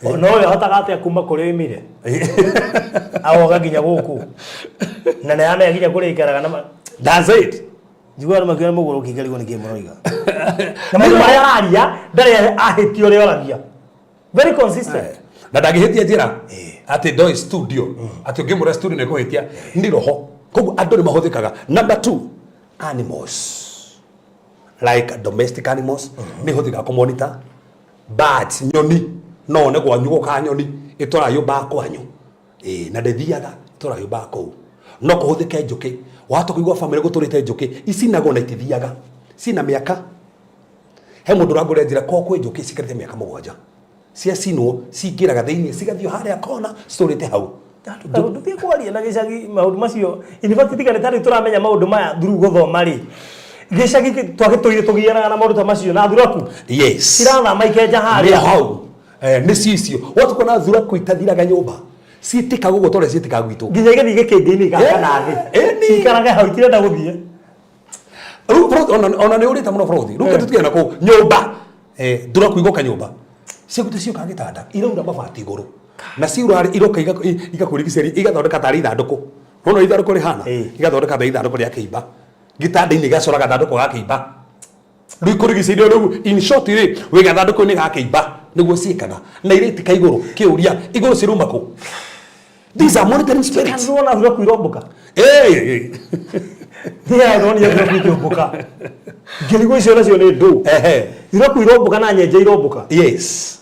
No we ahotaga atĩa kuma kũrĩa oimire agoka nginya gũkũ, na nĩ aramenya nginya kũrĩa aikaraga na That's it. Njiguaga andũ makiuga mũgũrũki, ngarigwo nĩkĩ mũroiga, na maũndũ marĩa araria ndarĩ ahĩtia ũrĩa oragia, very consistent. Na ndangĩhĩtia njĩra atĩ ndoĩ studio, atĩ ũngĩmũra studio nĩ kũhĩtia, nĩ roho. Koguo andũ nĩ mahũthĩkaga. Number two, animals, like domestic animals, nĩ ihũthĩkaga kũmonitor. Birds, nyoni, no one gwanyu gũkaga nyoni ĩtwaraga yũmbaga kwanyu. Ĩĩ, na ndĩthiaga, ĩtwaraga yũmbaga kũu. No kũhũthĩke njũkĩ, wahota kũigua bamĩrĩ gũtũrĩte njũkĩ icinagwo na itithiaga, cina mĩaka. He mũndũ ũrangũrĩra njĩra kwao kwĩ njũkĩ cikarĩte mĩaka 7, ciacinwo cingĩraga thĩinĩ, cigathiĩ harĩa kona citũrĩte hau. Ndũthiĩ kwaria na gĩcagi maũndũ macio. In fact, tiga nĩ tarĩu tũramenya maũndũ maya through gũthoma rĩ, gĩcagi twagĩtũire tũgianaga na maũndũ ta macio na thuraku. Yes. Cirathama ikenja nĩ harĩa. Hau. Nĩ cicio watuko na thuraku itathiraga nyũmba, ciĩtĩkaga ũguo tondũ ciĩtĩkaga gwitũ. Nginya igathiĩ gĩkĩngĩ-inĩ, igaka na thĩ. Ĩni. Ciikarage hau, itirenda gũthiĩ. Rĩu bro, ona nĩ ũrĩte mũno bro, rĩu kĩndũ tũtigana kũu nyũmba, thuraku igoka nyũmba ciaku, ciũkaga gĩtanda, iraura mabati igũrũ, na ciura rĩ, iroka igakũrigicĩria, igathondeka tarĩ ithandũkũ. Nona ithandũkũ rĩhana igathondeka ta ithandũkũ rĩa kĩimba gĩtanda-inĩ, igacora gathandũkũ ga kĩimba rĩu ikũrigicĩirie. Rĩu in short rĩ, wĩ gathandũkũ-inĩ ga kĩimba, nĩguo ciĩkaga, na irĩtika igũrũ. Kĩũria, igũrũ ciruma kũ? These are monitoring spirits. Kana wona thuraku irombũka? Hey. Niĩ ndonire thuraku ikĩũmbũka, ngĩrigwo icio nacio nĩ ndũ. Thuraku irombũka na nyenje irombũka. Yes,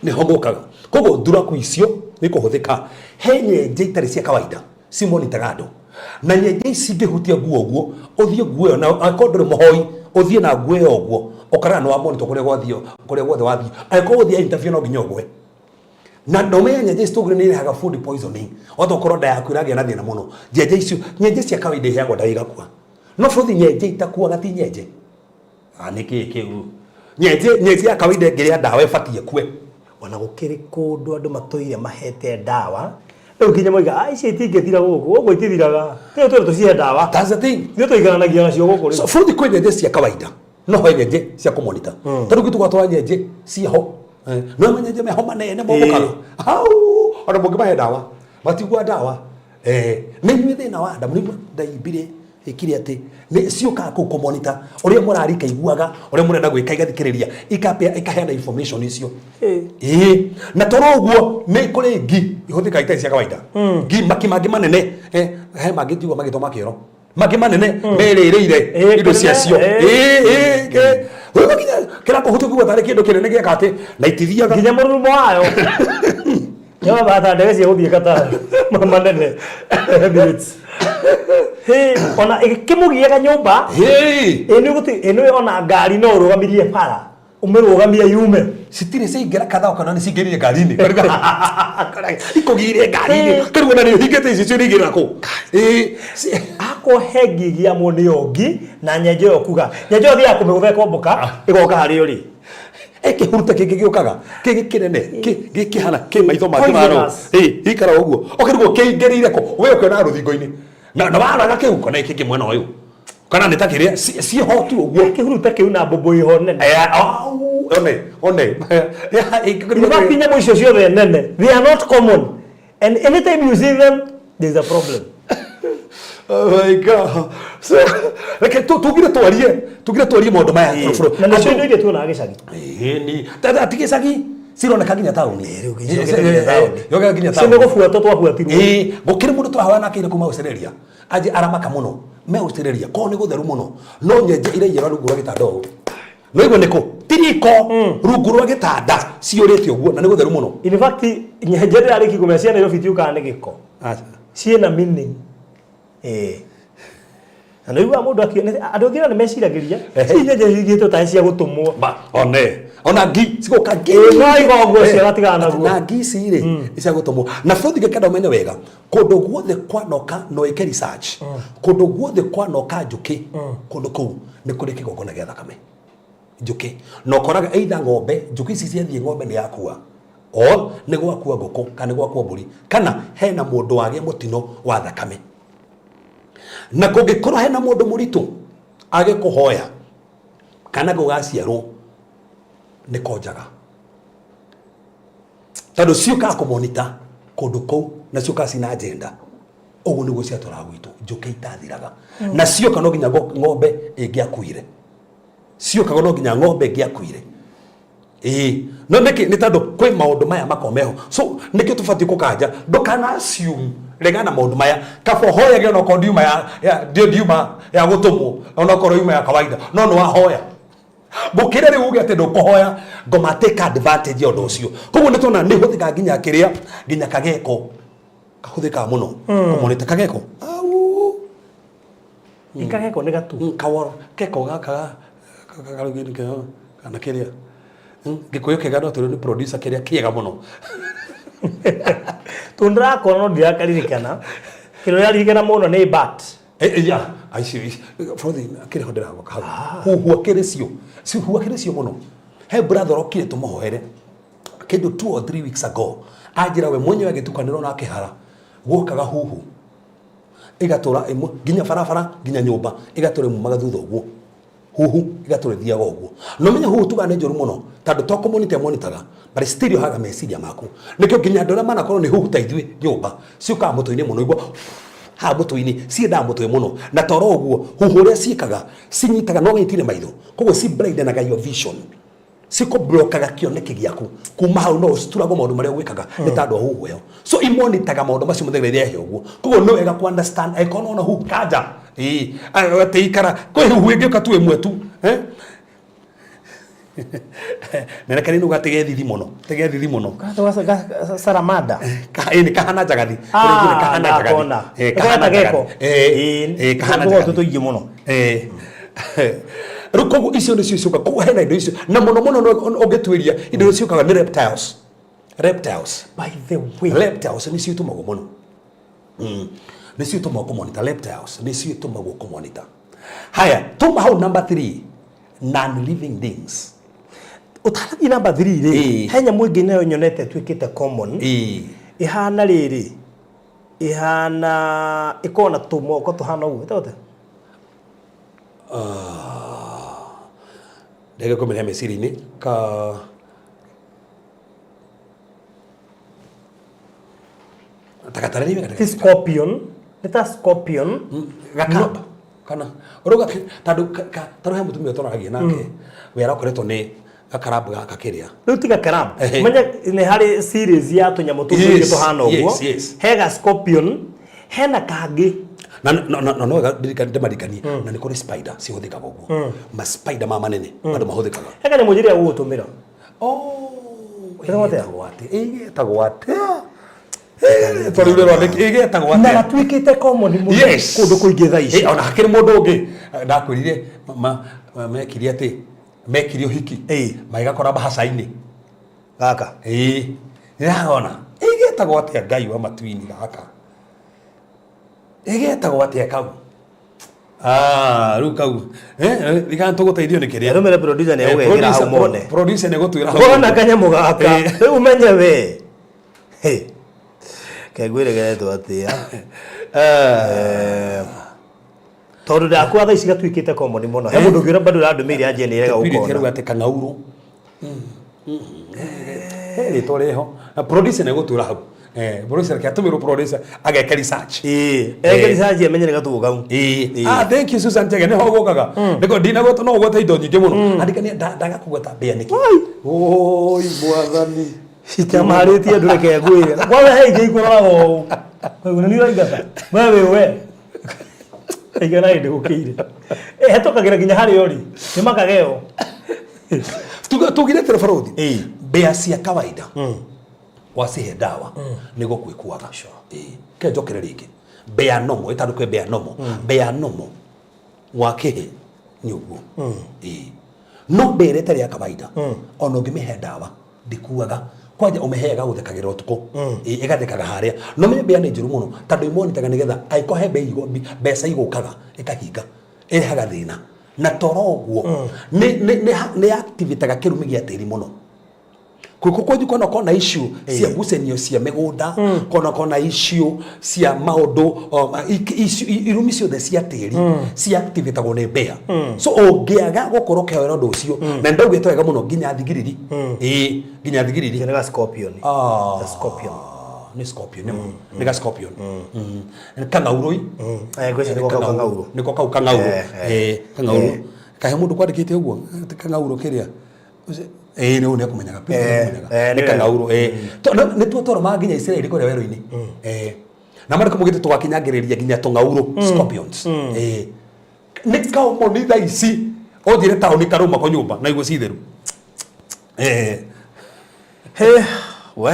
nĩho mokaga. Koguo thuraku icio nĩ kũhũthĩka. He nyenje itarĩ cia kawaida cimonitaga andũ, na nyenje ici ingĩhutia nguo ũguo, ũthiĩ nguo ĩyo, na angĩkorwo ndũrĩ mũhoi, ũthiĩ na nguo ĩyo ũguo, ũkarora nĩ wa monitor kũrĩa gwathiĩ, kũrĩa guothe wathiĩ. Angĩkorwo ũthiĩ interview, no nginya ũgwe na ndũmenye. Nyenje ici tũgire nĩ irehaga food poisoning, wahota gũkorwo nda yaku ĩragĩa na thĩna mũno. Nyenje icio, nyenje cia kawaida iheagwo ndawa igakua, no bũthi nyenje itakuaga ti nyenje. Ah, nĩ kĩĩ kĩu? Nyenje ya kawaida ĩngĩrĩa ndawa ĩbatiĩ ĩkue. Ona gũkĩrĩ kũndũ andũ matũire mahete ndawa, rĩu nginya moiga, "Ah, ici itingĩthira gũkũ, gũkũ itithiraga, tũrĩ tũrĩ tũcihe ndawa." That's the thing. Ithuĩ tũikaranagia nacio gũkũ So rĩu. bũthi kwĩ nyenje cia kawaida, no he nyenje cia kũmonita. Ta rĩu tũgatwara nyenje ciĩho. No manyenje meho manene mombũkaga hau, ona mũngĩmahe ndawa matigua ndawa. Nĩ inyuĩ thĩna wa nda, mũrĩigua ndaimbire ĩkire atĩ nĩ ciũkaga kũu kũmonita ũrĩa mũrarika, iguaga ũrĩa mũrenda gwĩka, igathikĩrĩria, ikaheana information icio. Ĩĩ, na toro ũguo nĩ kũrĩ ngi ihũthĩkaga itarĩ cia kawaida, ngi maki mangĩ manene. He mangĩ njigua magĩtwo makĩoro, mangĩ manene merĩrĩire indo kĩnene, ciacio. Ĩĩ, ĩĩ, wewe nginya kĩrakũhutia kũigua tarĩ kĩndũ kĩnene gĩeka atĩ, na itithiaga. Nginya mũrurumo wayo nĩwambata ndege cia gũthiĩ Qatar manene, Emirates. Hĩ, ona ĩkĩmũgiaga nyũmba. Hĩ. Ĩ nĩ gũti ĩ ona ngari no ũrũgamirie bara, ũmĩrũgamie yume. Citirĩ ciaingĩra kathao kana nĩ cingĩrire ngari-inĩ, ikũgĩire ngari-inĩ, kĩrigwo na nĩ ũhingĩte icio ciũrĩingĩra kũ. Ĩĩ, Akorwo he ngi ĩgiamwo nĩyo ngi na nyenje ĩyo, kuga nyenje ĩyo thiaga kũmĩgũtha ĩkombũka, ĩgoka harĩa ũrĩ. Ĩkĩhuruta kĩngĩ gĩũkaga kĩngĩ kĩnene, gĩkĩhana kĩ maitho mangĩ maro. Poisonous. Ĩĩ, gĩikara ũguo, ũkĩrigwo kĩingĩrĩire kũ, we ũkĩona rũthingo-inĩ na waraga kĩu kana kĩngĩ mwena ũyũ kana nĩ ta kĩrĩa ciĩho tu ũguo. Kĩhuruta kĩu na mbũmbũ ĩho nene. Au, one one. In fact, nyamũ icio ciothe nene, they are not common, and anytime you see them there is a problem. Oh my God. So, reke tugire twarie maũndũ maya bũrũ. Na nĩcio indo iria tuonaga gĩcagi. Ĩni, ti gĩcagi, cironeka nginya taũni. Rĩu ciokĩte nginya taũni. Yokĩte nginya Cio taũni. nĩ gũbuatwo twabuatirwo. Ĩĩ, gũkĩrĩ mũndũ tũrahoya nake ira kuma Australia. Anjĩ aramaka mũno. Me Australia, kwao nĩ gũtheru mũno. No nyenje iraiyũra rungu rwa gĩtanda ũũ. No igua nĩkũ? Ti riko, rungu rwa gĩtanda ciyũrĩte ũguo na nĩ gũtheru mũno. In fact, nyenje ndĩrarĩki kũmenya cia Nairobi itiũkaga nĩ gĩko. Aca. Ciĩna meaning. Ĩĩ. Na nĩ ũiguaga mũndũ andũ angĩ nĩ meciragĩria ci nyenje igĩtwo tarĩ cia gũtũmwo. Ba, one ona ngi cigoka ngi Ĩĩ, no iga ũguo cio gatigana naguo. Na ngi ici rĩ nĩ cia gũtũmwo na bũthi ngĩkenda ũmenye wega kũndũ guothe kwanoka no ĩke research kũndũ guothe kwanoka njũkĩ kũndũ kũu nĩ kũrĩ kĩgongona gĩa thakame njũkĩ na ũkoraga either ng'ombe njũkĩ ici ciathiĩ ng'ombe nĩ yakua or nĩ gwakua ngũkũ kana nĩ gwakua mbũri kana hena mũndũ wagĩa mũtino wa thakame na kũngĩkorwo hena mũndũ mũritũ age kũhoya kana gũgaciarwo nĩ konjaga tondũ ciũkaga kũmonita kũndũ kũu na ciũkaga cina agenda ũguo nĩguo ciatũraga gwitũ njũkĩ itathiraga na cioka no nginya ng'ombe ĩngĩakuire ciokaga no nginya ng'ombe ĩngĩakuire ĩĩ no nĩkĩ nĩ tondũ kwĩ maũndũ maya makoragwo meho so nĩkĩo tũbatiĩ kũkanja ndũkana assume regana na maũndũ maya kaba ũhoyage onokorwo ndiuma ya, ya, ndio ndiuma ya gũtũmwo onokorwo yuma ya kawaida no nĩ wahoya gũkĩra rĩu uge atĩ ndũkũhoya ngoma take advantage ya ũndũ ũcio koguo nĩ tuona nĩ hũthĩkaga nginya kĩrĩa nginya kageko kahũthĩkaga mũno kũmonĩte kageko au Ikageko nĩ gatu. Kaworo keko gaka karugini kana kĩrĩa gĩkũyũ kĩega no tũrĩ nĩ producer kĩrĩa kĩega mũno. Tondũ ndĩrakora no ndirakaririkana. Kĩrĩa ũraririkana mũno nĩ bat. Ya aicio brothi kĩrĩ ho ndĩragoka hau huhua kĩrĩ cio huhua kĩrĩ cio mũno he brother orokire tũmũhoere kĩndũ 2 or 3 weeks ago anjĩra we mwenyewe agĩtukanĩrwo na akĩhara guokaga huhu ĩgatũra ĩmwe nginya barabara nginya nyũmba ĩgatũra ĩmumaga thutha ũguo huhu ĩgatũra ĩthiaga ũguo no menye huhu tugaga nĩ njũru mũno tondũ to kũmonita ĩmonitaga but still yohaga meciria maku nĩkĩo nginya andũ arĩa manakorwo nĩ huhu ta ithuĩ nyũmba ciũkaga mũtwe-inĩ mũno igua haha mũtwe-inĩ ciendaga mũtwe mũno na toro ũguo huhu ũrĩa ciĩkaga cinyitaga no gĩtire maitho koguo ci blindanaga your vision cikũblokaga kĩoneki gĩaku kuma hau no ũcituragwo maũndũ marĩa ũgwĩkaga nĩ tondũ wa huhu ĩyo so imonitaga maũndũ macio mũthenya irehe ũguo koguo nĩ wega ku understand angĩkorwo nĩwona huhu kanja ĩĩ atĩ ikara kwĩ huhu ĩngĩũka tu ĩmwe tu eh? Nene nuga tege thithi mũno tege thithi mũno. Saramada. Ĩĩ nĩ kahana njagathi. Rĩngĩ nĩ kahana njagathi. Ndakona. Ĩĩ kahana Geko. njagathi. Ĩĩ ĩĩ kahana njagathi. Tũingĩ mũno. Ĩĩ rĩu koguo icio nĩcio ciũka koguo hena indo icio na mũno mũno no ũngĩtuĩria indo icio ciũkaga nĩ reptiles reptiles By the way. Reptiles nĩcio itũmagwo mũno. Nĩcio itũmagwo kũmonitor reptiles nĩcio itũmagwo kũmonitor haya tuma hau number 3 non living things. Ũtanathiĩ namba 3 rĩ, he nyamũ ĩngĩ nayo nyonete ĩtuĩkĩte common. Ĩhana rĩrĩ, ĩhana ĩkoragwo na tũmoko tũhana ũguo, ĩtagwo atĩa? Ndege kũmĩrĩa meciria-inĩ ka tagatarĩria. Ti scorpion, nĩ ta scorpion. Gakamba kana ũrauga tondũ tondũ he mũtumia tũraragia nake we arakoretwo nĩ gakarabu gaka kĩrĩa. Rĩu tiga crab. Menye nĩ harĩ series ya tũnyamũ tũu tũingĩ tũhana ũguo. He ga scorpion, hena kangĩ. Na no wega ndirikanie ndĩmaririkanie na nĩ kũrĩ spider cihũthĩkaga ũguo ma spider ma manene bado mahũthĩkaga. He kanyamũ njĩrĩga gũgũtũmĩra. Oh, Ĩtagwo atĩa? ĩgĩtagwo atĩa? Ĩgĩtagwo atĩa? Tondũ rĩu rĩrona ĩgĩtagwo Na atĩa? gatuĩkĩte common mũno kũndũ kũingĩ thaa ici. Ona hakĩrĩ mũndũ ũngĩ ndakwĩrire mekire atĩ mekire ũhiki magĩgakora bahaca-inĩ gaka. Ĩĩ nĩragona ĩgĩtagwo atĩa Ngai wa matuini gaka ĩgĩtagwo atĩa kau. Ah, rĩu kau rika tũgũteithio nĩ kĩrĩa. Rũmĩre producer nĩ egũgekĩra hau mone. Producer nĩ egũtwĩra hau. Wona kanyamũ gaka rĩu ũmenye we. Hey. Kengwĩre geretwo atĩa? Tondũ ndakwa thaa ici gatuĩkĩte common mũno. He mũndũ ũngĩ bado ũrandũmĩire anjie nĩ rega Purity gũkona. rĩu atĩ kang'aurũ he rĩtwa rĩho na producer nĩ egũtwĩra hau. Producer reke atũmĩrwo producer ageke research. Ĩĩ, eke research amenye nĩ gatugo kau. Ĩĩ. Ah, thank you Susan Chege nĩho gũkaga nĩko ndinagweta no ũgwete indo nyingĩ mũno andĩkania ndaga kũgweta mbĩa nĩkĩ oi mwathani. Citamarĩtie andũ reke ngwĩre. Kwanza he ingĩ ikũroraga ũũ. Koguo nĩ ũraingata. We wĩ we. Igana hĩndĩ gũkĩire. Ĩhetũkagĩra nginya harĩa ũrĩ. Nĩ makageo. Tugire atĩrĩ barothi mbĩa cia kawaida wacihe ndawa nĩ gũkwĩkuaga. Ĩĩ ke njokere rĩngĩ mbĩa nomo ĩtandũ kwĩ mbĩa nomo mbĩa nomo. Wakĩhĩ nĩ ũguo. Ĩĩ. No mbĩa ĩrĩa ĩtarĩ ya kawaida, ona ũngĩmĩhe ndawa ndĩkuaga. Kwanja ũmĩheaga gũthekagĩra ũtukũ. Ĩĩ, ĩgathekaga harĩa. No menye mbĩa nĩ njũru mũno tondũ imonitaga nĩgetha angĩkorwo he mbeca igũkaga ĩkahinga. Ĩrehaga thĩna. Na toro ũguo nĩ activate-aga kĩrumi gĩa tĩri mũno. Kwanyu kona kona issue cia ngucanio cia mĩgũnda, kona kona issue cia maũndũ, irumi ciothe cia tĩri cia activatagwo nĩ mbĩa. So ũngĩaga gũkorwo ũkĩhoera ũndũ ũcio, na nĩndaugĩte wega mũno nginya thigiriri. Ĩĩ, nginya thigiriri. Nĩ ga scorpion. Ah. The scorpion. Nĩ scorpion, nĩ ma. Nĩ ga scorpion. Kang'aurũ. Eh, ngwĩciria nĩko kau kang'aurũ. Nĩko kau kang'aurũ. Eh, Kang'aurũ. Kahe mũndũ kwandĩkĩte ũguo, kang'aurũ kĩrĩa. Ĩĩ, nĩ nĩ akũmenyaga. Eh, nĩ nĩ kang'aurũ. Nĩ tuo twaromaga nginya Isiraeli kũrĩa werũ-inĩ. Na marĩkũ mũgĩte tũgakinyangĩrĩria nginya tũng'aurũ, scorpions. Nĩ kaũmoni thaa ici ũnjĩre taũni karũma kwa nyũmba na iguo ci theru. He, we.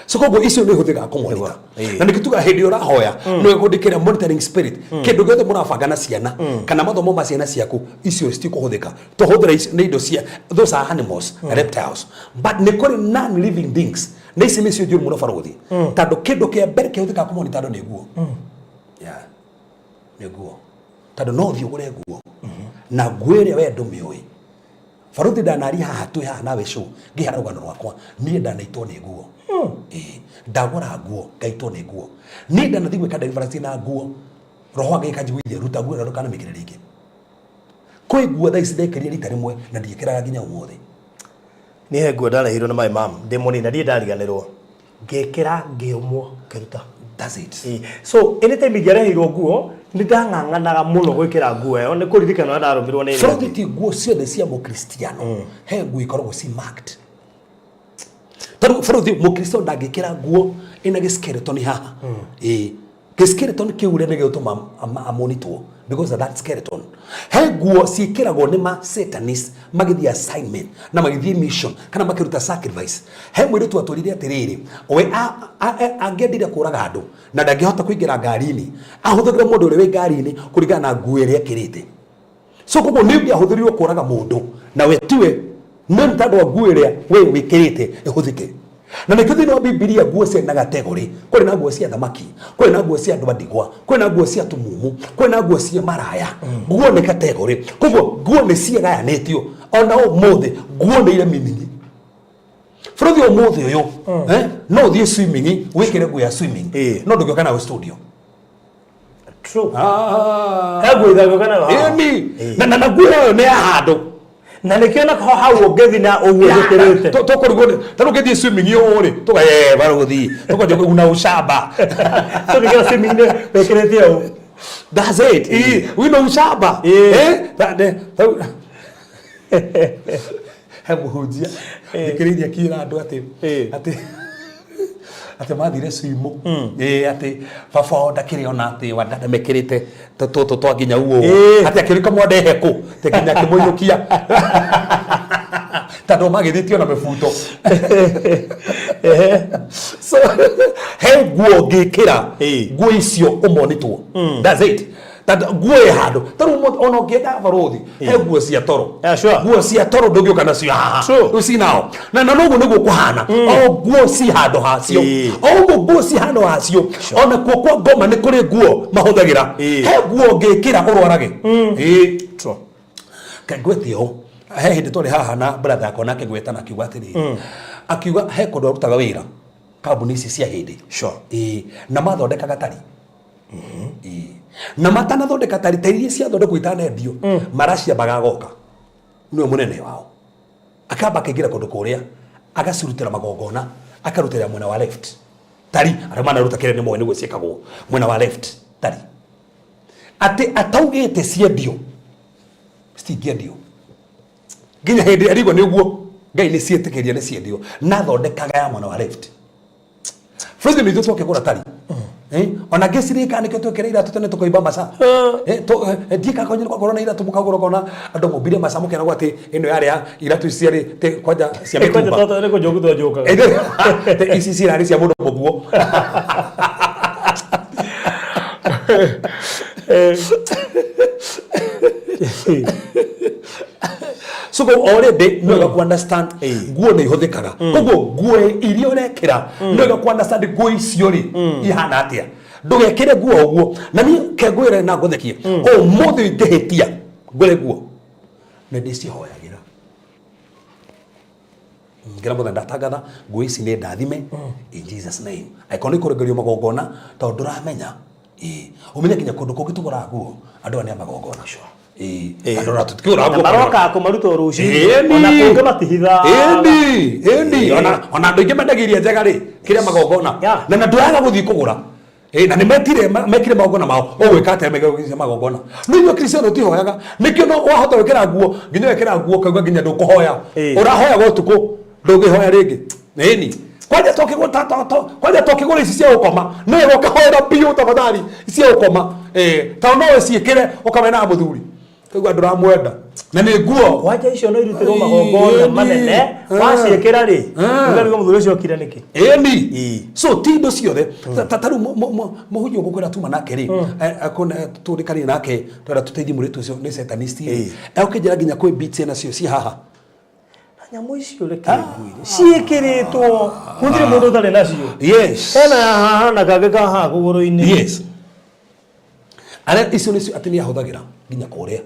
So koguo icio nĩ ihũthĩkaga kũmonitor. Ĩĩ. Na nĩkĩo tugaga hĩndĩ ĩrĩa ũrahoya nĩ wega monitoring spirit. Kĩndũ gĩothe mũrabanga na ciana kana mathomo ma ciana ciaku, icio citikũhũthĩka. Tũhũthĩra icio nĩ indo cia, those are animals, reptiles. But nĩ kũrĩ non living things, na ici nĩcio njũru mũno barũthi, tondũ kĩndũ kĩa mbere kĩhũthĩkaga kũmonitor andũ nĩ nguo. Yeah. Nĩ nguo, tondũ no ũthiĩ ũgũre nguo na nguo ĩrĩa we ndũmĩũĩ. Barũthi, ndanaria haha, twĩ haha nawe show, ngĩheana rũgano rwakwa, niĩ ndanaitwo nĩ nguo. Ĩĩ, ndagũra nguo ngaitwo nĩ nguo. Niĩ ndanathiĩ gwĩka deliverance na nguo, roho wa Ngai akanjiguithia, ruta nguo ĩno ndũkanamĩkĩre rĩngĩ. Kwĩ nguo thaa ici ndekĩrire rita rĩmwe na ndiĩkĩraga nginya ũmũthĩ. Niĩ he nguo ndareheirwo nĩ my mom ndĩ mũnini na ndirĩ ndariganĩrwo. Ngĩkĩra, ngĩũmwo, ngĩruta. That's it. Ĩĩ. So anytime ingĩareheirwo nguo nĩ ndang'ang'anaga mũno gwĩkĩra nguo ĩyo nĩ kũririkana ũrĩa ndarũmirwo nĩ ĩrĩa Bũrũthi ĩngĩ. ti nguo ciothe cia mũkristiano, he nguo ikoragwo ci marked. Tondũ bũrũthi mũkristiano ndangĩkĩra nguo ĩna gĩskeleton haha. Ĩĩ. Gĩskeleton kĩu ũrĩa nĩgĩgũtũma amonitwo because of that skeleton. He nguo ciĩkĩragwo nĩ ma satanist magĩthiĩ assignment na magĩthiĩ mission kana makĩruta sacrifice. He mũirĩtu atwĩrire atĩrĩrĩ, we angĩendire kũraga andũ na ndangĩhota kũingĩra ngari-inĩ, ahũthagĩra mũndũ ũrĩa wĩ ngari-inĩ kũringana na nguo ĩrĩa ekĩrĩte. So koguo nĩ ũngĩahũthĩrirwo kũraga mũndũ na we tiwe, no nĩ tondũ wa nguo ĩrĩa we wĩkĩrĩte ĩhũthĩke. Na nĩkĩo thĩinĩ wa Bibilia nguo ciarĩ na gategorĩ, kũrĩ na nguo cia thamaki, kũrĩ na nguo cia andũ a ndigwa, kũrĩ na nguo cia tumumu, kũrĩ na nguo cia maraya. Nguo nĩ kategorĩ. Koguo nguo nĩ ciagayanĩtio. Ona ũmũthĩ nguo nĩ irĩ meaning. Bũrũthi ũmũthĩ ũyũ, no ũthiĩ swimming wĩkĩre nguo ya swimming, no ndũngĩũka nayo studio. True. Ah. He nguo ithagũka nayo haha. Ĩni. Na nguo ĩyo nĩ ya handũ. Na nĩkĩo na ho hau ũngĩthiĩ na ũguo njĩkĩrĩte. Tũkũrigwo nĩ ta rĩu ũngĩthiĩ swimming ũũ rĩ, tũga eh barũthi, tũkanjia kũiguna ũcamba. Tũngĩkĩra swimming-inĩ wĩkĩrĩte ũũ. That's it. Ĩ, wĩna ũcamba. Ĩ. Eh, he mũhunjia thikĩrĩirie akĩra andũ atĩ Ĩ. atĩ mathire swimo. Ĩ, atĩ baba wao ndakĩrĩ ona atĩ wandada mekĩrĩte tũtũ twa nginya uũ. Ĩ. Atĩ akĩrĩka mwandehe kũ, atĩ nginya akĩmũinũkia tondũ magĩthĩtio na mĩbuto. So he nguo ũngĩkĩra, Ĩ. nguo icio ũmonitwo. That's it. Tondũ nguo ĩ handũ ta rĩu ona ũngĩenda barũthi, he nguo cia toro. Yeah, sure. Nguo cia toro ndũngĩũka nacio haha. True. Rĩu cinao na noguo nĩguo kũhana, o nguo ci handũ hacio. O ũguo nguo ci handũ hacio, ona kuo kwa ngoma nĩ kũrĩ nguo mahũthagĩra. He nguo ũngĩkĩra ũrwarage. Ĩĩ. True. Ngwĩte ũũ, he hĩndĩ twarĩ haha na brother yakwa, nake ngwĩta na akiuga atĩrĩrĩ, akiuga he kũndũ arutaga wĩra kambuni ici cia hĩndĩ. Ĩĩ, na mathondekaga tari. Ĩĩ. Na matanathondeka tari, tari iria ciathondekwo itanendio, maraciambaga agoka nĩwe mũnene wao, akamba akaingĩra kũndũ kũrĩa agacirutĩra magongona, akarutĩra mwena wa left tari. Arĩa manaruta kĩrĩa nĩ moĩ nĩguo ciĩkagwo mwena wa left tari, atĩ ataugĩte ciendio citingĩendio nginya hĩndĩ arigwo nĩ ũguo Ngai nĩ ciĩtĩkĩria nĩ ciendio, na athondekaga ya mwena wa left. Frozen ithuĩ twakĩgũra tari. Ona ngĩcirĩka nĩkĩo twĩkĩra iratũ tene tũkoimba maca. Ndiĩ kana kwanyu gwakorwo na iratũ mũkagũra ũkona andũ mombire maca mũkeragwo atĩ ĩno yarĩ ya iratũ ici ciarĩ kwanja cia Kwanja mĩtumba. tondũ nĩ kũnjũku twanjũkaga. Ici cirarĩ cia mũndũ mũguo. So ko already no wega ku understand nguo nĩ ihũthĩkaga. Koguo nguo iria ũrekĩra nĩ wega ku understand nguo icio rĩ ihana atĩa. Ndũgekĩre nguo ũguo na niĩ ke ngwĩre na ngũthekie, ũmũthĩ ingĩhĩtia ngũre nguo nĩ ndĩcihoyagĩra ngira mũthenya ndatangatha nguo ici nĩ ndathime in Jesus name, angĩkorwo nĩ kũrengerio magongona, tondũ ndũramenya. Ĩĩ, ũmenye nginya kũndũ kũngĩ tũgũraga nguo andũ aya nĩ a magongona. Ĩĩ, andũ aya tũtikĩgũraga Na nguo. Maroka kũmaruta o rũcinĩ. Ĩni. Ona kũngĩ matihithaga. Ĩni, ĩni. Ona andũ aingĩ mendagia iria njega rĩ kĩrĩa magongona. Na ndũraga gũthiĩ kũgũra. Ĩ, na nĩ metire mekire magongona mao, ũgwĩka atĩa mekire magongona? No inyuĩ Kristiano tihoyaga, nĩkĩo no wahota gwĩkĩra nguo nginya wekĩra nguo ũkauga nginya ndũkũhoya. Ũrahoyaga ũtukũ, ndũngĩhoya rĩngĩ. Ĩni, kwanja tũkĩgũra kwanja tũkĩgũra ici cia gũkoma nĩ wega ũkahoera biũ, tafadhali, ici cia gũkoma. Ĩ, tondũ no ũciĩkĩre ũkamena mũthuri kaigua ndũramwenda na nĩ nguo. Kwanja icio no irutĩrwo magongona manene. Waciĩkĩra rĩ, ũkarigwo mũthuri ũcio okire nĩkĩ. Ĩni. So ti indo ciothe. Ta rĩu mũhunjia ũgũkwĩra tuma nake rĩ, tũrĩkanire nake twenda tũteithie mũirĩtu ũcio nĩ satanist rĩ, egũkĩnjĩra nginya kwĩ beats nacio ci haha. Na nyamũ icio reke ngwĩre ciĩkĩrĩtwo, gũtirĩ mũndũ ũtarĩ nacio. Hena ya haha na kangĩ ka haha kũgũrũ-inĩ. Yes, arĩa icio nĩcio atĩ nĩ ahũthagĩra nginya kũrĩa.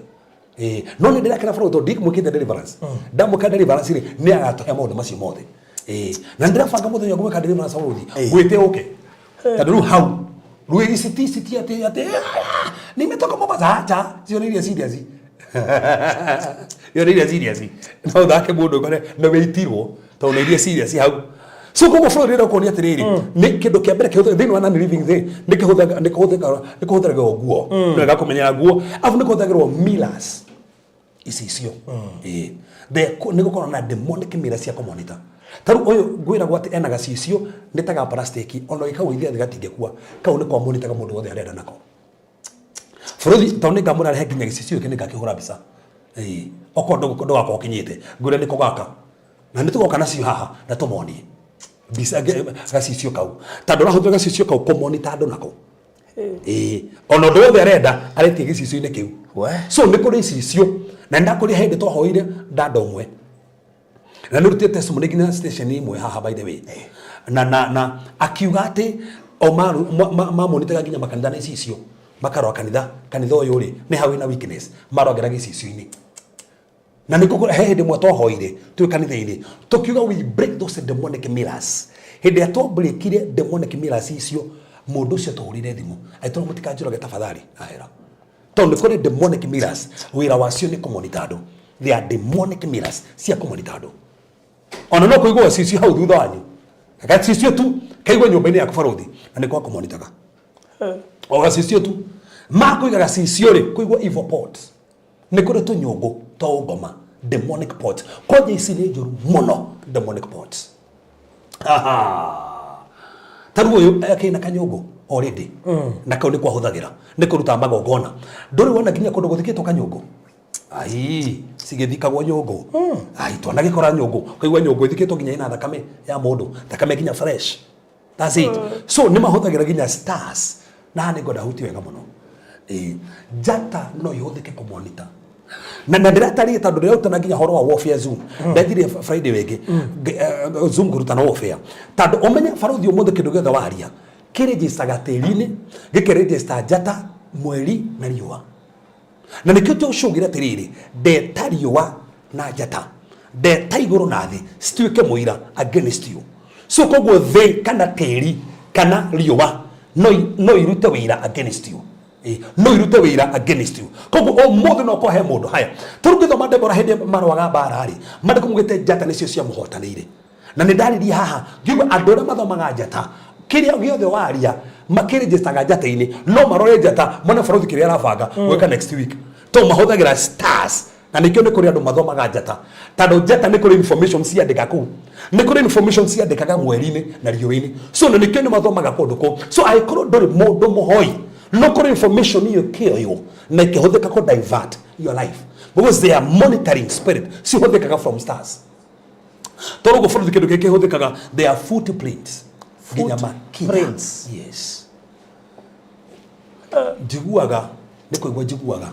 Ĩĩ, no nĩ ndĩrakena bũrũri tondũ ndimwĩkĩte deliverance. Ndamwĩka deliverance rĩ, nĩ agatũhe maũndũ macio mothe. Ĩĩ, na ndĩrabanga mũthenya ngũmwĩka deliverance bũrũri ngwĩte ũke, tondũ rĩu hau rĩu ici ti ici ti atĩ "Ah, nimetoka Mombasa." Acha, icio nĩ iria serious, iyo nĩ iria serious. No ũthake mũndũ ũkore nĩ wĩitirwo tondũ nĩ iria serious hau. So koguo bũrũri ũrĩa ũkuonia atĩrĩrĩ, nĩ kĩndũ kĩa mbere kĩhũthĩka thĩinĩ wa non living thing, nĩ kĩhũthĩkaga nĩ kĩhũthĩkaga nĩ kũhũthĩragwo nguo. Nĩ wega kũmenyera nguo, arabu nĩ kũhũthagĩrwo mirrors icicio. Ĩĩ. Nĩ gũkorwo na demonic mirror cia kũmonitor. Ta rĩu ũyũ ngwĩragwo atĩ ena gacicio nĩ ta ga plastic, ona ũgĩkagũithia thĩ gatingĩkua. Kau nĩ kwamonitaga mũndũ wothe arenda nako. Bũrũri tondũ nĩ ngamũrarehe nginya gĩcicio gĩkĩ, nĩ ngakĩhũra mbica. Ĩĩ. Okorwo ndũgakorwo ũkinyĩte, ngwĩre nĩko gaka. Na nĩ tũgoka nacio haha na tũmonie. Mbica gacicio kau. Tondũ ũrahũthĩra gacicio kau kũmonita andũ nako. Ĩĩ. Ona ũndũ wothe arenda aretie gĩcicio-inĩ kĩu. So nĩ kũrĩ icicio na nĩ ndakũrĩa hĩndĩ twahoire dada ũmwe na nĩ rutĩte testimony nginya station imwe haha, by the way, na akiuga atĩ o mamonitaga nginya makanitha na icicio, makarora kanitha ũyũ rĩ nĩ hau ĩna weakness, marongera gĩcicio-inĩ. Na nĩ kũkũ he hĩndĩ ĩmwe twahoire twĩ kanitha-inĩ tũkiuga, "We break those demonic mirrors." Hĩndĩ ĩrĩa twabreakire demonic mirrors icio, mũndũ ũcio tũhũrĩre thimũ agĩtwĩra, "Mũtikanjũrage tafadhali," ahera, tondũ nĩ kũrĩ demonic mirrors wĩra wacio nĩ kũmonita andũ. They are demonic mirrors cia kũmonita andũ. Ona no kũigwo gacicio hau thutha wanyu, gacicio tu kaigwo nyũmba-inĩ yaku barũthi, na nĩ kwa kũmonitaga o gacicio tu. Makũiga gacicio rĩ, kũigwo evil pot, nĩ kũrĩ tũnyũngũ twa ũngoma, demonic pot. Kwanja ici nĩ njũru mũno, demonic pots. Aha. Ta rĩu ũyũ akĩna kanyũngũ already na kau nĩ kwahũthagĩra nĩ kũruta magongona. Ndũrĩ wona nginya kũndũ gũthikĩtwo kanyũngũ? Ai, cigĩthikagwo nyũngũ. Ai, twanagĩkora nyũngũ, ũkaigua nyũngũ ĩthikĩtwo nginya ĩna thakame ya mũndũ, thakame nginya fresh. That's it. So nĩ mahũthagĩra nginya stars, na haha nĩ ngwenda hutie wega mũno. Ĩĩ, njata no ihũthĩke kũmonita na ndĩratarie tondũ ndĩrarutana nginya horo wa warfare Zoom. Ndathire Friday wĩngĩ Zoom kũrutana warfare, tondũ ũmenye barũthi ũmũthĩ kĩndũ gĩothe waria kĩrĩnjistaga tĩri-inĩ, gĩkĩrĩnjista njata, mweri na riũa. Na nĩkĩo tũcũgĩre atĩrĩrĩ, ndeta riũa na njata, ndeta igũrũ na thĩ cituĩke mũira against you. So koguo thĩ kana tĩri kana riũa no irute wĩira against you. Ĩ, no irute wĩira against you. Koguo ũmũthĩ no kũhe mũndũ haya. Tarĩu ngĩthoma Debora hĩndĩ marũaga mbara rĩ, mandĩko maugĩte njata nĩcio ciamũhotanĩire. Na nĩ ndaririe haha ngiuga andũ arĩa mathomaga njata, kĩrĩa gĩothe waria makĩrĩnjistaga njata-inĩ. No marore njata mone bũrũri kĩrĩa arabanga gwĩka next week, to mahũthagĩra stars. Na nĩkĩo nĩ kũrĩ andũ mathomaga njata, tondũ njata nĩ kũrĩ information ciandĩka kũu, nĩ kũrĩ information ciandĩkaga mweri-inĩ na riũa-inĩ. So na nĩkĩo nĩ mathomaga kũndũ kũu. So angĩkorwo ndũrĩ mũndũ mũhoi, no kũrĩ information iyo ĩkĩoywo na ĩkĩhũthĩka kũ divert your life, because they are monitoring spirit cihũthĩkaga from stars. Tondũ ũguo bũrũri kĩndũ gĩkĩ kĩhũthĩkaga, they are footprints nginya makinya. Footprints. Yes, njiguaga. Nĩ kũigua njiguaga.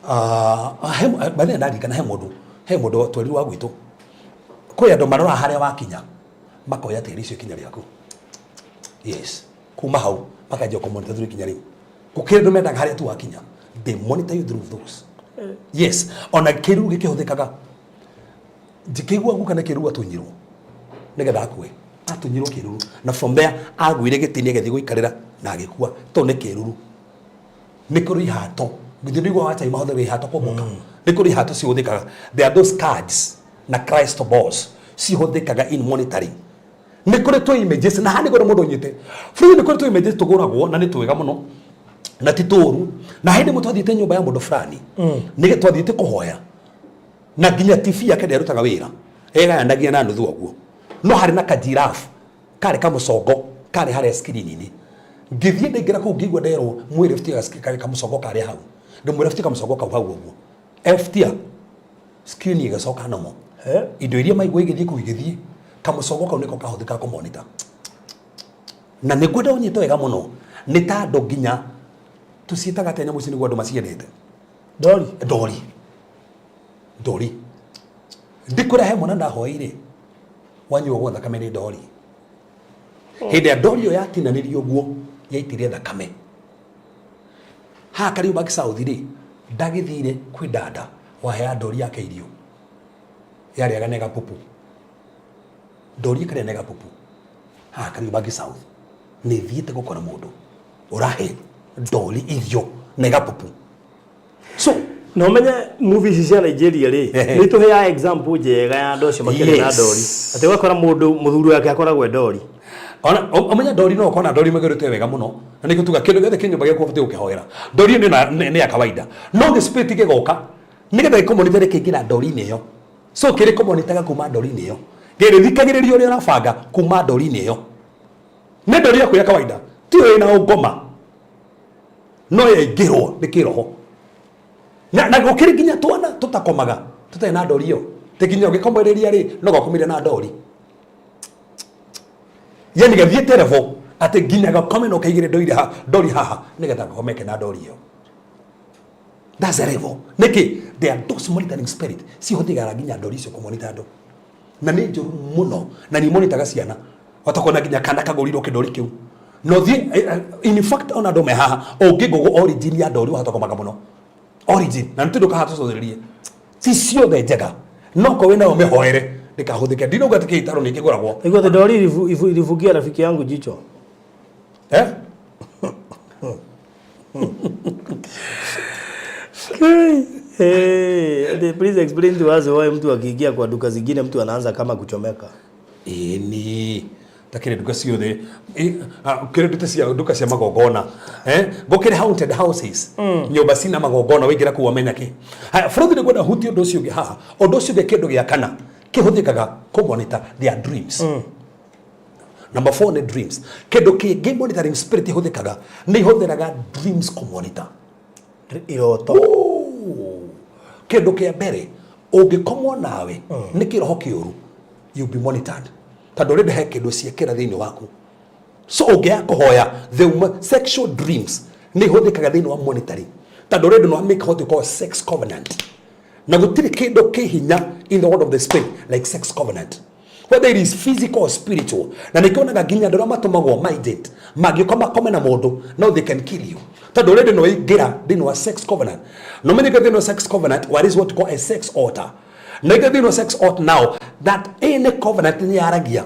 Ah, he by the way ndarikana he mũndũ he mũndũ twerirwo wa gwitũ. Kwĩ andũ maroraga harĩa wakinya makoya tĩri ũcio ikinya rĩaku. Yes. Kuma hau makanjia kũmonitor through ikinya rĩu. Gũkĩrĩ andũ mendaga harĩa tu wakinya. They monitor you through those. Yes. Ona kĩruru gĩkĩhũthĩkaga. Njikĩigua guka nĩ kĩruru atunyirwo nĩgetha akue. Atunyirwo kĩruru na from there agwire gĩtĩ-inĩ agĩthiĩ gũikarĩra na agĩkua tondũ nĩ kĩruru. Nĩ kũrĩ ihato. Githĩ ndũiguaga wachai mahũthagĩra ihato kũmoka? Nĩ kũrĩ ihato cihũthĩkaga. There are those cards na crystal balls cihũthĩkaga in monitoring. Nĩ kũrĩ tũ images na haha nĩguo mũndũ ũnyite. Bũrũri nĩ kũrĩ tũ images tũgũragwo na nĩ twega mũno na ti tũru. Na hĩndĩ ĩmwe twathiĩte nyũmba ya mũndũ fulani nĩ twathiĩte kũhoya na nginya TV yake ndĩarutaga wĩra egayanagia na nuthu ũguo no harĩ na kajirafu karĩ kamũcongo karĩ harĩa screen-inĩ ngĩthiĩ ndaingĩra kũu ngĩigua nderwo mwĩrĩ butia kamũcongo karĩ hau ngĩmwĩra butia kamũcongo kau hau ũguo ebutia screen ĩgĩcoka nomo indo iria maigua igĩthiĩ kũu igĩthiĩ kamũcongo kau nĩko kahũthĩkaga kũmonita na nĩ ngwenda ũnyite wega mũno nĩ ta andũ nginya tũciĩtaga atĩa nyamũ ici nĩguo andũ maciendete Ndori. ndori ndori ndikwĩra he mwana ndahoeire wanyuagwo thakame nĩ ndori hĩndĩ ĩrĩa ndori ĩyo yatinanĩrio ũguo yaitire thakame haha Kariobangi South rĩ ndagĩthire kwĩ dada waheaga ndori yake irio yarĩaga na ĩgapupu ndori ĩkarĩa na ĩgapupu haha Kariobangi South nĩ thiĩte gũkora mũndũ ũrahe ndori irio na ĩgapupu so na ũmenye movie ici cia Nigeria rĩ nĩ itũheaga example njega ya andũ acio makĩrĩ na ndori atĩ ũgakora mũndũ mũthuri wake akoragwo e ndori ona ũmenye ndori no ũkona ndori ĩmĩgũrĩte wega mũno na nĩkĩo tuga kĩndũ gĩothe kĩ nyũmba gĩaku ũbatiĩ gũkĩhoera ndori ĩyo nĩ ya kawaida no gĩ spirit gĩgoka nĩgetha gĩkũmonitor kĩingĩra ndori-inĩ ĩyo so kĩrĩ kũmonitaga kuma ndori-inĩ ĩyo gĩrĩthikagĩrĩria ũrĩa ũrabanga kuma ndori-inĩ ĩyo nĩ ndori yaku ya kawaida tiyo ĩna ũngoma no yaingĩrwo nĩ kĩroho na, na gũkĩrĩ nginya twana tũtakomaga tũtarĩ na ndori ĩyo tĩ nginya ũgĩkomereria rĩ no gakomire na ndori yani gathiĩte level atĩ nginya gakome no kaigĩre ndori ha ndori haha nĩgetha gakomeke na ndori ĩyo. That's the level. Nĩkĩ? There are those monitoring spirit cihũthĩkaga nginya ndori icio kũmonita andũ na nĩ njũru mũno na nĩ monitaga ciana watakuona nginya kana kagũrirwo kĩndori kĩu na ũthiĩ in fact ona andũ me haha ũngĩngũgũ origin ya ndori wahota kũmaka mũno origin na nĩ tũndũ kaha tũcũthĩrĩrie ti ciothe njega no korwo wĩnayo mĩhoere ndĩkahũthĩke ndinauga atĩ kĩitaro nĩ kĩgũragwo. Nĩguo atĩ ndori ilifungia rafiki yangu jicho. Eh? Hey, please explain to us why mtu akiingia kwa duka zingine mtu anaanza kama kuchomeka. Ĩni ta kĩrĩ nduka ciothe kĩrĩ nduka cia nduka cia magongona eh gũkĩrĩ haunted houses nyũmba cina magongona waingĩra kũu wamenya kĩ haya bũrũri nĩ ngwenda hutie ũndũ ũcio ũngĩ haha ũndũ ũcio ũngĩ kĩndũ gĩa kana kĩhũthĩkaga kũ monitor their dreams. Number 4 nĩ dreams. Kĩndũ kĩngĩ monitoring spirit ihũthĩkaga nĩ ihũthĩraga dreams kũ monitor iroto. Kĩndũ kĩa mbere ũngĩkomwo nawe nĩ kĩroho kĩũru you'll be monitored tondũ already he kĩndũ ciekĩra thĩinĩ waku so ũngĩaga kũhoya the sexual dreams nĩ ihũthĩkaga thĩinĩ wa monitoring tondũ already no make what you call sex covenant na gũtirĩ kĩndũ kĩ hinya in the world of the spirit like sex covenant whether it is physical or spiritual na nĩkĩonaga nginya andũ arĩa matũmagwo minded mangĩũka makome na mũndũ no they can kill you tondũ already no ingĩra thĩinĩ wa sex covenant no menyeke thĩinĩ wa sex covenant what is what you call a sex altar na ingĩ thĩinĩ wa sex altar now that any covenant nĩ yaragia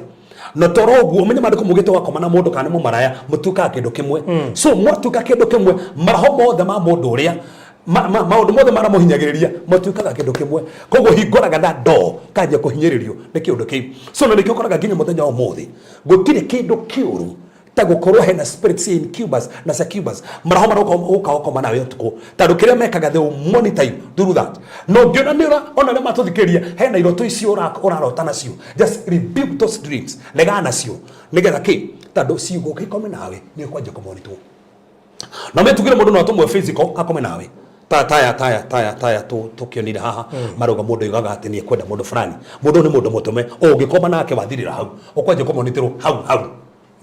na toro ũguo ũmenye maandĩko mugĩte wakoma na mũndũ kana nĩ mũmaraya mũtuĩkaga kĩndũ kĩmwe so mwatuĩka kĩndũ kĩmwe maroho mothe ma mũndũ ũrĩa maũndũ mothe maramũhinyagĩrĩria matuĩkaga kĩndũ kĩmwe koguo hingũraga that door kanjia kũhinyĩrĩrio nĩ kĩũndũ kĩu so na nĩkĩo ũkoraga nginya mũthenya wa ũmũthĩ gũtirĩ kĩndũ kĩũru ta gũkorwo hena spirits incubus na succubus maroho maroka gũka gũkoma nawe ũtukũ tondũ kĩrĩa mekaga they will monitor you through that na ũngĩona nĩ ũra ona arĩa matũthikĩrĩria hena iroto icio ũrarota nacio just rebuke those dreams regana nacio nĩgetha kĩ tondũ ciugũka ikome nawe nĩ ũkwanjia kũmonitwo na metugire mũndũ no atũmwe physical akome nawe ta taya taya taya taya tũkĩonire haha marauga mũndũ oigaga atĩ nĩ ekwenda mũndũ fulani mũndũ ũyũ nĩ mũndũ mũtũme ũngĩkoma nake wathirĩra hau ũkwanjia kũmonitĩrwo hau hau.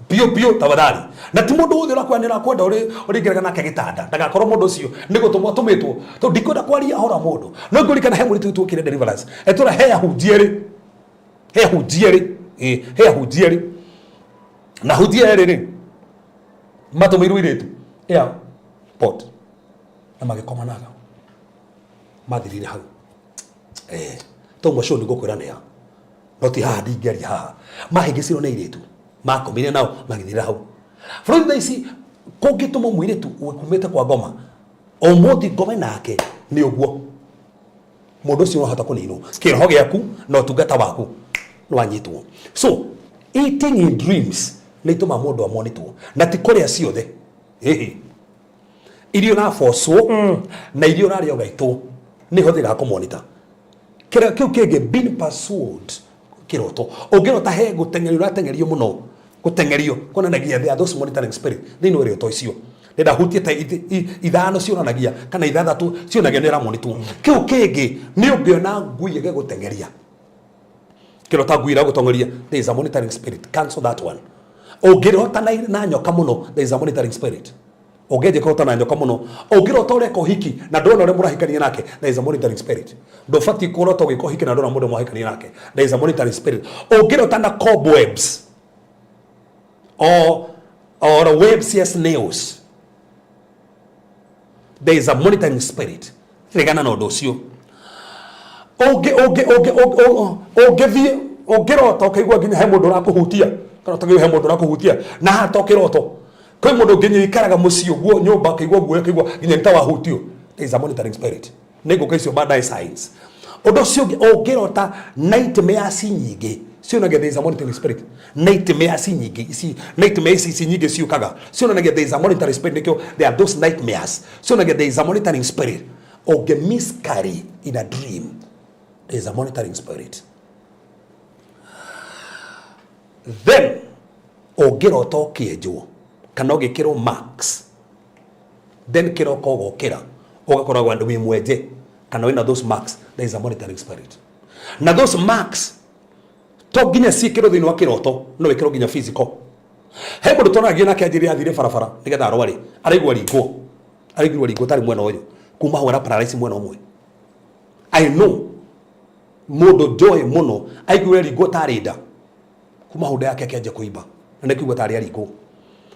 Biũ biũ tafadhali. Na ti mũndũ wothe ũrakwenda nĩ ũrakwenda ũrĩ ũrĩingĩraga nake gĩtanda. Ndagakorwo mũndũ ũcio nĩ gũtũmwo atũmĩtwo. Tondũ ndikwenda kwaria ũhoro wa mũndũ. No ngũririkana he mũirĩtu witũ wokire deliverance. Etũra he ahunjia erĩ. He ahunjia erĩ. Ĩĩ, he ahunjia erĩ. Na ahunjia erĩ rĩ, matũmĩirwo irĩtu airport na magĩkoma naga. Mathirire hau. Eh, to mwacio nĩ ngũkwĩra nĩa. No ti haha ndingĩaria haha. Mahĩngĩcirwo nĩ airĩtu. Makomire nao magĩthirĩra hau. Bũrũri thaa ici kũngĩtũmwo mũirĩtu kumĩte kwa ngoma ũmũthĩ ngome nake nĩ ũguo mũndũ ũcio wahota kũninwo kĩroho gĩaku na ũtungata waku nĩwanyitwo. So eating in dreams nĩ itũmaga mũndũ amonitwo na ti kũrĩa ciothe. Ĩhĩ, iria ũrabocwo na iria ũrarĩa ũgaitwo nĩ ihũthĩkaga kũmonita. Kĩrĩa kĩu kĩngĩ, being pursued kĩroto, ũngĩrota he gũteng'erio ũrateng'erio mũno, gũteng'erio kuonanagia there are those monitoring spirit thĩinĩ wa iroto icio. Nĩndahutie ta ithano cionanagia kana ithathatũ cionanagia nĩ ũramonitwo. Kĩu kĩngĩ nĩ ũngĩona ngui ĩgĩgũteng'eria, kĩrota ngui ĩragũteng'eria, there is a monitoring spirit, cancel that one. Ũngĩrota na nyoka mũno, there is a monitoring spirit. Ũngĩanjia kũrota na nyoka mũno, ũngĩrota ũreka ũhiki na ndũrona ũrĩa mũrahikania nake, there is a monitoring spirit. Ndũbatiĩ kũrota ũgĩka ũhiki na ndũrona mũndũ mwahikania nake, there is a monitoring spirit. Ũngĩrota na cobwebs or webs cia snails, there is a monitoring spirit. Regana na ũndũ ũcio. Ũngĩthiĩ ũngĩrota ũkaigua nginya he mũndũ ũrakũhutia, kana ũkaigua he mũndũ ũrakũhutia na haha to kĩroto, kwĩ mũndũ nginya ikaraga mũciĩ ũguo nyũmba akaigua guoya, akaigua nginya nĩ ta wahutio, there is a monitoring spirit. Nĩ ngũka icio baadaye signs. Ũndũ ũcio ũngĩ, ũngĩrota nightmares nyingĩ cionanagia there is a monitoring spirit. Nightmares nyingĩ ici, nightmares ici nyingĩ ciũkaga cionanagia there is a monitoring spirit. Nĩkĩo there are those nightmares cionanagia there is a monitoring spirit. Ũngĩ miscarry in a dream, there is a monitoring spirit. Then ũngĩrota ũkĩenjwo kana ũgĩkĩrwo marks, then kĩroko ũgokĩra ũgakoragwo andũ wĩ mwenje kana wĩna those marks, there is a monitoring spirit. Na those marks to nginya ciĩkĩrwo thĩinĩ wa kĩroto, no wĩkĩrwo nginya physical. He mũndũ twaranagia nake anjĩrire athire barabara nĩgetha arware, araigua ringwo, araigua ringwo tarĩ mwena ũyũ, kuma hau ara paralyze mwena ũmwe. I know mũndũ njoĩ mũno aiguire ringwo tarĩ nda, kuma hau nda yake akĩanjia kũimba na nĩ kũigua tarĩ aringwo.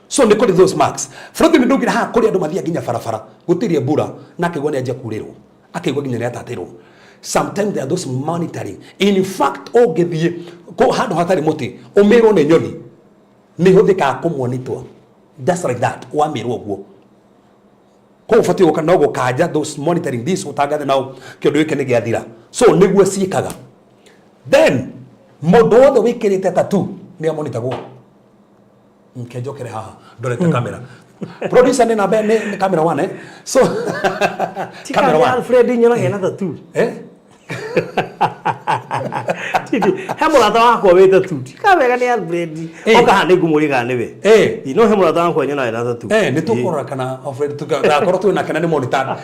So nĩ kũrĩ those marks. Bũrũri nĩ ndũngĩra haha kũrĩ andũ mathiaga nginya barabara gũtirĩ mbura na akĩigua nĩ anjia kurĩrwo, akĩigua nginya nĩ atatĩrwo. Sometimes there are those monitoring. In fact, ũngĩthiĩ handũ hatarĩ mũtĩ ũmĩrwo nĩ nyoni nĩ ihũthĩkaga kũmonitwo just like that, wamĩrwo ũguo. Koguo ũbatiĩ gũka no gũkanja those monitoring this ũtangathe nao kĩũndũ gĩkĩ nĩ gĩathira. So nĩguo ciĩkaga. Then mũndũ wothe wĩkĩrĩte tattoo nĩ amonitagwo. Nke njokere haha ndorete kamera. Producer nĩ namba nĩ camera one, eh? So camera one. Alfred nyonaga ena tattoo. Eh? Titi, he mũrata wakwa wĩ tattoo. Tikawega nĩ Alfred. Oka haha nĩ ngũmũria kana nĩwe. No he mũrata wakwa nyonaga ena tattoo. Nĩ tũkũrora kana Alfred tũgakorwo twĩ nake na nĩ monitor.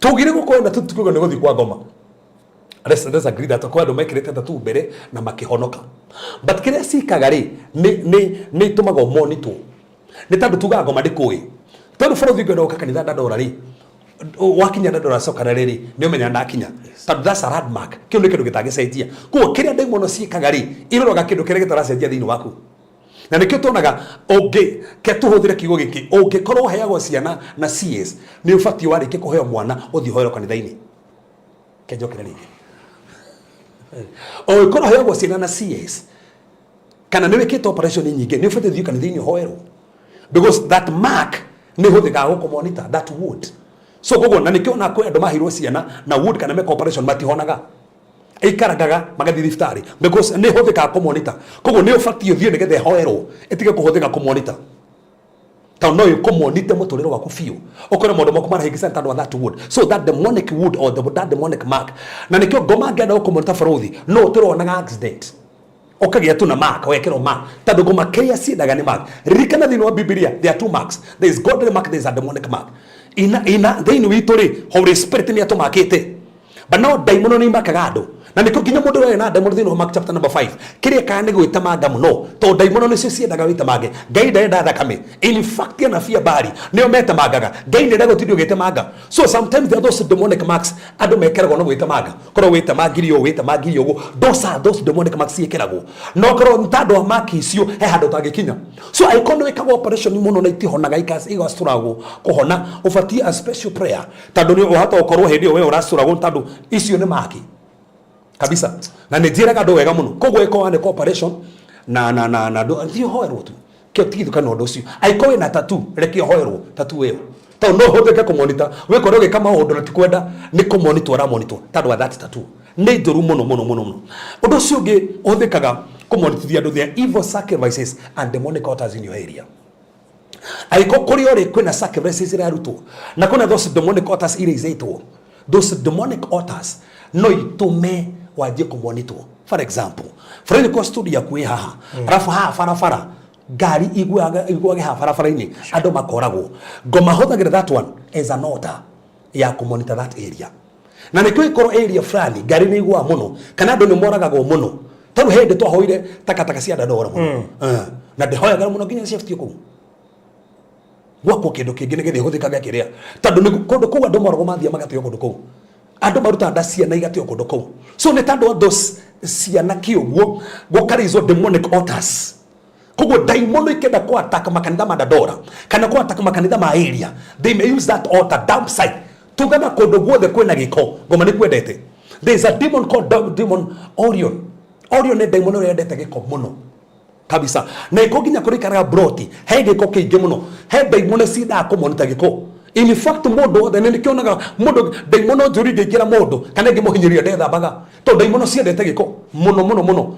Tũgire gũkorwo na tũtikuga nĩ gũthiĩ kwa ngoma. Let's agree that kwĩ andũ mekĩrĩte tattoo mbere na makĩhonoka. But kĩrĩa ciĩkaga rĩ, nĩ itũmaga ũmonitwo. Nĩ tondũ tugaga ngoma ndĩkũĩ. Tondũ bũrũri ũngĩenda gũka kanitha Dandora rĩ, wakinya Dandora coka na rĩrĩ, nĩ ũmenyaga ndakinya. Tondũ that's a landmark. Kĩu nĩ kĩndũ gĩtangĩcenjia. Koguo kĩrĩa ndaimono ciĩkaga rĩ, iroraga kĩndũ kĩrĩa gĩtaracenjia thĩinĩ waku. Na nĩkĩo tuonaga ũngĩ, ke tũhũthĩre kiugo gĩkĩ, ũngĩkorwo ũheagwo ciana na CS, nĩ ũbatiĩ warĩkia kũheo mwana ũthiĩ ũhoerwo kanitha-inĩ. Ke njokere rĩngĩ. Ũngĩkorwo ũheagwo ciana na CS, kana nĩ wĩkĩte operation nyingĩ, nĩ ũbatiĩ ũthiĩ kanitha-inĩ ũhoerwo. Because that mark nĩ ĩhũthĩkaga gũkũ monitor that wound. So koguo na nĩkĩo ona kwĩ andũ maheirwo ciana na wound kana meka operation matihonaga. Ikarangaga magathiĩ thibitarĩ because nĩ ĩhũthĩkaga kũ monitor. Koguo nĩ ũbatiĩ ũthiĩ nĩgetha ĩhoerwo ĩtige kũhũthĩka kũ monitor. Tondũ no ĩkũmonite mũtũrĩre waku biũ. Ũkore maũndũ maku marahĩngĩcana tondũ wa that wound. So that demonic wound or that demonic mark. Na nĩkĩo ngoma angĩenda gũkũmonita bũrũthi, no ũtũronaga accident. Ũkagĩa tu na mark, ũgekĩrwo mark. Tondũ ngoma kĩrĩa ciendaga nĩ mark. Ririkana thĩinĩ wa Bibilia, there are two marks. There is godly mark, there is a demonic mark. Ina thĩinĩ witũ rĩ, Holy Spirit nĩ atũmakĩte. But no ndaimono nĩ imakaga andũ. Na nĩkĩo nginya mũndũ ũrĩa na ndaimono thĩinĩ wa Mark chapter number 5, kĩrĩa ekaga nĩ gwĩtemanga mũno, tondũ ndaimono nĩcio ciendaga wĩtemange. Ngai ndarenda thakame. In fact, anabii a Baali nĩo metemangaga. Ngai ndarenda gũtinda ũgĩtemanga. So sometimes there are those demonic marks andũ mekĩragwo na gwĩtemanga. Korwo wĩtemangire ũũ, wĩtemangire ũguo, those are those demonic marks ciĩkĩragwo. Na okorwo nĩ tondũ wa mark icio, he handũ ũtangĩkinya. So angĩkorwo nĩ wĩkagwo operation mũno na itihonaga, igastruggle kũhona, ũbatiĩ a special prayer, tondũ nĩ ũhota gũkorwo hĩndĩ ĩyo we ũrastruggle, tondũ icio nĩ maki kabisa. Na nĩ njĩraga andũ wega mũno. Koguo ĩkorwo nĩ cooperation na na na na thiĩ ũhoerwo tu, kĩo tigithũkana ũndũ ũcio. Angĩkorwo wĩna tattoo, reke ũhoerwo tattoo ĩyo, tondũ no ũhũthĩke kũmonita. Wĩkorwo ũgĩka maũndũ na ti kwenda, nĩ kũmonitwo ũramonitwo tondũ wa that tattoo. Nĩ njũru mũno mũno mũno mũno. Ũndũ ũcio ũngĩ ũhũthĩkaga kũmonitithia andũ, their evil sacrifices and demonic altars in your area. Angĩkorwo kũrĩa ũrĩ kwĩna sacrifices irarutwo na kwĩna those demonic altars iraizĩtwo, those demonic altars no itũme wanjie kũmonitwo. For example, bũrũri kwa studio yaku ĩ haha, arabu haha barabara ngari iguage haha barabara-inĩ, andũ makoragwo. Ngoma hũthagĩra that one as an altar ya kũmonitor that area. Na nĩkĩo ĩkorwo area fulani ngari nĩ iguaga mũno kana andũ nĩ moragagwo mũno. Tarĩu hĩndĩ twahoire takataka cia Dandora mũno. Na ndĩhoyagĩra mũno nginya ciabutie kũu gwakwo kĩndũ kĩngĩ nĩgetha ĩhũthĩkage kĩrĩa, tondũ nĩ kũndũ kũu andũ moragwo, mathiĩ magateo kũndũ kũu, andũ marutaga nda ciana igateo kũndũ kũu. So nĩ tondũ wa those ciana kĩũguo gũkarizwo demonic altars. Koguo ndaimono ikenda ku attack makanitha ma Dandora kana ku attack makanitha ma area, they may use that altar, dump site. Tugaga kũndũ guothe kwĩna gĩko, ngoma nĩ kwendete. There is a demon called demon Orion. Orion nĩ ndaimono ĩrĩa yendete gĩko mũno kabisa. Na iko nginya kũrĩkaraga broti he gĩko kĩingĩ mũno, he ndaimono ciendaga kũmonita gĩko. In fact, mũndũ wothe nĩ nĩkĩonaga mũndũ ndaimono njũru ingĩingĩra mũndũ kana ĩngĩmũhinyĩrĩria, ndethambaga, tondũ ndaimono ciendete gĩko mũno mũno mũno.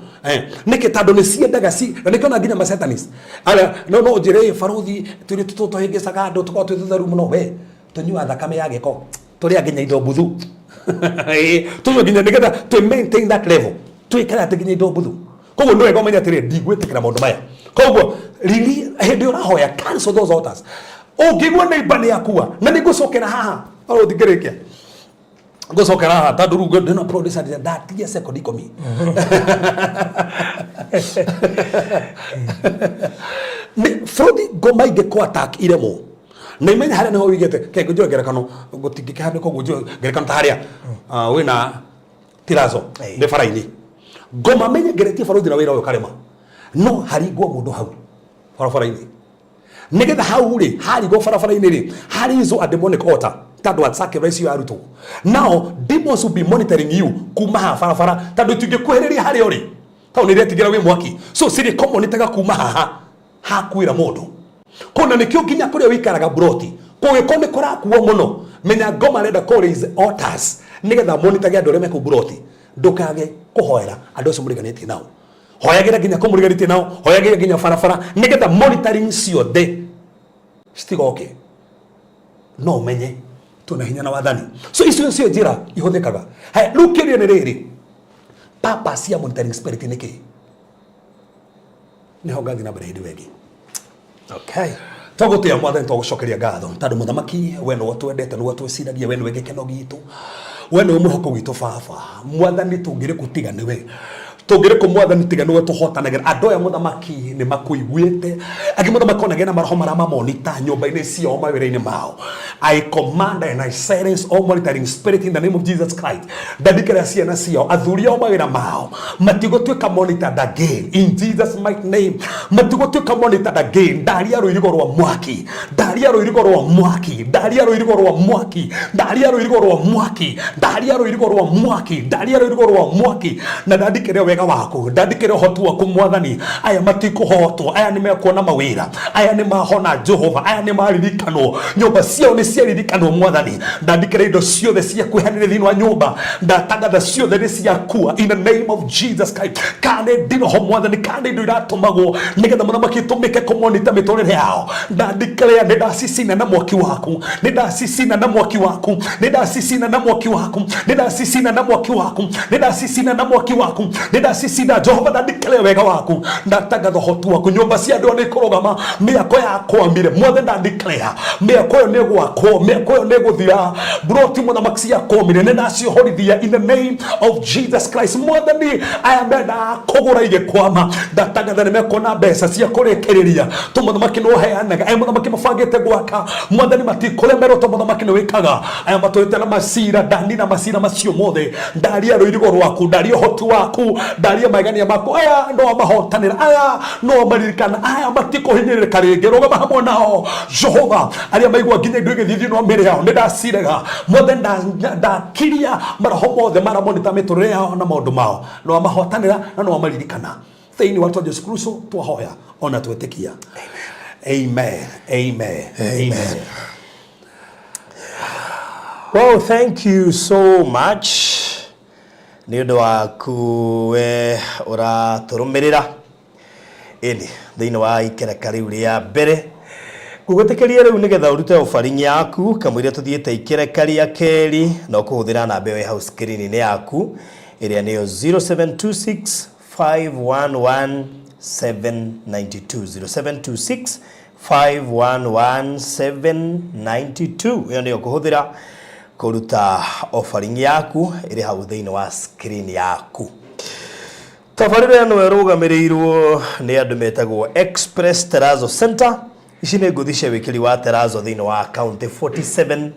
Nĩkĩ? Tondũ nĩ ciendaga ci na nĩkĩona nginya masatanist arĩa no njĩre, "Ĩ, baruthi tũrĩ tũhĩngĩcaga andũ, tũkoragwo twĩ tũtheru mũno." We tũnyuaga thakame ya gĩko, tũrĩa nginya indo mbuthu. Tũnyua nginya nĩgetha twĩ maintain that level, twĩkare atĩ nginya indo mbuthu. Koguo nĩ wega ũmenye atĩrĩ, ndigwĩtĩkĩra maũndũ maya. Koguo riri hĩndĩ ĩyo ũrahoya, cancel those altars. Ũngĩigua neighbor nĩ akua, na nĩ ngũcokera haha oro thingĩrĩkia, ngũcokera haha tondũ rĩu ndĩna producer ndatigia sekondi 10. Nĩ bũrũri ngoma ingĩ kũ attack iremwo na imenye harĩa nĩho wĩigĩte. Ke ngũnjoe ngerekano, gũtingĩkĩhanĩka ũguo. Njoe ngerekano ta harĩa wĩna tirazo nĩ bara-inĩ, ngoma menye ngeretie barothi na wĩra ũyũ karema, no haringwo mũndũ hau barabara-inĩ, nigetha hau rĩ harigwo barabara-inĩ rĩ harizwo a demonic altar, tondũ wa sacrifice ĩyo yarutwo. Now demons will be monitoring you kuma haha barabara, tondũ itingĩkuhĩrĩria harĩa ũrĩ, tondũ nĩ iretigĩra wĩ mwaki. So cirĩkomonitaga kuma haha hakuĩra mũndũ kũna. Nĩkĩo nginya kũrĩa wĩikaraga broti, kũngĩkorwo nĩ kũrakuo mũno, menya ngoma arenda kũ raise altars nĩgetha monitage andũ arĩa me kũu broti. Ndũkage kũhoera andũ acio mũriganĩtie nao. Hoyagĩra nginya kũu mũriganĩtie nao, hoyagĩra nginya barabara, nĩgetha monitoring ciothe citigoke. No ũmenye twĩna hinya na wathani. So icio nĩcio njĩra ihũthĩkaga. Haya, rĩu kĩũria nĩ rĩrĩ, purpose ya monitoring spirit nĩ kĩĩ? Nĩho ngathiĩ na mbere hĩndĩ ĩyo ĩngĩ. Tũgũtĩa Mwathani, tũgũcokeria ngatho tondũ mũthamaki we nĩwe twendete, nĩwe twĩciragia, we nĩwe gĩkeno gitũ, we nĩwe mwĩhoko witũ. Baba Mwathani, tũngĩrĩ kũ tiga nĩwe? Tũngĩrĩ kũ, Mwathani, tiga nĩwe tũhotanagĩra? Andũ aya, mũthamaki, nĩ makũiguĩte. Angĩ, mũthamaki, onagĩa na maroho marĩa mamonita nyũmba-inĩ ciao, mawĩra-inĩ mao. I command and I silence all monitoring spirit in the name of Jesus Christ. Ndandikĩra ciana ciao, athuri ao, mawĩra mao, matigũtuĩka monitored again in Jesus mighty name. Matigũtuĩka monitored again. Ndaria rũirigo rwa mwaki, ndaria rũirigo rwa mwaki, ndaria rũirigo rwa mwaki, ndaria rũirigo rwa mwaki, ndaria rũirigo rwa mwaki, ndaria rũirigo rwa mwaki. Na ndandikĩre wega waku, ndandikĩre ũhoti waku, Mwathani. Aya matikũhotwo, aya nĩ mekuona mawĩra, aya nĩ mahona, Jehova, aya nĩ maririkanwo, nyũmba ciao nĩ ciaririkanwo. Mwathani, ndandikĩre indo ciothe ciakuhanĩre thĩinĩ wa nyũmba, ndatangatha ciothe nĩ ciakua in the name of Jesus Christ. Kana nĩ ndiroho, Mwathani, kana nĩ indo iratũmagwo nĩgetha mũthamaki itũmĩke kũmonita mĩtũrĩre yao, ndandikĩre nĩ ndacicina na mwaki waku, nĩ ndacicina na mwaki waku, nĩ ndacicina na mwaki waku, nĩ ndacicina na mwaki waku, nĩ ndacicina na mwaki waku, nĩ Ndacicinda. Jehova, ndandikele wega waku, ndatangatha ũhoti waku. Nyũmba cia andũ nĩ ikũrũgama, mĩako yakwamire. Mothe ndandikrea mĩako ĩyo nĩ gwakwo, mĩako ĩyo nĩ gũthira. Mburoti, mũthamaki, ciakwamire, nĩ ndaciohorithia in the name of Jesus Christ. Mwathani, aya mendaga kũgũra igĩkwama, ndatangatha nĩ mekuona mbeca cia kũrĩkĩrĩria to mũthamaki nĩ ũheanaga. Aya, mũthamaki, mabangĩte gwaka, mwathani, matikũremerwo to mũthamaki nĩ wĩkaga. Aya matũrĩte na macira, ndanina macira macio mothe. Ndaria rũirigo rwaku, ndaria ũhoti waku, ndaria magegania maku. Aya no mahotanĩra, aya no maririkana, aya matikũhinyĩrĩrĩka rĩngĩ. Rũgama hamwe nao, Jehova. Arĩa maigua nginya indo igĩthiĩ thĩinĩ wa mĩĩrĩ yao, nĩ ndacirega. Mothe ndakiria maroho mothe maramonita mĩtũrĩre yao na maũndũ mao. No mahotanĩra na no maririkana. Thĩinĩ wa Jesu Kristo twahoya ona twetĩkia. Amen, amen, amen. Well, thank you so much nĩ ũndũ waku we ũratũrũmĩrĩra ĩni thĩinĩ wa ikereka rĩu rĩa mbere. Ngũgwĩtĩkĩria rĩu nĩgetha ũrute offering yaku kamũira tũthiĩte ikereka rĩa kerĩ, na ũkũhũthĩra namba ĩyo ĩ hau screen-inĩ yaku, ĩrĩa nĩyo 0726 511 792, 0726 511 792. Ĩyo nĩyo ũkũhũthĩra kũruta offering yaku ĩrĩ hau thĩinĩ wa screen yaku. Tabarĩra ĩno ĩrũgamĩrĩirwo nĩ andũ metagwo Express Terrazzo Center. Ici nĩ ngũthi cia wĩkĩri wa terrazzo thĩinĩ wa county 47,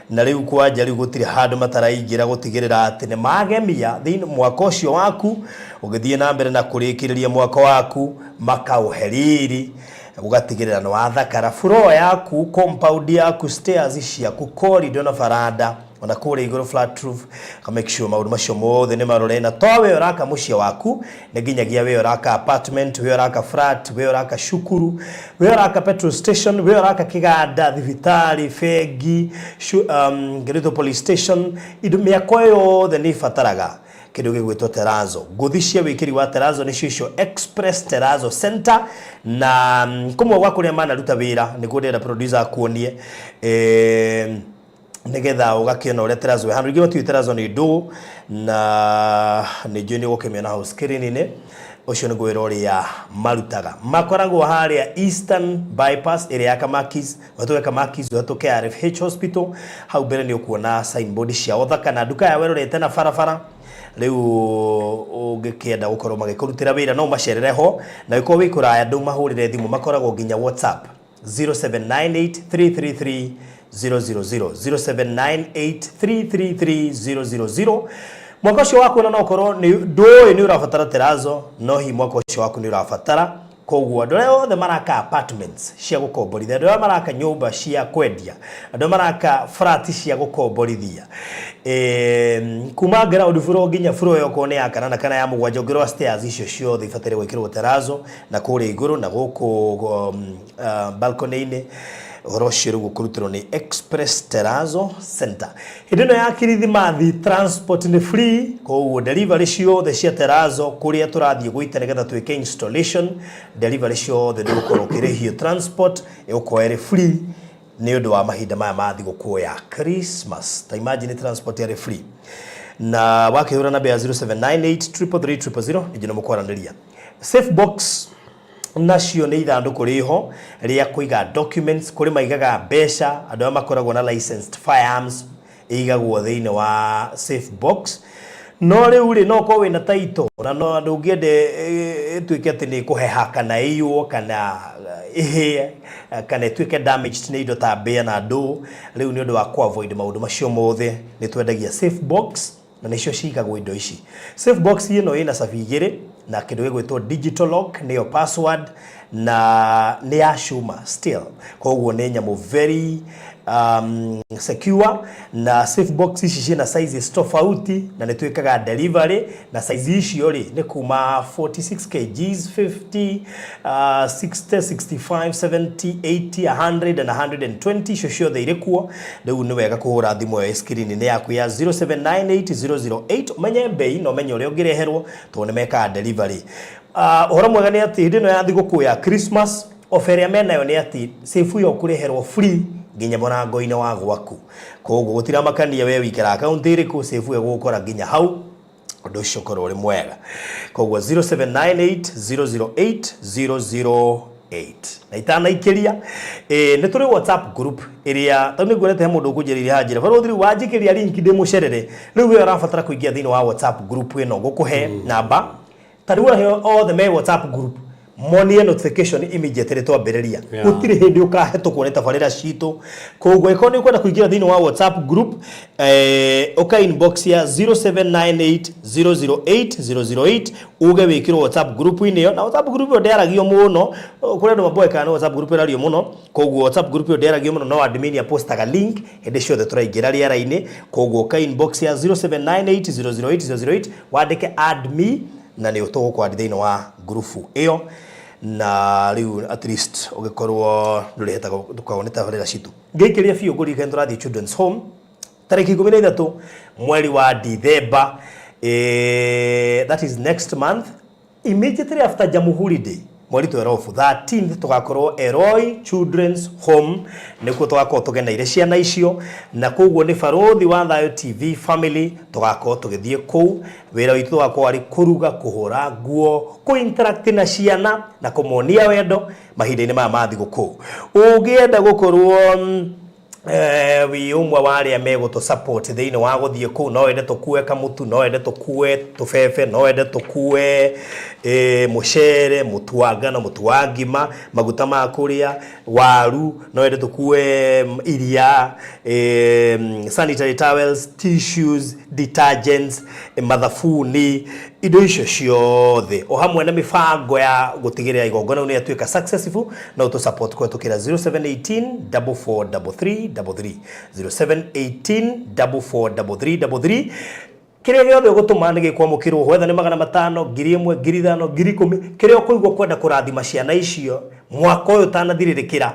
na rĩu kwanja rĩu gũtirĩ handũ mataraingĩra gũtigĩrĩra atĩ nĩ magemia thĩinĩ mwaka ũcio waku ũgĩthiĩ na mbere na kũrĩkĩrĩria mwaka waku, makaũhe riri, ũgatigĩrĩra nĩ wathakara floor yaku, compound yaku, stairs ciaku, corridor na baranda, ona kũrĩa igũrũ flat roof. Ka make sure maũndũ macio mothe nĩ marore. Na to we ũraka mũciĩ waku, nĩ nginyagia we ũraka apartment, we ũraka flat, we ũraka cukuru, we ũraka petrol station, we ũraka kĩganda, thibitarĩ, bengi, Ngĩrĩtwo police station, indo mĩako yothe nĩ ĩbataraga kĩndũ gĩgwĩtwo terrazzo. Ngũthi cia wĩkĩri wa terrazzo nĩcio icio, Express Terrazzo Center. Na kũmwe gwa kũrĩa manaruta wĩra nĩguo ndĩrenda producer akuonie, nĩgetha ũgakĩona ũrĩa terrazzo ĩhana. Rĩngĩ matiũĩ terrazzo nĩ ndũ, na nĩ njũĩ nĩ ũgũkĩmĩona hau screen-inĩ. Ũcio nĩguo wĩra ũrĩa marutaga. Makoragwo harĩa Eastern Bypass ĩrĩa ya Kamakis, ũhetũke Kamakis, ũhetũke RFH Hospital, hau mbere nĩ ũkuona signboard ciao thaka na nduka yao ĩrorete na barabara. Rĩu ũngĩkĩenda gũkorwo magĩkũrutĩra wĩra, no ũmacerere ho, na ũngĩkorwo wĩ kũraya ndũmahũrĩre thimũ, makoragwo nginya WhatsApp 0798333000, 0798333000. Mwaka ũcio waku ona no ũkorwo nĩ ndũĩ nĩ ũrabatara terrazzo, no hihi mwaka ũcio waku nĩ ũrabatara. Koguo andũ arĩa othe maraka apartments cia gũkomborithia, andũ arĩa maraka nyũmba cia kwendia, andũ arĩa maraka flat cia gũkomborithia, kuma ground floor nginya floor ĩyo, okorwo nĩ ya kanana kana ya mũgwanja, ũngĩrora stairs icio ciothe ibataire gwĩkĩrwo terrazzo, na kũrĩa igũrũ na gũkũ balcony-inĩ. Ũhoro ũcio rĩu ũkũrutĩrwo nĩ Express Terrazzo Center. Hĩndĩ ĩno ya Kirithimathi transport nĩ free, koguo delivery ciothe cia terrazzo kũrĩa tũrathiĩ gũita nĩgetha twĩke installation, delivery ciothe ndũgũkorwo ũkĩrĩhio, transport ĩgũkorwo ĩrĩ free nĩ ũndũ wa mahinda maya ma thigũkũ ya Christmas. Ta imagine transport yarĩ free. Na wakĩhũra namba ya 0798 333 000 ningĩ no mũkwaranĩria. Safe box nacio nĩ ithandũkũ rĩho rĩa kũiga documents, kũrĩ maigaga mbeca, andũ arĩa makoragwo na licensed firearms, ĩigagwo thĩinĩ wa safe box. No rĩu rĩ, no ũkorwo wĩna title na no ndũngĩenda ĩtuĩke atĩ nĩ ĩkũheha kana ĩiywo kana ĩhĩe kana ĩtuĩke damaged nĩ indo ta mbĩa na ndũ. Rĩu nĩ ũndũ wa kũ avoid maũndũ macio mothe, nĩ twendagia safe box, na nĩcio cigagwo indo ici. Safe box ĩno ĩna cabi igĩrĩ na kĩndũ gĩgwĩtwo digital lock, nĩyo password, na nĩ ya cuma still, koguo nĩ nyamũ very secure. Na safe box ici ciĩna sizes tofauti, na nĩ twĩkaga delivery. Na size icio rĩ, nĩ kuma 46 kgs, 50, 60, 65, 70, 80, 100 and 120. Icio ciothe irĩ kuo. Rĩu nĩ wega kũhũra thimũ ĩyo screen-inĩ yaku ya 0798008, ũmenye mbei na ũmenye ũrĩa ũngĩreherwo, tondũ nĩ mekaga delivery. Ũhoro mwega nĩ atĩ hĩndĩ ĩno ya thigũkũ ya Christmas, offer ĩrĩa menayo nĩ atĩ safe ĩyo ũkũreherwo free nginya mũrango-inĩ wa gwaku. Koguo gũtiramakania we wĩikaraga kaũntĩ ĩrĩkũ, safe ĩyo ĩgũgũkora nginya hau. Ũndũ ũcio ũkorwo ũrĩ mwega. Koguo 0798 008 008. Na itanaikĩria, nĩ tũrĩ WhatsApp group ĩrĩa tondũ nĩ nguonete he mũndũ ũkũnjĩrĩire haha njĩra barũthi, rĩu wanjikĩria link ndĩmũcerere. Rĩu we ũrabatara kũingĩra thĩinĩ wa WhatsApp group ĩno, ngũkũhe namba. Ta rĩu acio othe me WhatsApp group monire notification immediately twambĩrĩria. Gũtirĩ hĩndĩ ũkahetũkwo nĩ tabarĩra citũ. Koguo ĩkorwo nĩ ũkwenda kũingĩra thĩinĩ wa WhatsApp group, ũka inbox ya 0798 008 008, uge wĩkĩrwo WhatsApp group-inĩ ĩyo. Na WhatsApp group ĩyo ndĩaragio mũno, kũrĩ andũ mamboekaga nĩ WhatsApp group ĩrario mũno. Koguo WhatsApp group ĩyo ndĩaragio mũno, no admin apostaga link hĩndĩ ciothe tũraingĩra rĩera-inĩ. Koguo ũka inbox ya 0798 008 008, wandĩke "add me", na nĩ tũgũkwandi thĩinĩ wa ngurubu ĩyo. Na rĩu at least ũgĩkorwo ndũrĩhetagwo ndũkoragwo nĩ tabarĩra citũ. Ngĩikĩria biũ, ngũririkane tũrathiĩ Children's Home tarĩki 13 mweri wa Dithemba, that is next month, immediately after Jamhuri Day, mweri 12, 13th, tugakorwo Eloi Children's Home. Nĩkuo tũgakorwo tũgeneire ciana icio, na koguo nĩ Barũthi wa Thayũ TV family tũgakorwo tũgĩthiĩ kũu. Wĩra witũ tũgakorwo arĩ kũruga, kũhũra nguo, kũ-interact na ciana na kũmonia wendo mahinda-inĩ maya ma thigũkũ. Ũngĩenda gũkorwo wĩ ũmwe wa arĩa megũtũ support thĩinĩ wa gũthiĩ kũu, no wende tũkue kamũtu, no wende tũkue tũbebe, no wende tũkue mũcere, mũtu wa ngano, mũtu wa ngima, maguta ma kũrĩa, waru, no wende tũkue iria, sanitary towels, tissues, detergents, mathabuni, indo icio ciothe, o hamwe na mĩbango ya gũtigĩrĩra igongona rĩu nĩ yatuĩka successful, no tũ support kũhetũkĩra 0718 4433 33, 0718 4433 33. Kĩrĩa gĩothe ũgũtũma nĩ gĩkwamũkĩrwo, whether nĩ 500, 1000, 5000, 10,000, kĩrĩa ũkũigua kwenda kũrathima ciana icio mwaka ũyũ ũtanathirĩrĩkĩra.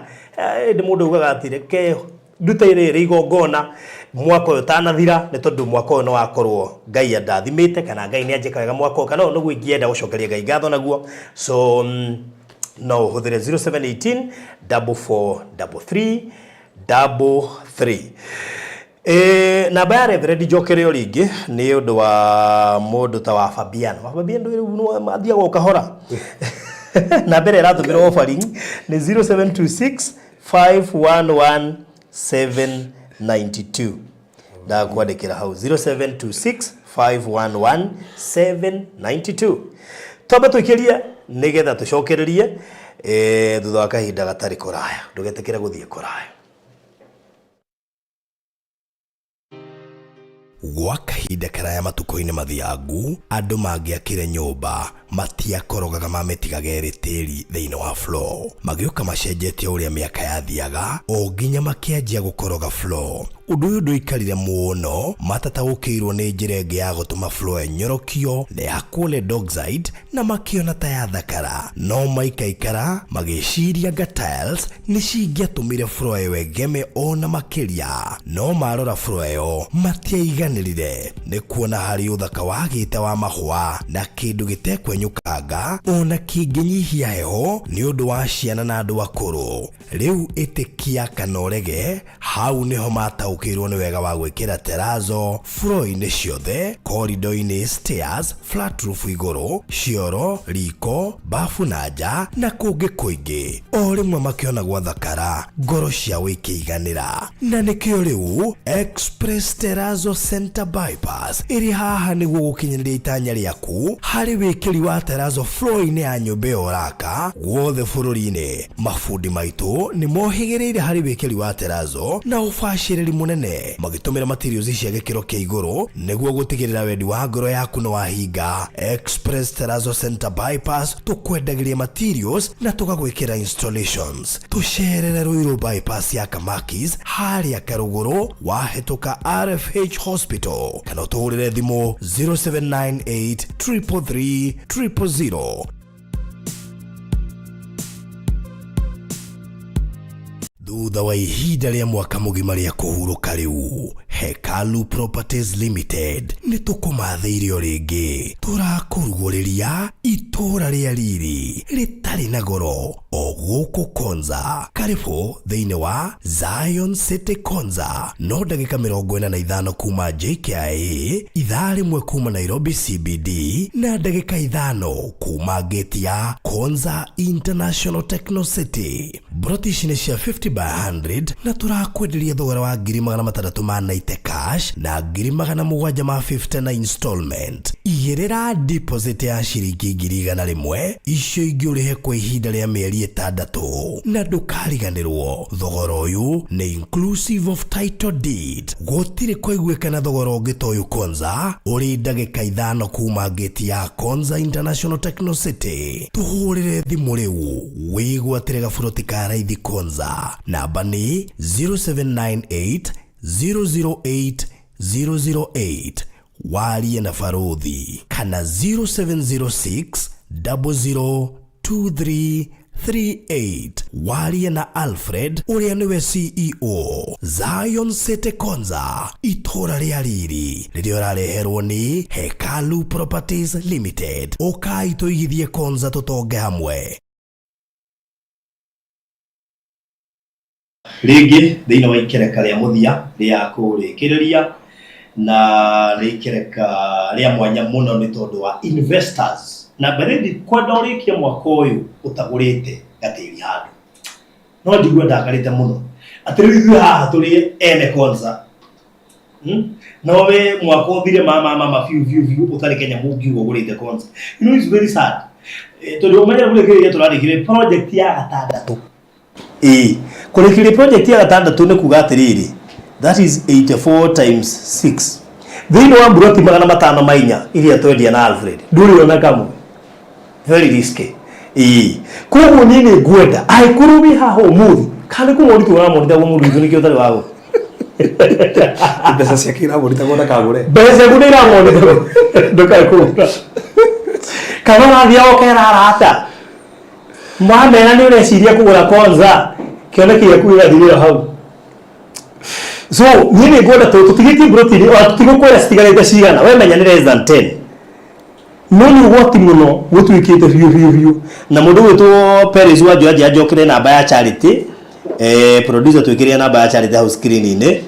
Ĩndĩ mũndũ augaga atĩ reke ndute rĩrĩ igongona mwaka ũyũ ũtanathira, nĩ tondũ mwaka ũyũ no wakorwo Ngai andathimĩte, kana Ngai nĩ anjĩka wega mwaka ũyũ, kana ũyũ nĩguo ingĩenda gũcokeria Ngai ngatho naguo. So no ũhũthĩre 0718 4433 33. Namba ya Reverend njokere o rĩngĩ nĩ ũndũ wa mũndũ ta wa Fabian. Wa Fabian rĩu athiaga o kahora. Namba ĩrĩa ĩratũmĩrwo offering nĩ 0726 511 792. Ndakwandĩkĩra hau 0726 511 792. Twambe tũikĩrie nĩgetha tũcokererie thutha wa kahinda gatarĩ kũraya. Ndũgetĩkĩre gũthiĩ kũraya. Gwa kahinda karaya matukũ-inĩ mathiangu, andũ mangĩakire nyũmba matiakorogaga, mamĩtigaga ĩrĩ tĩri thĩinĩ wa floor. Magĩũka macenjetie ũrĩa mĩaka yathiaga, o nginya makĩanjia gũkoroga floor. Ũndũ ũyũ ndũikarire mũno matataũkĩirwo nĩ njĩra ĩngĩ ya gũtũma floor ĩnyorokio na yakwo lead oxide, na makĩona ta yathakara. No maikaikara magĩciria nga tiles nĩ cingĩatũmire floor ĩyo ĩgeme ona makĩria. No marora floor ĩyo matiaiganĩrire nĩ kuona harĩ ũthaka wagĩte wa mahũa na kĩndũ gĩtekwenyũkanga ona kĩngĩnyihia heho nĩ ũndũ wa ciana na andũ akũrũ. Rĩu ĩtĩkia kana ũrege, hau nĩho mataũkĩirwo nĩ wega wa gwĩkĩra terrazzo floor-inĩ ciothe, corridor-inĩ, stairs, flat roof igũrũ, cioro, riko, bafu na nja na kũngĩ kũingĩ. O rĩmwe makĩona gwathakara, ngoro ciao ikĩiganĩra. Na nĩkĩo rĩu Express Terrazzo Center Bypass ĩrĩ haha nĩguo gũkinyanĩria itanya rĩaku harĩ wĩkĩri wa terrazzo floor-inĩ ya nyũmba ĩyo ũraka guothe bũrũri-inĩ. Mabundi maitũ nĩ mohĩgĩrĩire harĩ wĩkĩri wa terrazzo na ũbacĩrĩri mũnene, magĩtũmĩra materials cia gĩkĩro kĩa igũrũ nĩguo gũtigĩrĩra wendi wa ngoro yaku nĩ wahinga. Express Terrazzo Center Bypass, tũkwendagĩria materials na tũgagwĩkĩra installations. Tũcerere Ruiru Bypass ya Kamakis harĩa Karũgũrũ wahĩtũka RFH Hospital, kana ũtũhũrĩre thimũ 0798 333 000. Thutha wa ihinda rĩa mwaka mũgima rĩa kũhurũka rĩu, Hekalu Properties Limited nĩ tũkũmathĩire o rĩngĩ. Tũrakũrugũrĩria itũũra rĩa riri rĩtarĩ na goro o gũkũ Konza. Karibu thĩinĩ wa Zion City Konza, no ndagĩka 45 kuma JKIA, ithaa rĩmwe kuma Nairobi CBD na ndagĩka 5 kuma gate ya Konza International Techno City. Mburoti ici nĩ cia 50 by 100 na tũrakwenderia thogora wa ngiri magana matandatũ ma 90 cash na ngiri magana mũgwanja ma 50 na installment. Igĩrĩra deposit ya ciringi ngiri igana rĩmwe, icio ingĩ ũrĩhe kwa ihinda rĩa mĩeri 6, na ndũkariganĩrwo thogora ũyũ nĩ inclusive of title deed. Gũtirĩ kũiguĩkana thogora ũngĩ ta ũyũ Konza, ũrĩ ndagĩka 5 kuma gate ya Konza International Techno City. Tũhũrĩre thimũ rĩu wĩgwatĩre gaburoti ka raithi Konza. Namba nĩ 0798 008 008, warie na baruthi, kana 0706 002338, warie na Alfred ũrĩa nĩwe CEO. Zion City Konza, itũũra rĩa riri rĩrĩa ũrareherwo nĩ Hekalu Properties Limited. Ũkai tũigithie Konza tũtonge hamwe. Rĩngĩ thĩinĩ wa ikereka rĩa mũthia rĩa kũrĩkĩrĩria, na nĩ ikereka rĩa mwanya mũno nĩ tondũ wa investors. Na mbere ndikwenda ũrĩkie mwaka ũyũ ũtagũrĩte gatĩri handũ, no njigue ndakarĩte mũno atĩ rĩu ithuĩ haha tũrĩ ene Konza. No we mwaka ũthire mama mama biũ biũ biũ ũtarĩ Kenya mũngiuga ũgũrĩte Konza. You know, it's very sad. Tondũ ũmenye kũrĩkĩrĩria tũrarĩkire project ya gatandatũ. Kũrĩkĩrĩria project ya gatandatũ nĩ kuga atĩrĩrĩ, that is 84 times 6. Thĩinĩ wa mburoti 504 iria twendia na Alfred, ndũrĩ ona kamwe. Very risky. Koguo niĩ nĩ ngwenda angĩkorwo wĩ haha ũmũthĩ, kana nĩ kũmorito ũramorita mũndũ witũ nĩkĩo ũtarĩ wa gũka. Mbeca ciake iramorita ndakagũre. Mbeca ciaku nĩ iramorita ndũkae kũgũra. Kana ũrathiĩ ũkera arata mamera nĩ ũreciria kũgũra Konza, kĩoneki gĩaku gĩgathirĩra hau. So niĩ nĩ ngwenda tũtigĩtie mburoti, ona tũtigũkwĩra citigarĩte cigana, we menya nĩ less than 10. No nĩ ũgwati mũno gũtuĩkĩte biũ biũ biũ. Na mũndũ ũgwĩtwo Perez wa Njoya njokere namba ya Charity. Producer twĩkĩrĩre namba ya Charity hau screen-inĩ.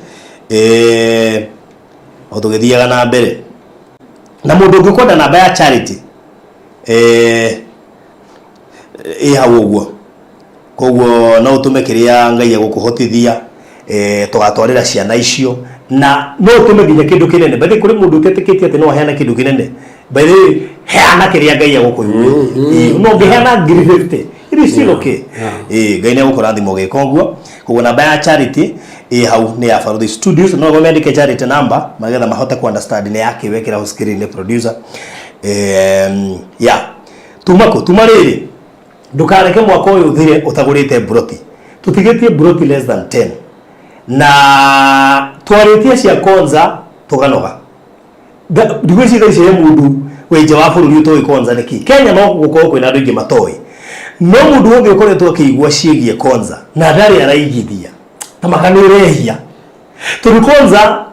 O tũgĩthiaga na mbere. Na mũndũ ũngĩ kwenda namba ya Charity, ĩ hau ũguo. Koguo no ũtũme kĩrĩa Ngai egũkũhotithia, tũgatwarĩra ciana icio, na no ũtũme nginya kĩndũ kĩnene. By the way, kũrĩ mũndũ ũtetĩkĩtie atĩ no aheane kĩndũ kĩnene. By the way, heana kĩrĩa Ngai egũkũiguĩra. No ũngĩheana ngiri 50, it is still okay. Ngai nĩ egũkũrathima ũgĩka ũguo. Koguo namba ya Charity ĩ hau nĩ ya Baruthi Studios. No mendike Charity number magetha mahote ku understand nĩ yake wekĩra hau screen nĩ producer. Yeah. Tuma kũ? Tuma rĩrĩ. Ndũkareke mwaka ũyũ ũthire ũtagũrĩte mburoti. Tũtigĩtie mburoti less than 10. Na twarĩtie cia Konza tũganoga. Ndigwĩciria ici he mũndũ wĩ nja wa bũrũri ũtoĩ Konza nĩkĩ. Kenya no gũkorwo kwĩna andũ aingĩ matoĩ. No mũndũ wothe ũkoretwo akĩigua ciĩgiĩ Konza na ndarĩ araigithia, ta maka nĩ ũrehia. Tondũ Konza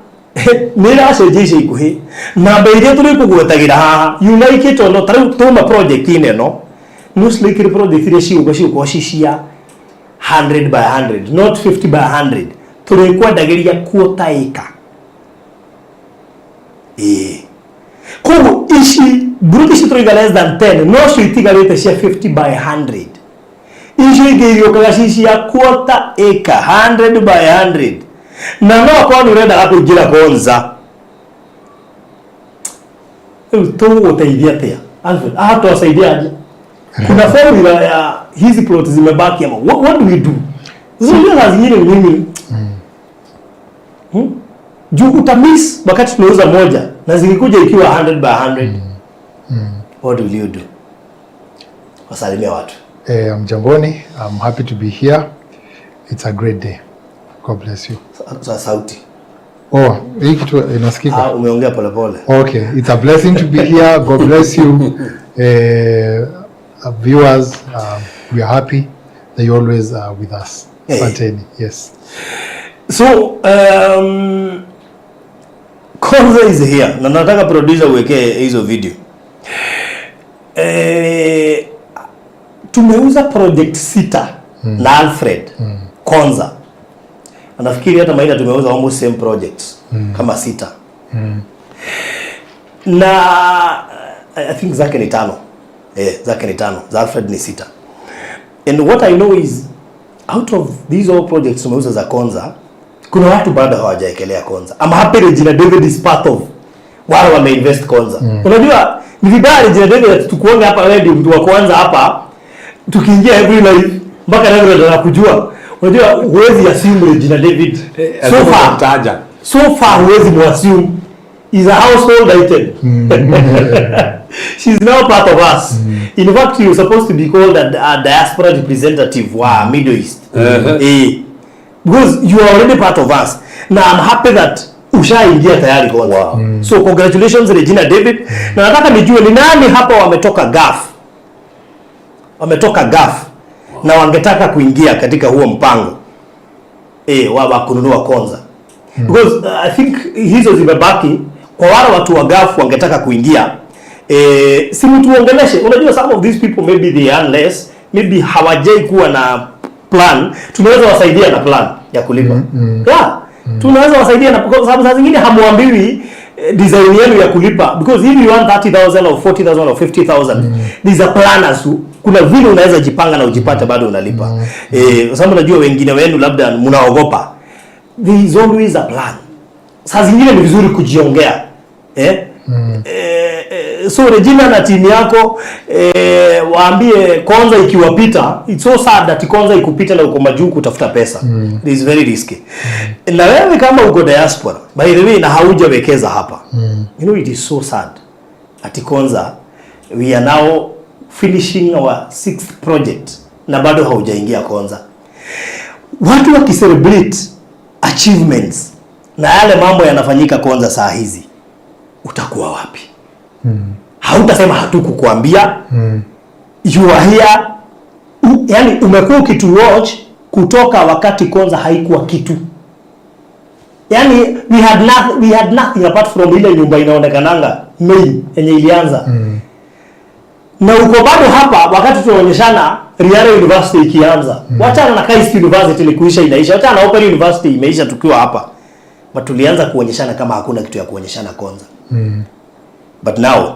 nĩ ĩracenjia ica ikuhĩ. Namba iria tũrĩkũgwetagĩra haha, you like it or not, ta rĩu tuma project-inĩ ĩno, most likely project iria cigũka cigũkorwo ci cia 100 by 100, not 50 by 100. Tũrĩkwendagĩria quarter acre. Koguo ici mburoti ici tũraiga less than 10, no cio itigarĩte cia 50 by 100. Icio ingĩ iriũkaga ci cia quarter acre, 100 by 100. Na no akorwo nĩ ũrendaga kũingĩra Konza. Rĩu tũgũgũteithia atĩa? Alfred, haha twasaidia aje? Kuna formula ya hizi plot zimebaki ama what do we do? Unajua saa zingine mimi Juu utamiss wakati tunauza moja na zikikuja ikiwa 100 by 100. What will you do? Wasalimia watu. Mjamboni, I'm happy to be here. It's a great day. God bless you. Sauti. Oh, hii kitu inasikika? Umeongea pole pole. Okay, it's a blessing to be here. God bless you. Viewers, we are happy that you're always with us. Asanteni. Yes. So Konza is here na nataka producer uwekee hizo video. Tumeuza project 6 na Alfred Konza. Nafikiri hata Maina tumeuza almost same projects kama 6. Na I think zake ni 5. Zake ni 5, za Alfred ni 6. And what I know is out of these all projects tumeuza za Konza, kuna watu bado hawajaekelea Konza. I'm happy Regina David is part of wale wameinvest Konza. Unajua ni vibaya Regina David tukuonge hapa, wewe ndio mtu wa kwanza hapa tukiingia every live mpaka leo anakujua. Unajua huwezi assume Regina David so far. So far huwezi muassume is a household item. She's now part of us. In fact, you're supposed to be called a diaspora representative wa Middle East. Because you are already part of us. Now I'm happy that ushaingia tayari Konza. Wow. So congratulations Regina David. Na nataka nijue ni nani hapa wametoka Gulf. Wametoka Gulf na wangetaka kuingia katika huo mpango wa kununua Konza. Because I think hizo zimebaki kwa wale watu wa Gulf wangetaka kuingia. Si mtuongeleshe. Unajua some of these people maybe they earn less, maybe hawajai kuwa na plan. Tunaweza wasaidia na plan ya kulipa. Yeah. Tunaweza wasaidia na kwa sababu saa zingine hamuambiwi design yenu ya kulipa, because if you want 30,000 or 40,000 or 50,000 there's a plan as kuna vile unaweza jipanga na ujipate bado unalipa. Kwa sababu najua wengine wenu labda mnaogopa. There is always a plan. Saa zingine ni vizuri kujiongea. So Regina na timu yako waambie Konza ikiwapita, it's so sad that Konza ikupita na uko majuu kutafuta pesa. It is very risky. Na wewe kama uko diaspora, by the way, na haujawekeza hapa. You know it is so sad. Ati Konza we are now finishing our 6th project na bado haujaingia Konza. Watu wakicelebrate achievements na yale mambo yanafanyika Konza saa hizi, utakuwa wapi? Hautasema hatukukuambia. You are here. Yani umekuwa ukitu watch kutoka wakati Konza haikuwa kitu. Yani we had nothing apart from ile nyumba inaonekananga main yenye ilianza. Na uko bado hapa wakati tunaonyeshana Riara University ikianza. Wachana na KAIST University ilikuisha inaisha. Wachana na Open University imeisha tukiwa hapa. But tulianza kuonyeshana kama hakuna kitu ya kuonyeshana Konza. But now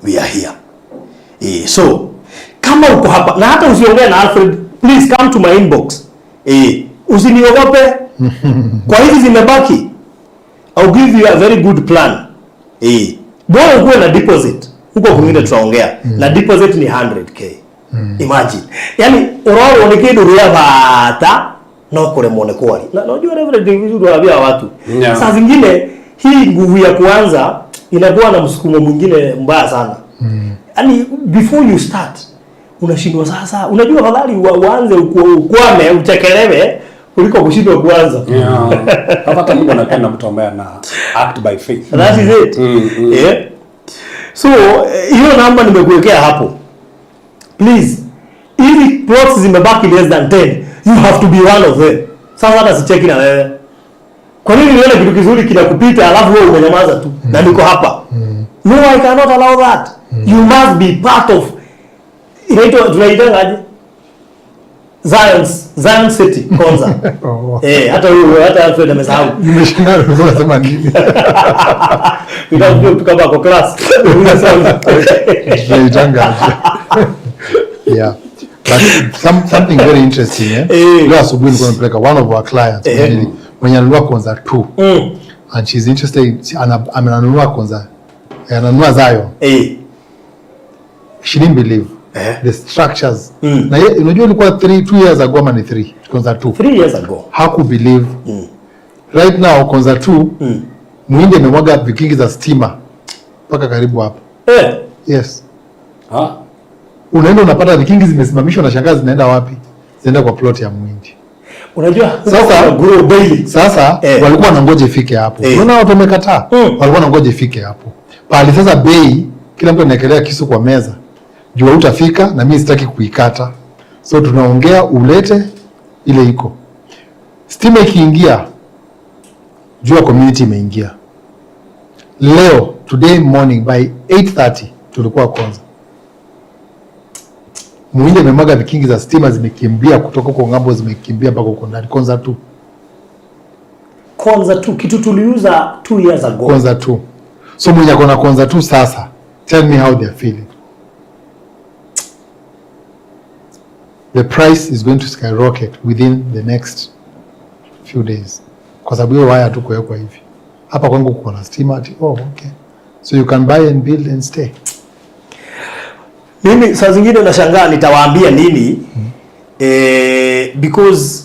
we are here. So kama uko hapa na hata usiongee na Alfred, please come to my inbox. Usiniogope. Kwa hizi zimebaki, I'll give you a very good plan. Bora ukuwe na deposit. Huko kwingine tutaongea. Na deposit ni 100k. Imagine. Yaani uroro ni kindu gĩa bata no kuremwo nĩ kwaria. Na unajua Reverend vizuri wanaambia watu. Saa zingine hii nguvu ya kuanza inakuwa na msukumo mwingine mbaya sana. Yaani before you start unashindwa sasa. Unajua afadhali uanze ukwame uchekelewe kuliko kushindwa kuanza. Yeah. Hata Mungu anapenda mtu ambaye ana act by faith. That is it. Yeah. So hiyo namba nimekuwekea hapo. Please, hizi plots zimebaki less than 10. You have to be one of them. Sasa hata sicheki na wewe. Kwa nini nione kitu kizuri kinakupita alafu wewe umenyamaza tu na niko hapa? No, I cannot allow that. You must be part of inaitwa tunaitanga aje? Zion City Konza. Oh. Hata wewe hata Alfred amesahau. Nimeshangaa ulikuwa unasema nini? Ndio mtu kama ako class. Tunaitanga aje? Yeah. But something very interesting, eh? Leo asubuhi nilikuwa nimepeleka one of our clients mwenye ananunua Konza 2. And she's interested in, amenunua Konza. Ananunua Zion. She didn't believe the structures. Na ye, unajua ilikuwa 2 years ago ama ni 3 Konza 2. 3 years ago. Haku believe. Right now Konza 2 Muhindi amemwaga vikingi za stima mpaka karibu hapa. Yes. Unaenda unapata vikingi zimesimamishwa na shangazi zinaenda wapi? Zinaenda kwa plot ya Muhindi. Unajua Sasa grow daily. Sasa walikuwa wanangoja ifike hapo. Unaona watu wamekataa. Walikuwa wanangoja ifike hapo. Pale sasa bei kila mtu anaekelea kisu kwa meza. Jua utafika na mimi sitaki kuikata. So tunaongea ulete Ile iko. Stima ikiingia, jua community imeingia. Leo, today morning by 8:30 tulikuwa Konza. Muhindi amemwaga vikingi za stima zimekimbia kutoka huko ng'ambo, zimekimbia mpaka huko ndani. Konza tu. Konza tu, kitu tuliuza 2 years ago. Konza tu. So mwenye akona Konza tu sasa, tell me how they are feeling. The price is going to skyrocket within the next few days. Kwa sababu hiyo waya tu kuwekwa hivi. Hapa kwangu kuko na stima ati, oh okay. So you can buy and build and stay. Mimi saa zingine nashangaa nitawaambia nini because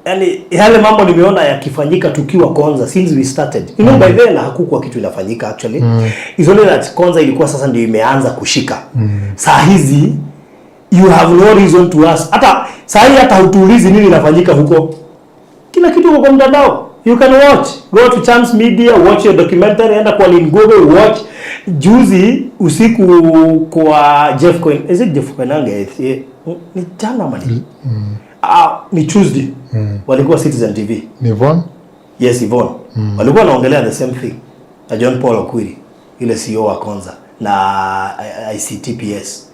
yani yale mambo nimeona yakifanyika tukiwa Konza since we started. You know, by then hakukuwa kitu inafanyika actually. It's only that Konza ilikuwa sasa ndio imeanza kushika. Saa hizi you have no reason to ask. Hata saa hii hata hutuulizi nini inafanyika huko. Kila kitu uko kwa mtandao. You can watch. Go to Chams Media, watch your documentary, enda kwa Lynn Google, watch. Juzi usiku kwa Jeff Coin. Is it Jeff Koinange? Ni jana ama ni? Ni Tuesday. Walikuwa Citizen TV. Ni Yvonne? Yes, Yvonne. Walikuwa wanaongelea the same thing. Na John Paul Okwiri, ile CEO wa Konza na ICTPS.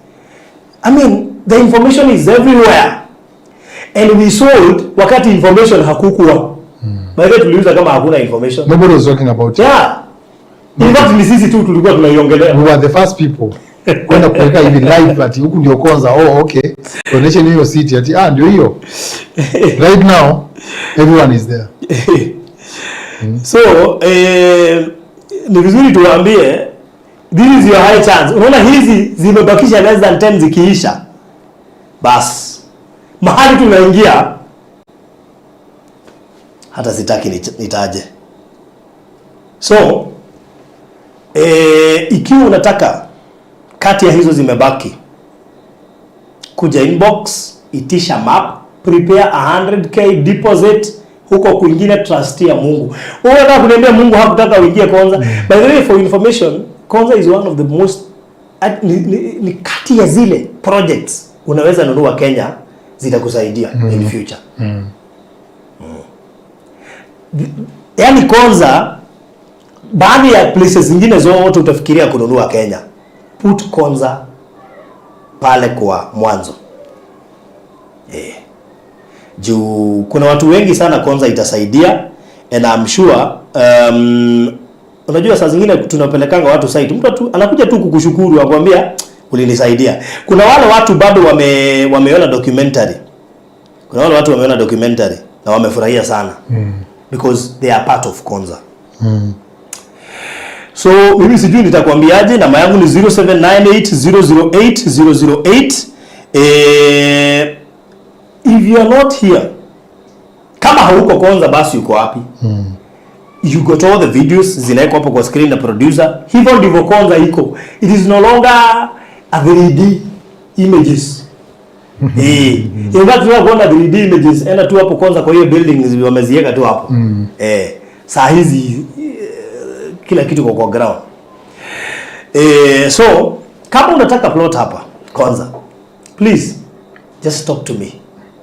I mean, the information is everywhere. And we sold wakati information hakukuwa. By the way, tuliuza kama hakuna information. Nobody was talking about it. Yeah. In fact, ni sisi tu tulikuwa tunaiongelea. We were the first people kwenda kuweka hivi live ati huku ndio Konza. Oh, okay. Tuonyeshe hiyo city ati ah ndio hiyo. Right now everyone is there. So, ni vizuri tuwaambie this is your high chance. Unaona hizi zimebakisha less than 10 zikiisha. Bas. Mahali tunaingia hata sitaki nitaje. So, ikiwa unataka kati ya hizo zimebaki, kuja inbox, itisha map, prepare 100k deposit huko kwingine, trustia Mungu. Wewe unataka kuniambia Mungu hakutaka uingie Konza? By the way, for information, Konza is one of the most ni kati ya zile projects unaweza nunua Kenya zitakusaidia in future. Yaani Konza, baadhi ya places zingine zote utafikiria kununua Kenya, put Konza pale kwa mwanzo. Juu kuna watu wengi sana Konza itasaidia, and I'm sure unajua saa zingine tunapelekanga watu site, mtu anakuja tu kukushukuru akwambia ulinisaidia. Kuna wale watu bado wameona documentary. Kuna wale watu wameona documentary na wamefurahia sana. Because they are part of Konza. So mimi sijui nitakwambiaje. Namba yangu ni 0798 008 008. If you are not here, kama hauko Konza basi uko wapi? You got all the videos zinawekwa hapo kwa screen na producer. Hivyo ndivyo Konza iko. It is no longer a 3D images. In fact tunaona 3D images enda tu hapo Konza kwa hiyo buildings wameziweka tu hapo. Saa hizi kila kitu kwa ground. So kama unataka plot hapa Konza, please just talk to me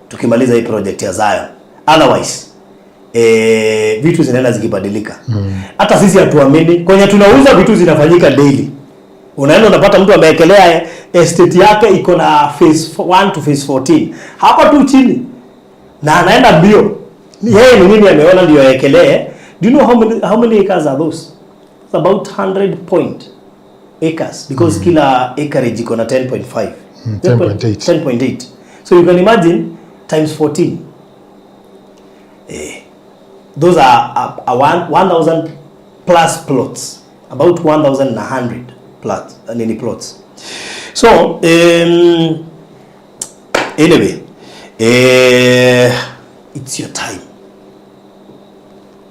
tukimaliza hii project ya Zion. Otherwise vitu zinaenda zikibadilika. Hata sisi hatuamini kwenye tunauza vitu zinafanyika daily. Unaenda unapata mtu amewekelea estate yake iko na phase 1 to phase 14 hapa tu chini, na anaenda mbio. Yeye ni nini ameona ndio awekelee? Do you know how many acres are those? It's about 100 point acres because kila acreage iko na 10.5. 10.8. 10.8. So you can imagine times 14. Those are 1,000 plus plots, about 1,100 plots, nini plots. So anyway, it's your time.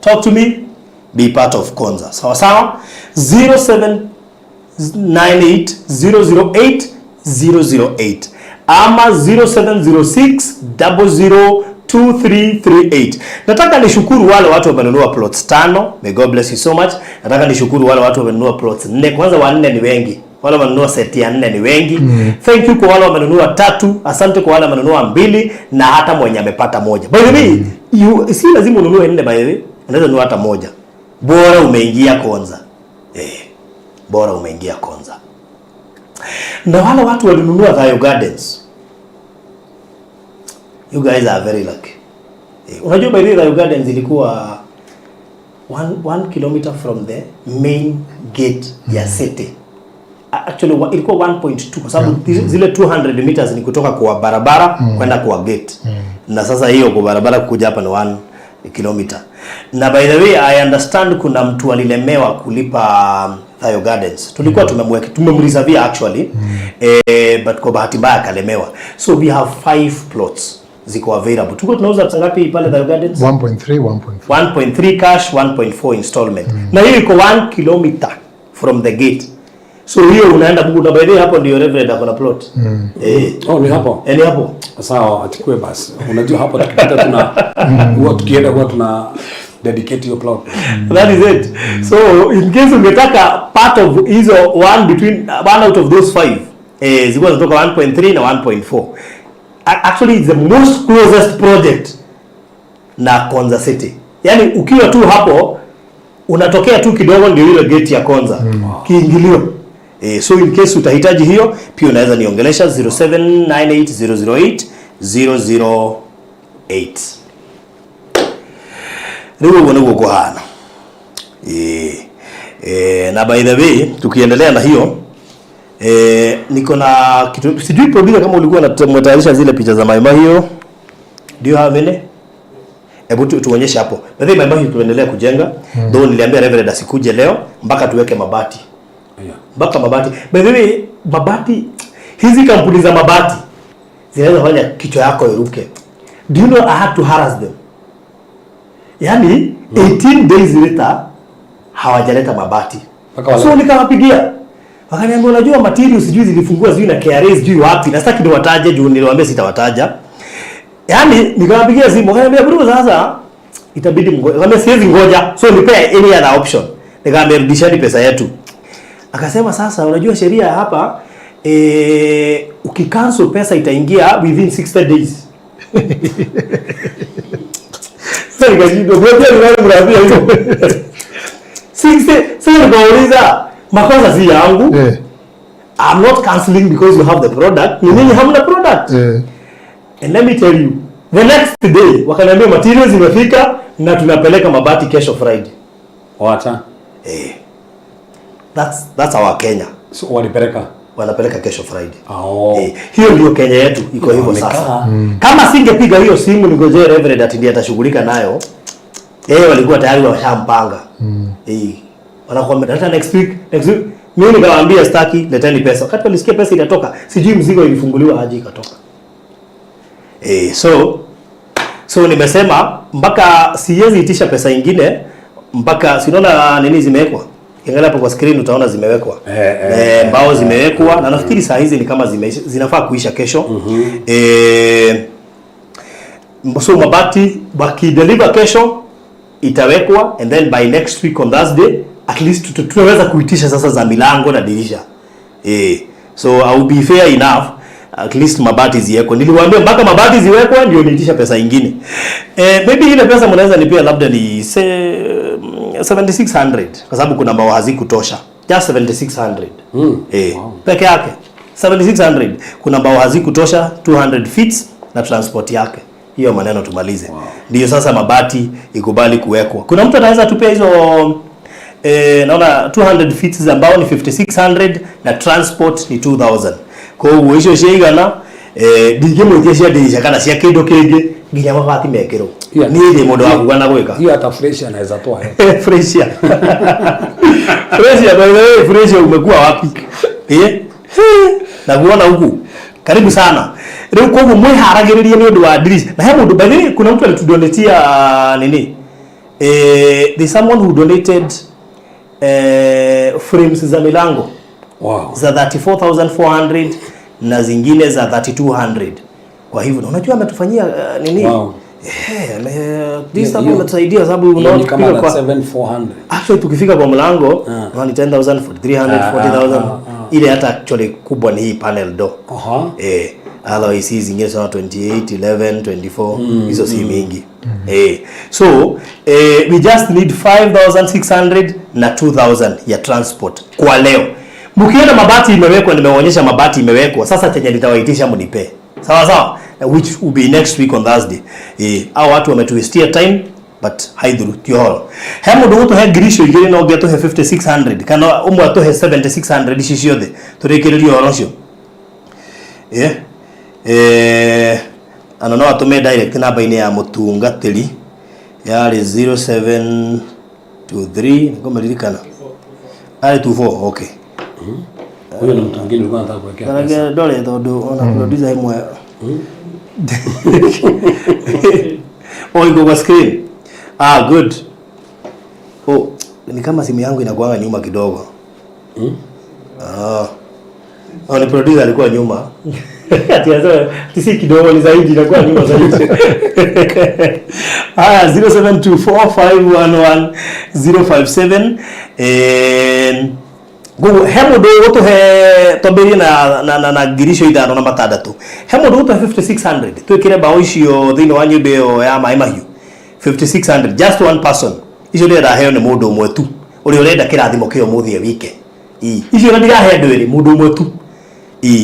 Talk to me, be part of Konza. Sawa sawa, 0798 008 008 ama 0706 00 2338. Nataka nishukuru wale watu wamenunua plots 5. May God bless you so much. Nataka nishukuru wale watu wamenunua plots 4. Kwanza wanne ni wengi. Wale wamenunua seti ya 4 ni wengi. Thank you kwa wale wamenunua 3, asante kwa wale wamenunua 2 na hata mwenye amepata 1. By the way, si lazima ununue 4 by the way. Unaweza nunua hata 1. Bora umeingia Konza. Bora umeingia Konza. Na wale watu walinunua Thayo Gardens, you guys are very lucky. Unajua by the way, Thayo Gardens ilikuwa 1 kilometer from the main gate ya city. Actually ilikuwa 1.2 kwa sababu zile 200 meters ni kutoka kwa barabara kwenda kwa gate. Na sasa hiyo kwa barabara kuja hapa ni 1 kilometer. Na by the way, I understand kuna mtu alilemewa kulipa Thayo Gardens. Tulikuwa tumemreservia actually. But kwa bahati mbaya akalemewa. So we have 5 plots ziko available. Tulikuwa tunauza pesa ngapi pale Thayo Gardens? 1.3, 1.4. 1.3 cash, 1.4 installment. Na hiyo iko 1 kilometer from the gate. So hiyo unaenda Mungu, na by the way hapo ndio Reverend ako na plot. Oh, ni hapo. Ni hapo. Sawa, achukue basi. Unajua hapo tukipita tuna huwa tukienda huwa tuna dedicate your plot. That is it. So in case ungetaka part of hizo one out of those 5, zilikuwa zinatoka 1.3 na 1.4. Actually it's the most closest project na Konza City. Yaani ukiwa tu hapo unatokea tu kidogo ndio ile gate ya Konza. Kiingilio. So in case utahitaji hiyo pia unaweza niongelesha 0798008008. Rĩu ũguo nĩguo kũhana. Na by the way tukiendelea na hiyo, niko na kitu, sijui producer kama ulikuwa unatayarisha zile picha za Mai Mahiu. Do you have any? Hebu tuonyeshe hapo. By the way, Mai Mahiu tuendelea kujenga. Though niliambia Reverend asikuje leo mpaka tuweke mabati. Mpaka mabati. By the way, mabati, hizi kampuni za mabati zinaweza fanya kichwa yako iruke. Do you know I had to harass them? Yaani 18 days later hawajaleta mabati. So nikawapigia. Wakaniambia unajua materials sijui zilifungua sijui na KRA sijui wapi. Na sitaki niwataje juu niliwaambia sitawataja. Yaani nikawapigia simu wakaniambia bro sasa itabidi mngoje. Nikamwambia siwezi ngoja. So nipe any other option. Nikamwambia rudisheni pesa yetu. Akasema sasa unajua sheria hapa, ukicancel pesa itaingia within 60 days. Sasa nikashindwa, ngoja ni mnaambia hivyo. 60, sasa nikauliza makosa si yangu. I'm not cancelling because you have the product. Ni nini hamna product? And let me tell you, the next day wakaniambia materials zimefika na tunapeleka mabati kesho Friday. Wacha. That's our Kenya. So walipeleka? Wanapeleka kesho Friday. Oh. Hiyo ndio Kenya yetu iko hivyo sasa. Kama singepiga hiyo simu ningojee Reverend ati ndiye atashughulika nayo. Walikuwa tayari washampanga. Wanakuambia hata next week. Mimi nikawaambia sitaki, leteni pesa. Wakati walisikia pesa itatoka, sijui mzigo ilifunguliwa aje ikatoka. So nimesema mpaka siwezi itisha pesa nyingine mpaka si unaona nini zimewekwa. Ukiangalia hapo kwa screen utaona zimewekwa. Mbao zimewekwa na nafikiri saa hizi ni kama zinafaa kuisha kesho. So mabati wakideliver kesho itawekwa, and then by next week on Thursday at least tunaweza kuitisha sasa za milango na dirisha. So I will be fair enough, at least mabati ziwekwe. Niliwaambia mpaka mabati ziwekwe ndio niitisha pesa nyingine. Maybe ile pesa mnaweza nipea labda ni 7600 kwa sababu kuna mbao hazikutosha. Just 7600. Wow. Peke yake 7600 kuna mbao hazikutosha, 200 feet na transport yake. Hiyo maneno tumalize. Ndio sasa mabati ikubali kuwekwa. Kuna mtu anaweza tupea hizo, naona 200 feet za mbao ni 5600 na transport ni 2000. Kwa hiyo icio ciigana, ndingĩmwĩtia dirisha kana cia kĩndũ kĩngĩ nginya mabati mekĩrwo. Niĩ ndĩ mũndũ wa kuga na gwĩka. Hiyo hata fresh anaweza toa. Fresh. Fresh, by the way, fresh umekuwa wapi? Na kuona huku. Karibu sana. Rĩu koguo mwĩharagĩrĩrie nĩ ũndũ wa dirisha. Na he mũndũ, by the way, kuna mtu alitudonatia nini? There's someone who donated frames za milango. Wow. Za 34,400 na zingine za 3,200. Kwa hivyo unajua ametufanyia nini? Wow. This time ametusaidia sababu Hiyo ni unaona kama tukifika kwa 7,400. Actually tukifika kwa mlango, unaona ni 10,000, 300, 40,000. Ile hata actually kubwa ni hii panel door. Otherwise hizi zingine sana 28, 11, 24, hizo si mingi. So we just need 5600 na 2000 ya transport kwa leo. Mkiona mabati imewekwa, nimeonyesha mabati imewekwa. Sasa chenye nitawaitisha mnipe. Sawa sawa, which will be next week on Thursday. Hao watu wametuwastia time, but haithuru ti ũhoro. He mũndũ gũtũhe ngiri icio igĩrĩ no ũngĩ atũhe 5600 kana ũmwe atũhe 7600 ici ciothe tũrĩkĩrĩrie ũhoro ũcio. Ana no atũme direct namba-inĩ ya mũtungatĩri yarĩ 0723, ngũmĩririkana arĩ 24, okay. Huyo ni mtu mwingine alikuwa anataka kuwekea pesa. Karage ndore tondũ ona producer imwe. Oh, iko kwa screen. Ah, good. Oh, ni kama simu yangu inakuanga nyuma kidogo. Ah. Oh, ni producer alikuwa nyuma. Ati anasema ati si kidogo, ni zaidi, inakuwa nyuma zaidi. Haya, 0724511057. Gugu he mundu gutuhe twambirie na ngiri icio ithano na matandatũ. He mundu gutuhe 5600 twikire mbaũ icio thĩinĩ wa nyũmba ĩyo ya maĩ mahiũ. 5600, just one person. Icio ndĩrenda heo nĩ mũndũ ũmwe tu ũrĩa ũrenda kĩrathimo kĩo mũthie wike. Icio na ndirahe andũ erĩ, mũndũ ũmwe tu.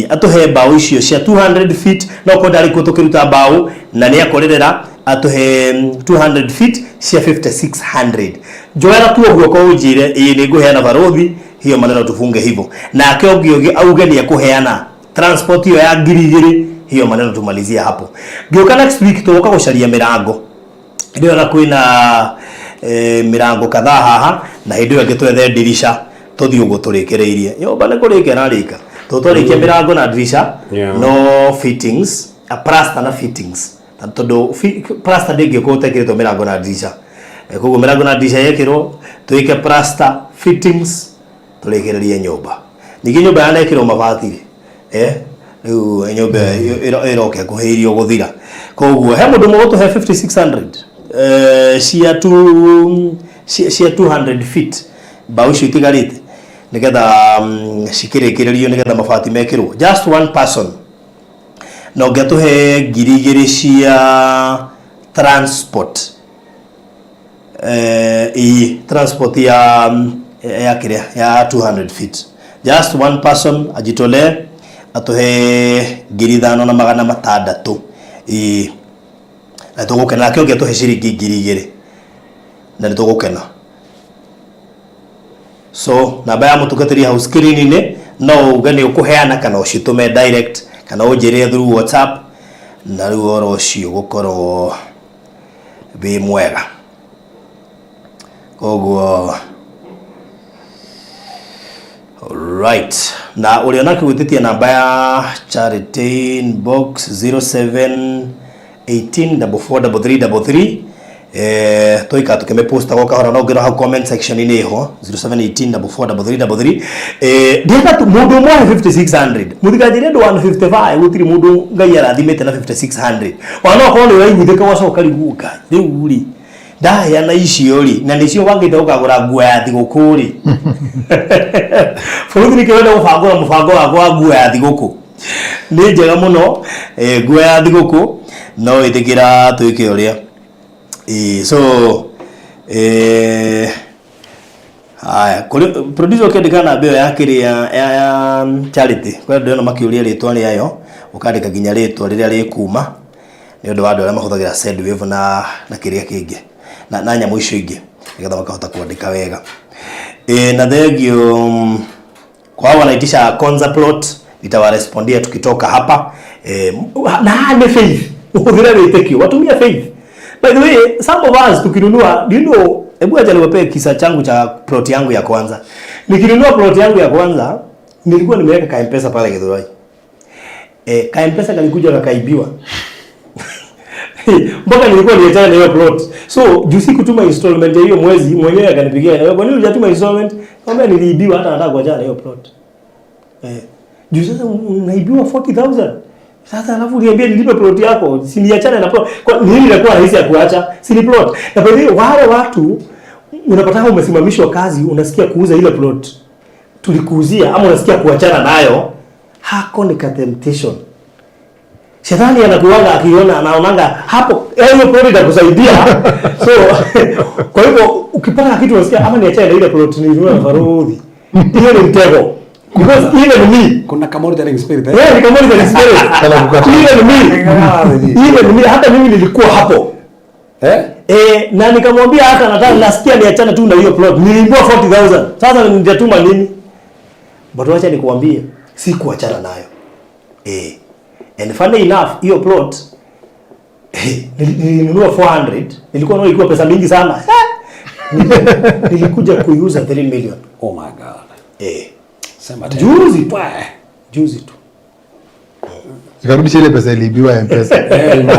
Atũhe mbaũ icio cia 200 feet, no korwo ndarĩ kuo tũkĩruta mbaũ na nĩ akorerera atũhe 200 feet cia 5600. Njoera tu ũguo ko ũnjĩre ĩĩ nĩ ngũheana barothi, hiyo maneno tufunge hivyo. Nake ũngĩ ũngĩ auge nĩ ekũheana transport hiyo ya ngiri igĩrĩ, hiyo maneno tumalizie hapo. Ngĩũka next week tũgũka gũcaria mĩrango. Ndĩrona kwĩna mĩrango kadhaa haha, na hĩndĩ ĩyo ĩngĩ twethe ndirisha tũthiĩ ũguo tũrĩkĩrĩirie. Nyũmba nĩ kũrĩka ĩrarĩka. Tũtwarĩkia mĩrango na ndirisha, no fittings, a plaster na fittings. Tondũ plaster ndĩngĩũka ũtekĩrĩtwo mĩrango na ndirisha. Koguo mĩrango na ndirisha yekĩrwo, twĩke plaster, fittings, tũrĩkĩrĩrie nyũmba. Ningĩ nyũmba yanekĩrwo mabati rĩ, rĩu nyũmba ĩroka ĩkuhĩrĩirio gũthira. Koguo he mũndũ ũmwe ũgũtũhe 5600 cia 200 feet mbaũ icio itigarĩte nĩgetha cikĩrĩkĩrĩrio nĩgetha mabati mekĩrwo. Just one person. Na ũngĩ atũhe ngiri igĩrĩ cia transport. Transport ya kĩrĩa ya 200 feet. Just one person ajitolee atũhe ngiri ithano na magana matandatũ. Na tũgũkena. Nake ũngĩ atũhe ciringi ngiri igĩrĩ na nĩ tũgũkena. So namba ya mũtungatĩri hau screen-inĩ no uge nĩ ũkũheana kana ũcitũme direct kana ũnjĩre through WhatsApp, na rĩu ũhoro ũcio gũkorwo wĩ mwega. Koguo right, na ũrĩa onake gwĩtĩtie namba ya Charity inbox 0718 44 33 33, tũikara tũkĩmĩposta gwa kahora, no ngĩrwo hau comment section inĩ ho 0718 44 33 33. Ndienda tu mũndũ ũmwe ahe 5600, mũtikanjĩre andũ 155, gũtirĩ mũndũ Ngai arathimĩte na 5600. Ona no korwo nĩ ũraiguithĩka ũgacoka rĩu Ngai rĩu rĩ ndaheana icio rĩ, na nĩcio wangĩte ũkagũra nguo ya thigũkũ rĩ. Bũrũri nĩkĩo wenda gũbangũra mũbango wakwa wa nguo ya thigũkũ. Nĩ njega mũno, nguo ya thigũkũ no ĩtĩkĩra twĩke ũrĩa. So haya, kũrĩ producer ũkĩandĩka namba ĩyo ya kĩrĩa ya Charity, kwĩ andũ eno makĩũria rĩtwa rĩayo, ũkandĩka nginya rĩtwa rĩrĩa rĩkuma nĩ ũndũ wa andũ arĩa mahũthagĩra Sendwave na kĩrĩa kĩngĩ na nyamũ icio ingĩ nĩgetha makahota kwandĩka wega. Na thengio kwa hao wanaitisha Konza plot, nitawarespondia tukitoka hapa. Na nĩ faith, ũhũthĩre wĩtĩkio, watumia faith. By the way, some of us tukinunua, do you know, hebu acha niwape kisa changu cha plot yangu ya kwanza. Nikinunua plot yangu ya kwanza, nilikuwa nimeweka ka M-Pesa pale Githurai. Ka M-Pesa kalikuja kakaibiwa. Mpaka nilikuwa niachana na hiyo plot. So, juu sikutuma installment ya hiyo mwezi, mwenyewe akanipigia, na kwa nini hujatuma installment? Nikamwambia niliibiwa, hata nataka kuachana na hiyo plot. Juu sasa unaibiwa 40,000. Sasa alafu uniambie nilipe plot yako, si niachane na plot. Kwa nini inakuwa rahisi ya kuacha? Si ni plot. Na by the way, wale watu unapata umesimamishwa kazi, unasikia kuuza ile plot. tulikuuzia ama unasikia kuachana nayo, hako ni ka temptation. Shetani anakuanga akiona, anaonanga hapo hiyo plot itakusaidia. So kwa hivyo ukipata kitu unasikia ama niachane na ile plot nilinunua na Farodhi, hiyo ni mtego. Because even me, Kuna ka monitoring spirit, eh? Yeah, ni ka monitoring spirit. Even me, even me, hata mimi nilikuwa hapo. Eh? Na nikamwambia hata nataka, nasikia niachane tu na hiyo plot. Niliibua 40,000. Sasa nitatuma nini? But wacha nikuambie, si kuachana nayo. And funny enough, hiyo plot nilinunua 400, nilikuwa naona ilikuwa pesa mingi sana. Nilikuja kuiuza 3 million. Oh my God. Sema tena. Juzi tu. Juzi tu. Ikarudisha ile pesa iliibiwa ya M-Pesa. Imagine.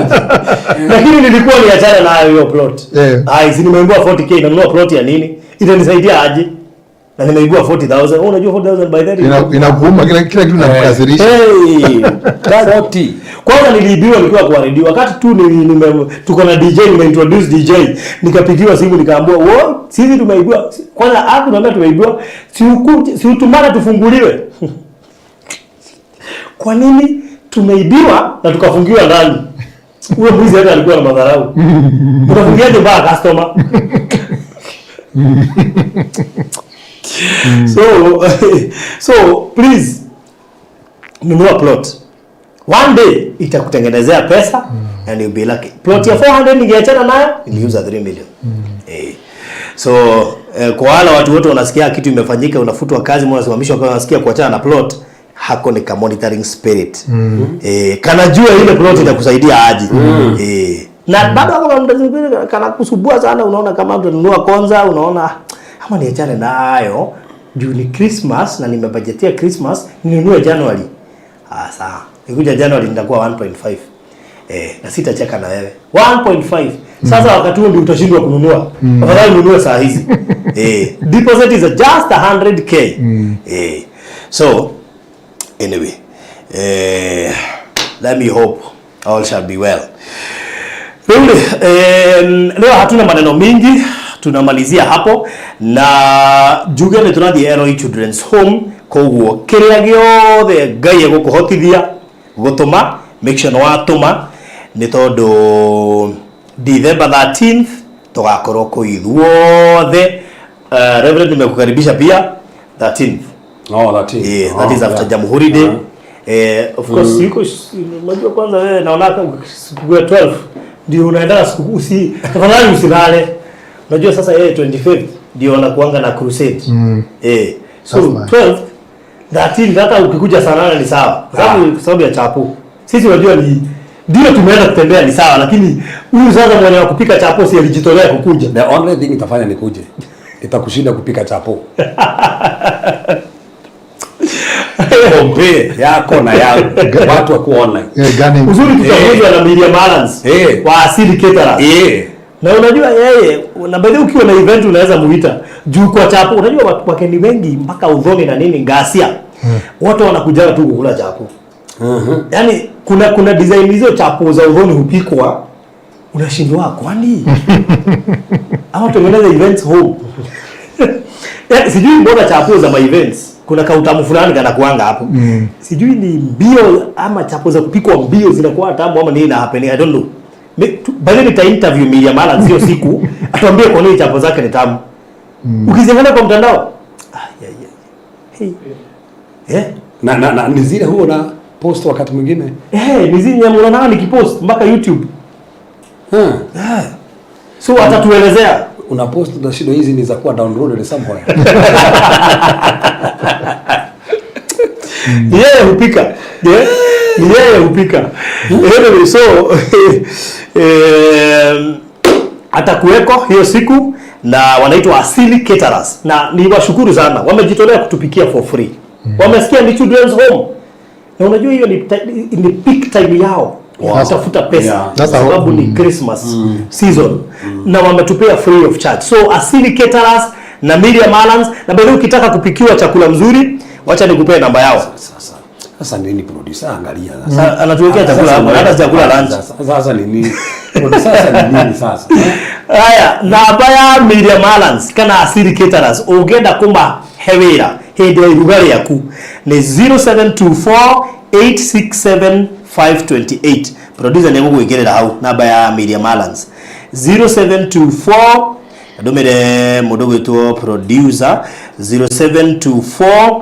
Lakini nilikuwa niachane nayo hiyo plot. Ai, si nimeibua 40K, nanunua plot ya nini? Itanisaidia aje? Na nimeibua 40,000. Oh, unajua 40,000 by then Inakuuma kila kitu inakukasirisha. Hey, 40. Kwanza niliibiwa nikiwa kwa radio. Wakati tu tuko na DJ, nimeintroduce DJ, nikapigiwa simu nikaambiwa, "Wo, sisi tumeibiwa." Kwanza hapo naambia tumeibiwa, si ukuje, si utumane tufunguliwe. Kwa nini tumeibiwa na tukafungiwa ndani? Huyo mwizi hata alikuwa na madharau. Utafungiaje mpaka customer? So please nunua plot. One day itakutengenezea pesa and you'll be lucky. Plot ya 400 ningeachana nayo, niliuza 3 million. So kwa wale watu wote wanasikia kitu imefanyika, unafutwa kazi, unasimamishwa, kwa wanasikia kuachana na plot, hako ni ka monitoring spirit. Kanajua ile plot itakusaidia aje. Na bado hapo kama mtu kana kusubua sana, unaona kama mtu anunua kwanza, unaona ama niachane nayo juu ni Christmas na nimebajetia Christmas, ninunue January. Sawa. Nikuja January nitakuwa 1.5. Na sitacheka na wewe. 1.5. Sasa wakati huo ndio utashindwa kununua. Afadhali ununue saa hizi. Deposit is just 100K. So anyway, let me hope all shall be well. Really, leo hatuna maneno mingi, tunamalizia hapo na njuge nĩ tũrathiĩ Eloi Children's Home, koguo kĩrĩa gĩothe Ngai egũkũhotithia gũtũma, make sure nĩ watũma, nĩ tondũ December 13th tũgakorwo kũu ithuothe. Reverend, nimekukaribisha pia 13th. Oh, 13th. Yeah, that is after yeah. Jamhuri Day. Of course, yuko unajua kwanza wewe naona siku ya 12 ndio unaenda siku, tafadhali usilale. Unajua sasa yeye 25th ndio anakuanga na crusade. So That's nice. 12th, 13th hata ukikuja saa 8 ni sawa. Kwa sababu ya chapo. Sisi unajua ni ndio tumeenda kutembea ni sawa, lakini huyu sasa mwenye wa kupika chapo si alijitolea kukuja. The only thing itafanya nikuje, itakushinda kupika chapo. Kombe yako na yangu. Watu wako online. Gani? Uzuri tutafunzwa na Miriam Alans. Wa Asili Caterers. Na unajua yeye, na by the way ukiwa na event unaweza muita juu kwa chapo. Unajua watu wake ni wengi mpaka udhoni na nini ngasia. Wote wanakuja tu kukula chapo. Yaani kuna design hizo chapo za udhoni hupikwa, unashindwa kwani? Ama tutengeneze events home. Yaani sijui mbona chapo za my events kuna kautamu fulani kana kuanga hapo. Sijui ni mbio ama chapo za kupikwa mbio zinakuwa tamu ama nini na happen, I don't know. By the way, nita interview Miriam Alans hiyo siku atuambie kwa nini chapo zake ni tamu. Ukiziangalia kwa mtandao, yeah, yeah. Hey. Na ni zile huo na post wakati mwingine. Ni zile nyama unaona nikipost mpaka YouTube. So atatuelezea. Una post na shida hizi ni za kuwa downloaded somewhere. Yeye hupika. Yeye hupika. Anyway, so, atakuweko hiyo siku na wanaitwa Asili Caterers. Na ni washukuru sana. Wamejitolea kutupikia for free. Wamesikia ni Children's Home. Na unajua hiyo ni peak time yao. Kutafuta pesa. That's a Sababu whole ni Christmas season. Na wametupea free of charge. So Asili Caterers na Miriam Alans, na by the way ukitaka kupikiwa chakula mzuri, wacha nikupee namba yao. Sasa nini producer angalia sasa. Anatuwekea chakula hapo, hata chakula lunch. Sasa ni nini? Producer sasa ni nini sasa? Haya, namba ya Miriam Alans kana Asili Caterers ungenda kuma He wĩra hĩndĩ ya iruga rĩaku nĩ 0724 867 528. Producer nĩ egũgwĩkĩrĩra hau namba ya Miriam Alans. 0724, ndũmĩre mũndũ gwĩtwo producer, 0724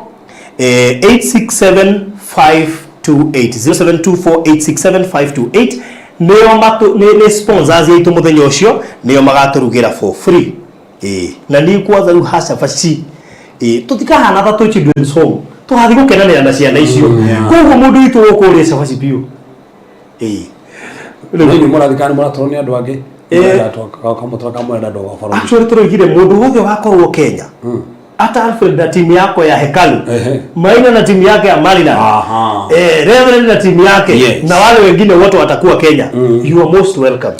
867 528, 0724 867 528. Nĩo matũ nĩ sponsors aitũ mũthenya ũcio, nĩo magatũrugĩra for free. Ĩĩ, na niĩ kwanza rĩu ha cabaci ĩĩ tũtikahana ta twĩ children's home, tũgathiĩ gũkenanĩra na ciana icio. Koguo mũndũ witũ gũkũ ũrĩe cabaci biũ, ĩĩ. Rĩu inyuĩ mũrathikana mũratwarwo nĩ andũ angĩ. Kamũtara kamwenda andũ a bũrũri. Actually tũroigire mũndũ wothe wakorwo Kenya, hata Alfred na timu yako ya Hekalu, Maina na timu yake ya Maryland, Reverend na timu yake, na wale wengine wote watakuwa Kenya, you are most welcome.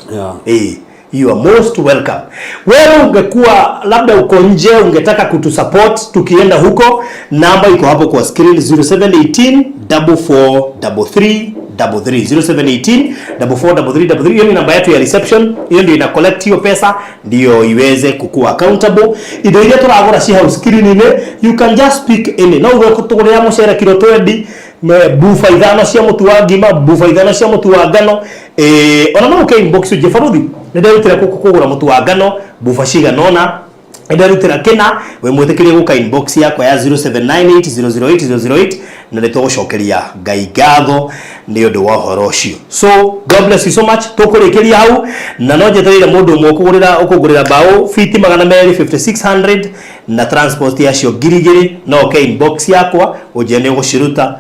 You are most welcome. Wewe ungekuwa labda uko nje, ungetaka kutusupport tukienda huko, namba iko hapo kwa screen, 0718 4433 33, 0718 443333. Hiyo ni namba yetu ya reception. Hiyo ndio ina collect hiyo pesa ndio iweze kukua accountable. Indo iria turagura ci hau screen-inĩ, you can just pick any. No uge tũgũrĩra mũcere kilo 20, buba 5 cia mũtu wa ngima, buba 5 cia mũtu wa ngano. Ona no ũke inbox ũnjĩre, "Baruthi, nĩ nderutĩra kũgũra mũtu wa ngano buba cigana ũna, nderutĩra kĩna." Wĩ mwĩtĩkĩrie gũka inbox yakwa ya 0798008008 na nĩ tũgũcokeria Ngai ngatho nĩ ũndũ wa ũhoro ũcio. So God bless you so much. Tũkũrĩkĩria hau, na no njetereire mũndũ ũmwe ũkũgũrĩra ũkũngũrĩra mbaũ fiti 200, 5600, na transport yacio 2000. No ũke inbox yakwa ũnjĩre nĩ ũgũciruta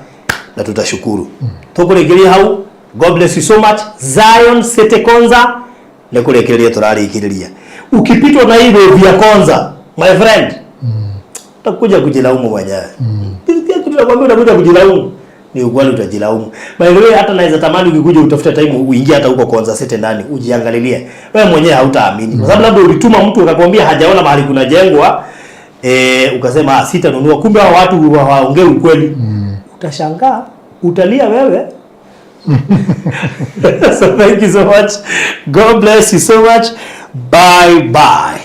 na tutashukuru. Tũkũrĩkĩria hau. God bless you so much. Zion City Konza nĩ kũrĩkĩrĩria tũrarĩkĩrĩria. Ukipitwa na hii wave ya Konza, my friend, utakuja kujilaumu mwenyewe. Tunakwambia utakuja kujilaumu, ni ukweli, utajilaumu. By the way, hata naweza tamani ukikuja utafute time uingie hata huko Konza City ndani ujiangalilie wewe mwenyewe, hautaamini, kwa sababu labda ulituma mtu akakwambia hajaona mahali kunajengwa, ukasema, "Ah, sitanunua," kumbe hao watu hawaongei ukweli. Utashangaa, utalia wewe. So thank you so much. God bless you so much. Bye bye.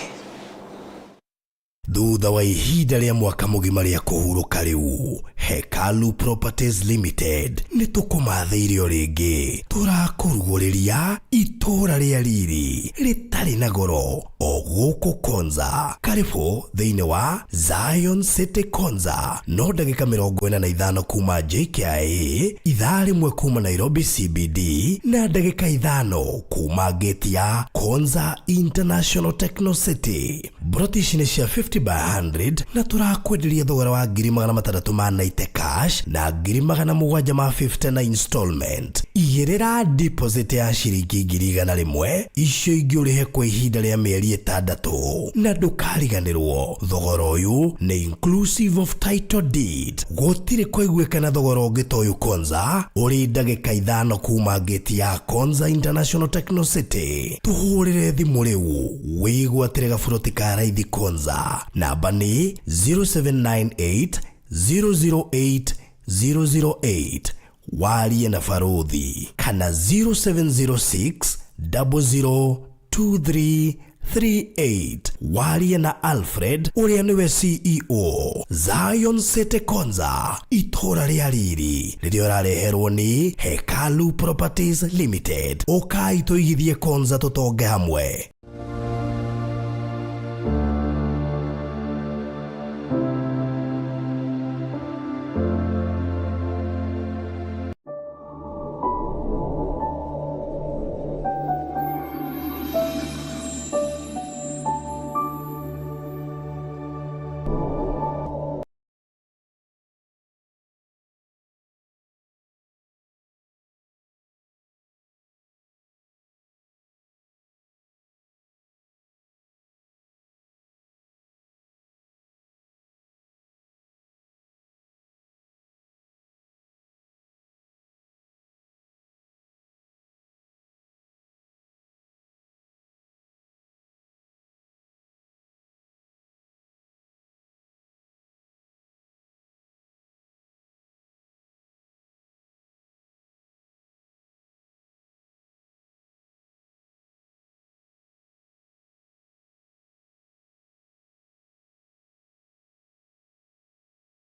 Thutha wa ihinda rĩa mwaka mũgima rĩa kũhurũka, rĩu Hekalu Properties Limited nĩ tũkũmathĩire o rĩngĩ. Tũrakũrugũrĩria itũũra rĩa riri rĩtarĩ na goro o gũkũ Konza. Karibu thĩinĩ wa Zion City Konza. No ndagĩka 45 kuma JKIA, ithaa 1 kuma Nairobi CBD, na ndagĩka 5 kuma gate ya Konza International Techno City. Broti ici nĩ cia 50 by 100 na tũrakwenderia thogora wa 690,000 cash na 750,000 na installment. Igĩrĩra deposit ya ciringi 100,000, icio ingĩ ũrĩhe kwa ihinda rĩa mĩeri 6. Na ndũkariganĩrwo, thogora ũyũ nĩ inclusive of title deed. Gũtirĩ kũiguĩkana thogora ũngĩ ta ũyũ Konza. Ũrĩ ndagĩka 5 kuma gate ya Konza International Techno City. Tũhũrĩre thimũ rĩu wĩgwatĩre gaburoti ka raithi Konza. Namba nĩ 0798 008 008, warie na baruthi, kana 0706 002338, warie na Alfred ũrĩa nĩwe CEO. Zion City Konza, itũũra rĩa riri rĩrĩa ũrareherwo nĩ Hekalu Properties Limited. Ũkai tũigithie Konza, tũtonge hamwe.